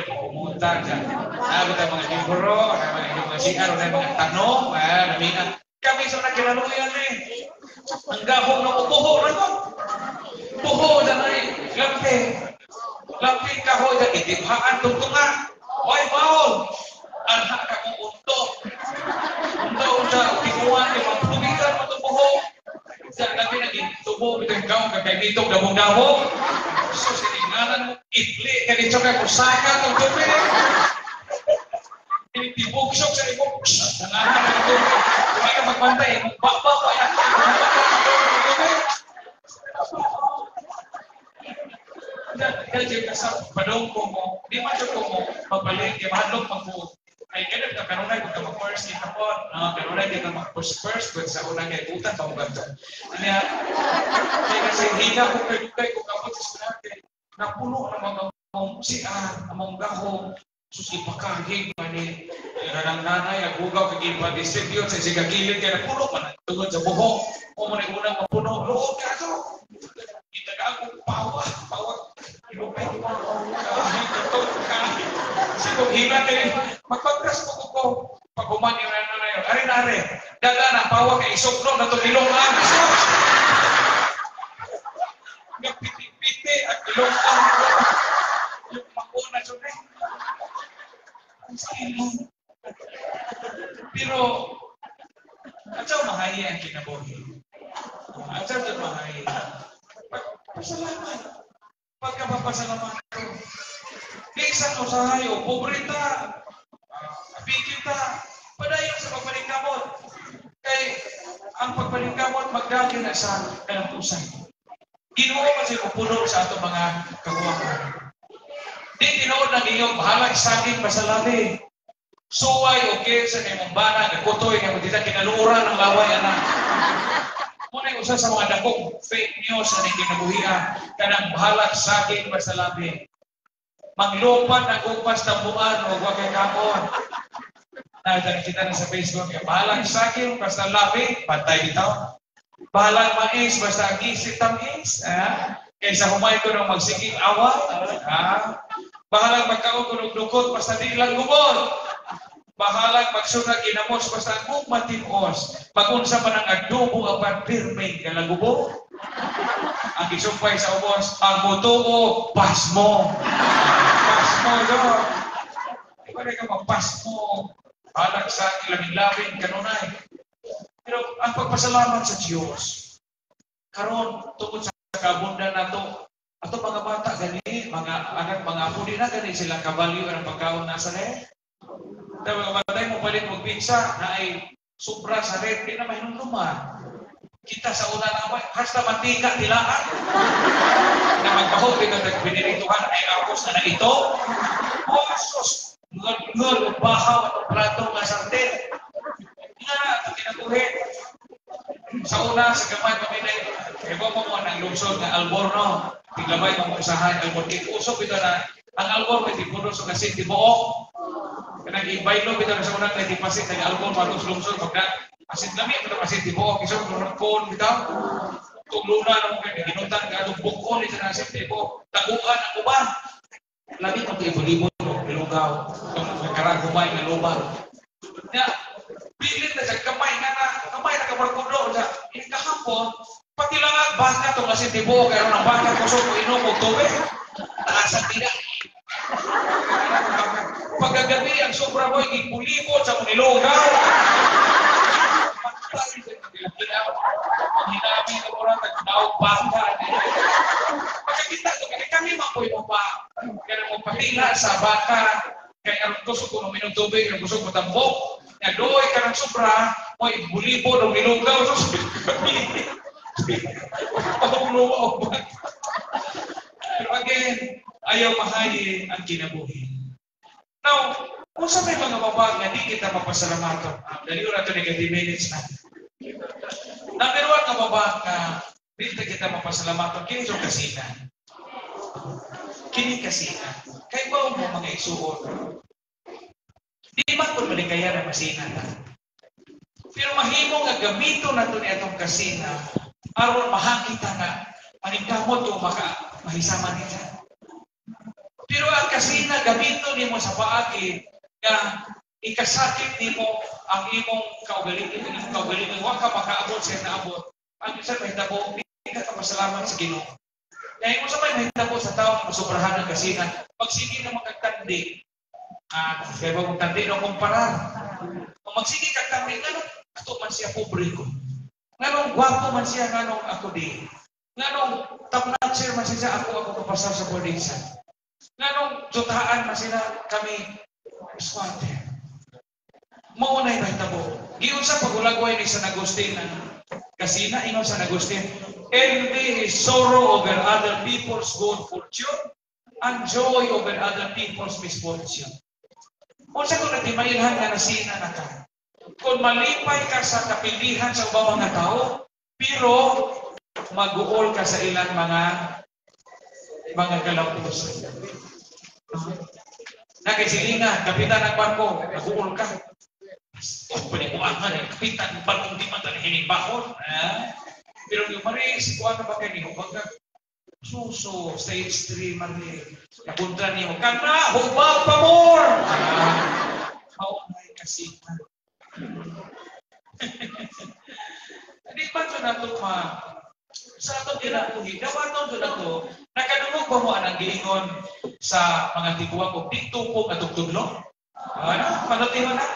pumunta dyan. Kita mga libro, ay mga CR, ay mga tanong, namina. Kami sa nakilaluyan eh. Ang gahom ng upuho, ano? Puho dyan ay, lampi. Lampi kahoy dyan, itibhaan tungtunga. Oy, baon! Anha ka kung unto. Unto, unta, tikuan, ipagpubikan mo itong buho. Sa labi na itubo, itong gaong kakainitong dabong-dabong. So, siningalan mo, itli, kanito ka kusaka, itong tubig. Tinibugsok sa imong, nangalan na itong tubig. Hindi ka magbantay, imong bakba pa yan. Kaya ka sa padong ko mo, di man siya ko mo, magbalik, mahadlok magbuo. Ay, ganun ka, kanunay kung ka mag-first kita po, no? Kanunay kita mag-first first, kung sa unang kay utan, pamuganto. Kaya, kasi hina ko kayo kay kung kapot sa sunate, napuno ang mga mong siar, ang mga gahong, sus ipakahig, mani, ranang nanay, agugaw, kagipag-distribute, sa sigagilid, kaya napuno pa na, tungod sa buhok, o mo na unang mapuno, loob ka ito. Itaga akong pawa, pawa, ilupay, kahit, kahit, kasi kung hila kayo, magpagras mo ko, pag human yung nanay, are-are, dala na, pawa kay isokno, na itong ilong ang nagpiti-piti at ilong ang yung makuna siya. Ang sa ilong. Pero, at sa mahayi ang kinabuhi. At sa mahayi. Pasalamat. Pagkapapasalamat ko. Bisan usahay o pobre ta, abigil ta, padayon sa pagpaningkamot. Kay ang pagpaningkamot magdagi na sa kalampusan. Ginoo man siya pupuno sa atong mga kakuwangan. Di tinuod ng iyong bahalag saging pasalabi. Suway o kesa ng imong bana, nagkutoy, nga dita kinaluoran ng laway anak. Muna yung usa sa mga dakong fake news na kinabuhian, kanang bahalag saging pasalabi. Manglupan ang upas tambuan o wa kay kaon. Nakita na sa Facebook, bahalag saging basta labi, pantay bitaw. Bahalag mais basta gisip tamis, kaysa humay ko ng magsiging awa. Bahalag magkaon ko ng dukot basta di lang gumot. Bahalag magsunag ginamos basta ang matimos. Magunsa pa ng adobo apan pirme kalagubo. Ang isumpay sa ubos, ang mutuo, pasmo. Pasmo, do. Di ba rin ka magpasmo? Bahalag sa labing-labing kanunay. Pero ang pagpasalamat sa Diyos, karon tungod sa kabunda nato, ato mga bata gani, mga anak, mga apo, di na gani sila kabalyo ang pagkaon nasa ref. Dahil mga batay mo palit mong pizza na ay sobra sa ref, di na mahinumduman. Kita sa una na hasta mantika tilaan. Na magkahog dito nagpinirituhan ay akos na na ito. Oh, sus! Ngol, bahaw at plato nga sarten. Nga, ito kinabuhi. Sa una, sa gamay paminay, iba mo mo ng lungsod nga Alborno. Tiglabay mo mo usahan, Alborno. Usok ito na, ang Alborno, itipuno sa kasi tibuok. Nag-ibaylo, ito na sa unang nagtipasit, nag-Alborno, matong lungsod, pagka asin lami, ito asin tibuok, isok, nunong bitaw. Kung luna, nung ginutan, katong bukon, ito na asin tibuok. Taguan ang uban. Lagi itong ibo-libo, nilugaw. Itong nagkarang humay, nalubang. Na, pilit na siya, kamay na na, kamay na kabarkudo. Kahapon, pati lang ang baka itong asin tibuok, kaya ng baka, kusog, inom, og tubig. Taas ang tila. Pagkagabi, ang sobra mo, ipulibot sa unilugaw. Ang hinami ng orang nagdaog baka. Pagkakita ito, kaya kami mapoy mo pa. Kaya mo patila sa baka. Kaya ang kusog ko uminom tubig, ang kusog mo tambok. Kaya doy ka ng sobra, mo ibulibo ng nilugaw. Pero again, ayaw mahayi ang kinabuhi. Now, kung sa may mga babag nga di kita mapasalamaton, dali na ito negative minutes na. Number one nga babag nga di kita mapasalamaton, kini yung kasina. Kini kasina. Kay ba mo mga igsuon? Di man kung malikaya na masina ta. Pero mahimo nga gamito nato ni atong kasina aron mahakita nga maningkamot o maka mahisaman niya. Pero ang kasina gamito nimo sa paagi nga ikasakit nimo ang imong kaugalingon, wa ka makaabot sa naabot. Ang isa mahitabo, di ka kapasalamat sa Ginoo. Kaya mo sa may mahitabo sa tao nga masubrahan ang kasina, magsige na magkagtandi. Kaya ba mong tandi no kumparar? Kung magsige kag tandi, nganong ato man siya pobre ko? Nganong gwapo man siya, nganong ako di? Nganong top notcher man siya, ako kapasar sa boarding sa? Nganong jutaan man sila kami squatter? Mao na mahitabo. Giunsa pagulagway ni San Agustin ang kasina, ingon San Agustin, envy is sorrow over other people's good fortune and joy over other people's misfortune. Unsa kung natimailhan nga nasina na ka? Kung malipay ka sa kapilihan sa ubang mga tao, pero mag-uol ka sa ilang mga kalampusan. Nakisilinga, kapitan ng barko, nag-uol ka. Oh, panikuan man, kapitan ng barko, di man tayo hinibakon. Pero yung Maris, kuha na ba kayo ni hubag ka? Suso, stage 3, Mari. Napunta niyo, kana, hubag pa more! Maunay kasina. Di ba ito nato ma? Sa atong kinabuhi, dawaton ito nato, nakadungog ba mo anang giingon sa mga tiguang o di tupog atong tudlo? Ano? Panultihon na?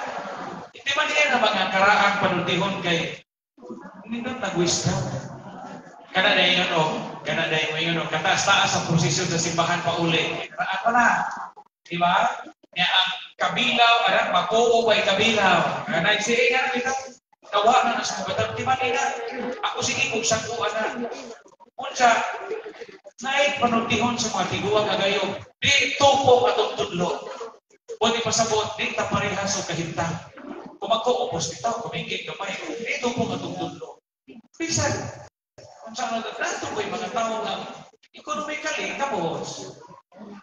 Hindi man niya na mga karaang panultihon kay nindot nag-wisdom. Kana na ingon o, kana na ingon o, kataas-taas ang prosesyon sa simbahan pa uli. Karaan pa na. Di ba? Niya ang kabilaw, anak, makuo ba'y kabilaw? Kana sige nga, kita, tawa na na sa mga. Di ba nila? Ako sige, kung sangkuan na. Unsa, naik panultihon sa mga tiguang kagayo, di tupok atong tudlo. O di pasabot, di taparehas o kahintang. Kung magko-upos dito, kumingkit kamay, di tupok atong tudlo. Bisan, kung saan na nato ko'y mga tao nga economically, tapos,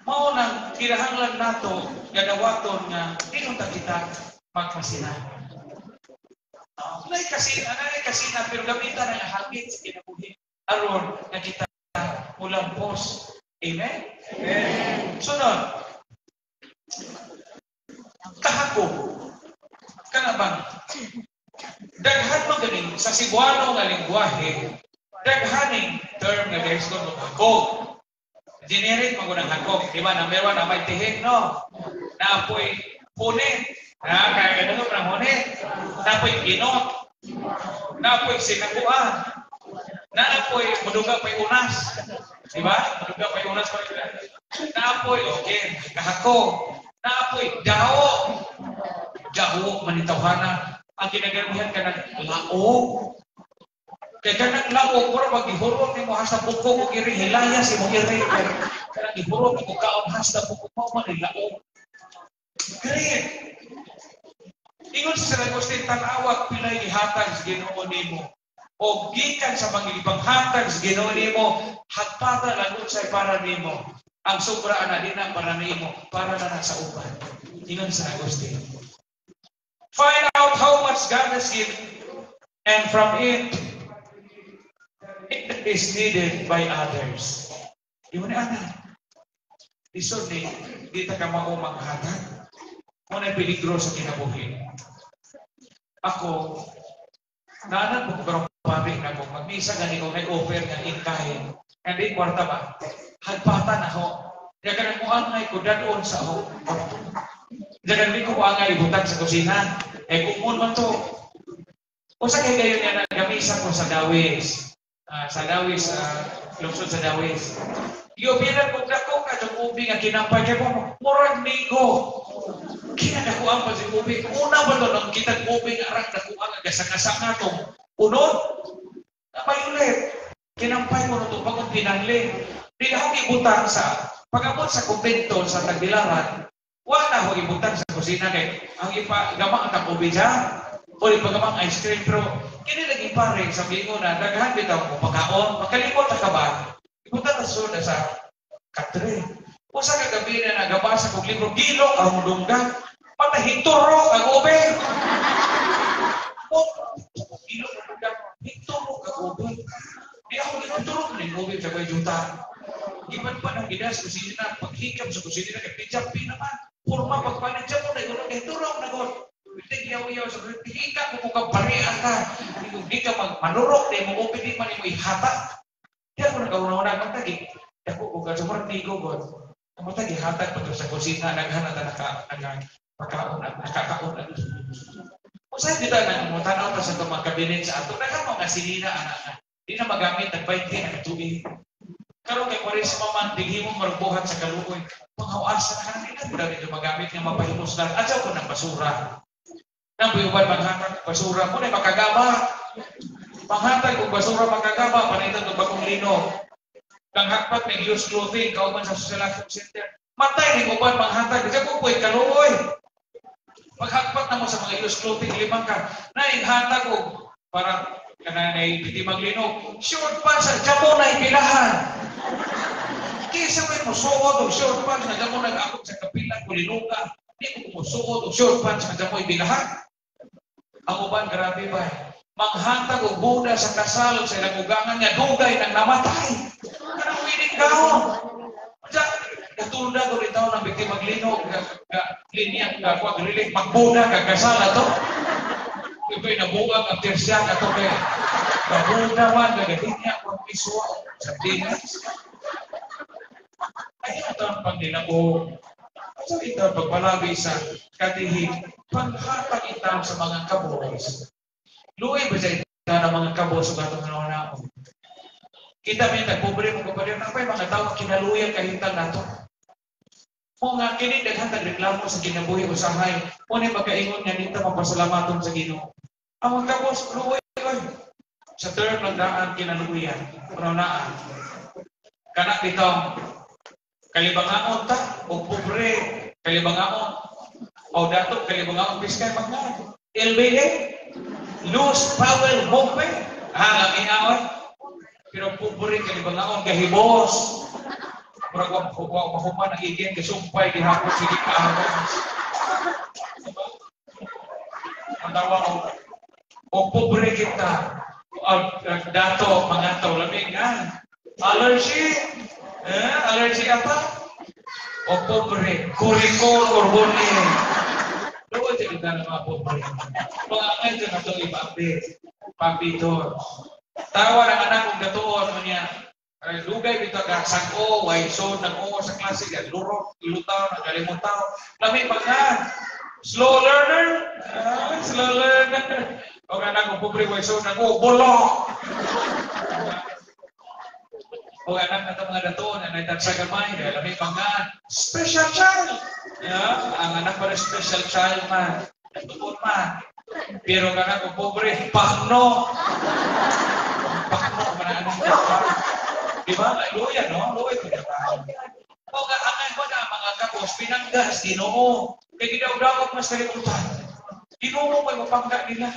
mao nang kinahanglan nato nga dawaton nga inunta kita magkasina. Nay kasina, pero gamitan ang hangit sa kinabuhi aron nga kita mulampos. Amen? Amen. Sunod, kahako. Kana bang daghan man ganing sa Cebuano nga lengguwahe, daghaning term nga guys ko hakog. Generic man gud ang hakog, di ba? Number 1 na may tihik, no? Naapoy punit. Na kaya ganun ang hunit. Naapoy ginot. Naapoy sinakuan. Naapoy muduga pay unas. Di ba? Muduga pay unas pa. Naapoy okay, kahako. Naapoy dao. Dao manitawhana. Ang kinagarmihan kanang laog. Kaya kanang laog, mura mag-ihurot ni mo hasta buko mo iri, hilaya si mo iri. Kanang ihurot ni mo kaon hasta buko mo man laog. Great! Ingon sa San Agustin, tanawag pilay gihatag sa Ginoo nimo. O gikan sa mga ibang hatag sa Ginoo nimo, hagpata lang unsay para nimo. Ang sobra ana di na para nimo, para na sa uban. Ingon sa San Agustin. Find out how much God has given, and from it, it is needed by others. Iwan ni ana. Isod ni, di ta ka mao maghatag. Muna peligro sa kinabuhi. Ako, naanan mo karong pari na ko, magmisa gani ko nag-offer nga inkahin. Hindi, kwarta ba? Hagpatan ako. Dagan mo angay ko dadon sa ako. Dagan di ko angay ibutang sa kusina. Eh, kumon man to. O sa kay gayon nga nagamisa ko sa Dawis. Sa Dawis, lungsod sa Dawis. Iubiran ko dako ka itong ubi nga kinampay kay mo, murag migo. Kinadakuan pa si ubi. Una ba ito nang kitang ubi nga arang dakuan nga gasanga-sanga itong unod? Napay ulit. Kinampay ko na itong bagong pinanli. Di na ako ibutang sa, pag-abot sa kumbento sa Tagbilaran, wala na ako ibutang sa kusina kay ang ipagama ang tag-ubi siya, o ipagamang ice cream, pero kini lagi pare sa bingo na daghan bitaw mo pagkaon, makalimot ka ba? Ibutang na sud sa katre. Usa ka gabi na nagabasa kog libro, gilo ang dunggan. Patay hituro ang ube. Gilo ang dunggan, hituro ang ube. Di ako gituro ng ube sa koy juta. Gipan pa ng gidas kusina, paghikam sa kusina kay pijampi naman. Porma pagpanit siya mo na gulong hituro na gol. Hindi yaw-yaw sa hika ko kung pareha ka. Hindi ka magmanurok, di mo ube di man mo ihata. Di ako nagauna-una magtagi. Dako ko ka sumurag nigo god. Kamatag ihatag pa to sa kusina, naghanat na nakakaon at nakakaon at. Kung saan kita nang tanaw ta sa itong mga kabinet sa ato, naghan mga sinina anak na. Di na magamit, nag-20 na katuig. Karon kay Kwaresma man, dighi mo marugbuhat sa kaluoy. Panghawasan na ka na, di na mo dito magamit nga mapahimos lang. Adyaw ko ng basura. Nang buyuban maghatag basura mo na makagaba. Panghatag og basura makagaba, panaitan og bagong lino. Kang hakpat may used clothing, kauban sa social action center. Matay ni uban manghatag, di ko po'y kaluoy. Maghakpat na mo sa mga used clothing, limang ka. Nainghatag og para kanay bitimang lino. Short pants, jamo na ipilahan. Kaysa may musuot og short pants, na jamo nag-akot sa kapila, kulinuka. Di ko musuot og short pants, na jamo ibilahan. Ang uban, grabe ba? Manghatag og buda sa kasal sa ilang ugangan nga dugay nang namatay. Kanang wining gahon. Katulad ko rin tao ng biktima maglino, linya, gakuha, grilik, magbuda, kagasal na to. Ito'y nabuang ang tersya na to. Kabuda man, gagalinya, kung iswa, sa dinas. Ay, ito ang pangdinabo. Ito ito ang pagpalabi sa katihi, panghatag itaw sa mga kabos. Luwi ba siya ito ng mga kabos sa katong naon? Kita may nagpobre mo kapalir na pa'y mga tao kinaluyan kahintang nato. O nga kini daghan tagreklamo sa kinabuhi usahay. O ni magkaingon nga dito mapasalamaton sa Ginoo. Ang mga kabos luoy oy. Sa term ng daan kinaluyan, unaan. Kana bitong kalibangaon ta og pobre kalibangaon o dato kalibangaon biskay magna. LBA Loose Power Movement. Ha lami aoy. Pero pobre kalibangaon gahibos. Murag wa mahuman ang igin gisumpay gihapon sige kaahon. Ang tawa o pobre kita dato mga taw lami nga allergy allergy ata o pobre kurikol orbone doon dyan kita ng mga pobre mga angay dyan ato ipaabit pabidor tawa ng anak kong datuon mo niya. Lugay bitaw ka sag-o, way so nag-o sa klase ka lurok, lutaw, nagalimutaw. Lami pa nga. Slow learner. Slow learner. O nga anak kong pobre way so nag-o, bulok. O anak na itong mga datuon, na naitansa gamay, lami pa nga. Special child. Yeah, ang anak pa special child man. Datuon man. Pero nga anak kong pobre, pakno. Pakno man ang anak. Diba? Luya, no? Luya ko diba? O nga, angay ko na mga kapos, pinanggas, Ginoo. Kaya ginaw-dawag mas kalimutan. Ginoo may mapangga nila.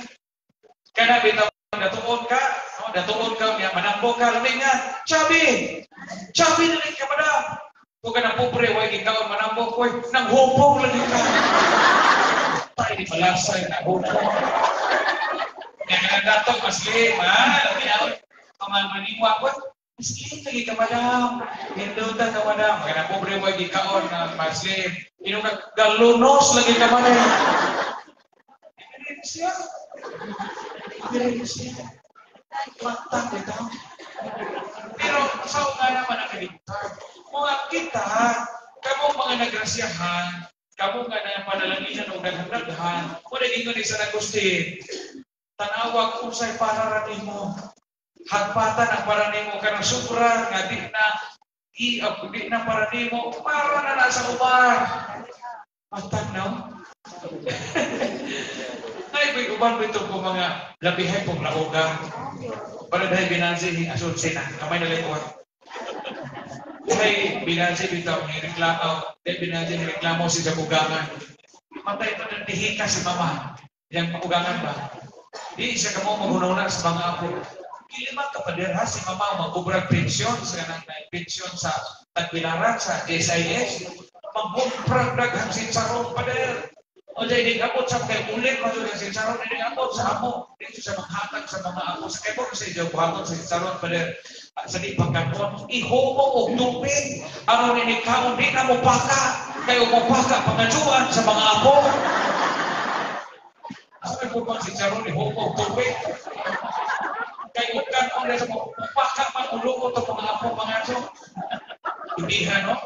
Kaya bitaw, datuon ka, no? Datuon ka, manambo ka, lamig nga, Chabi! Chabi na rin ka, madam! Kung ka ng pobre, way, ikaw manambo ko, nang hupong lagi ka. Tayo di malasay, nang hupong. Kaya ka nang datong, mas lihim, ha? Mga maniwa ko, Muslim lagi ka madam. Hindutan ka madam. Kaya na pobre mo gikaon na Muslim. Inong ka galunos lagi ka madam. Diferensya. Diferensya. Matang ito. Pero sa nga naman ang kalimutan. Mga kita, kamo mga nagrasyahan, kamo nga na panalanginan o naghanaghan, o naging ni San Agustin, tanawag unsay para mo. Hagpatan ang para nimo kanang sobra nga di na di na para nimo para na nasa uban. Matag no? Ay may uban bitaw ko mga labihay pong lauga. Para dahil binansi ni Asunción na kamay na lang. Dahil binansi bitaw ni reklamo, dahil binansi ni reklamo si Jabugangan. Matay ito ng tihika si mama. Yang makugangan ba? Di siya kamo magunaw na sa mga apo. Kilima ka pader ha, si mama mag-ubrag pensyon sa kanang pensyon sa Tagbilaran sa SIS. Mag-umprag daghang sitsaron, pader. O dahil di abot sa kay ulit man jud ang sitsaron, di abot sa amo. Dito sa maghatag sa mga amo. Sa kay sa idiyo buhaton sa sitsaron, pader. Sa di pagkaon, ihumo og tubig. Aron ni kaon di na mo paka. Kay mo paka pangajuan sa mga apo. Asa ko bang sitsaron ihumo og tubig? Kay ukan on sa mo paka man ulo ko to mga apo mga aso. Hindi ha, no?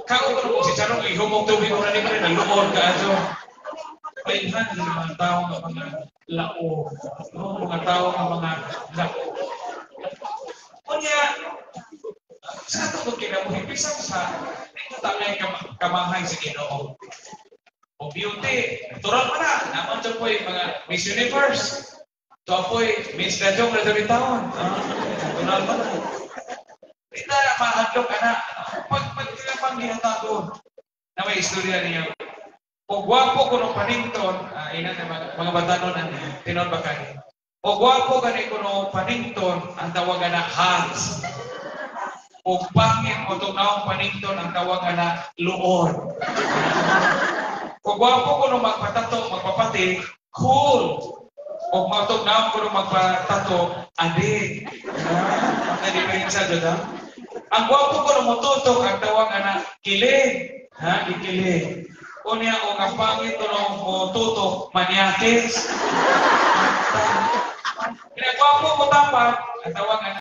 Kao ko nung sitsaron ihumo og tubig ora ni pa rin nagluod ka aso. Pailhan sa mga tao nga mga lao. No? Mga tao nga mga lao. Unya, sa ato kung kinabuhi, bisan sa ito tangay kamahay sa Ginoo. O beauty, natural pa na. Naman dyan po'y mga Miss Universe. Ito po'y Miss Gajong na dyan taon. Ah, natural pa na. Hindi na mahadlok ka na. Pag pang gihatagon, na may istorya niyo. O gwapo ko nung panington, ina na mga batanon ang tinon ba kani? O gwapo gani ko nung panington, ang tawagan na Hans. O pangit mo itong naong panington, ang tawagan na Luon. O gwapo ko nung magpatato, magpapati, cool. O matong naong ko nung magpatato, adik. Ah, ang diferensya dyan, ha? Ang gwapo ko nung mututok, ang tawagan na kilig. Ha? Ikilig. Unya, o ang pangit ko nung mututok, manyakis. Pinagwapo ko tapat, ang tawagan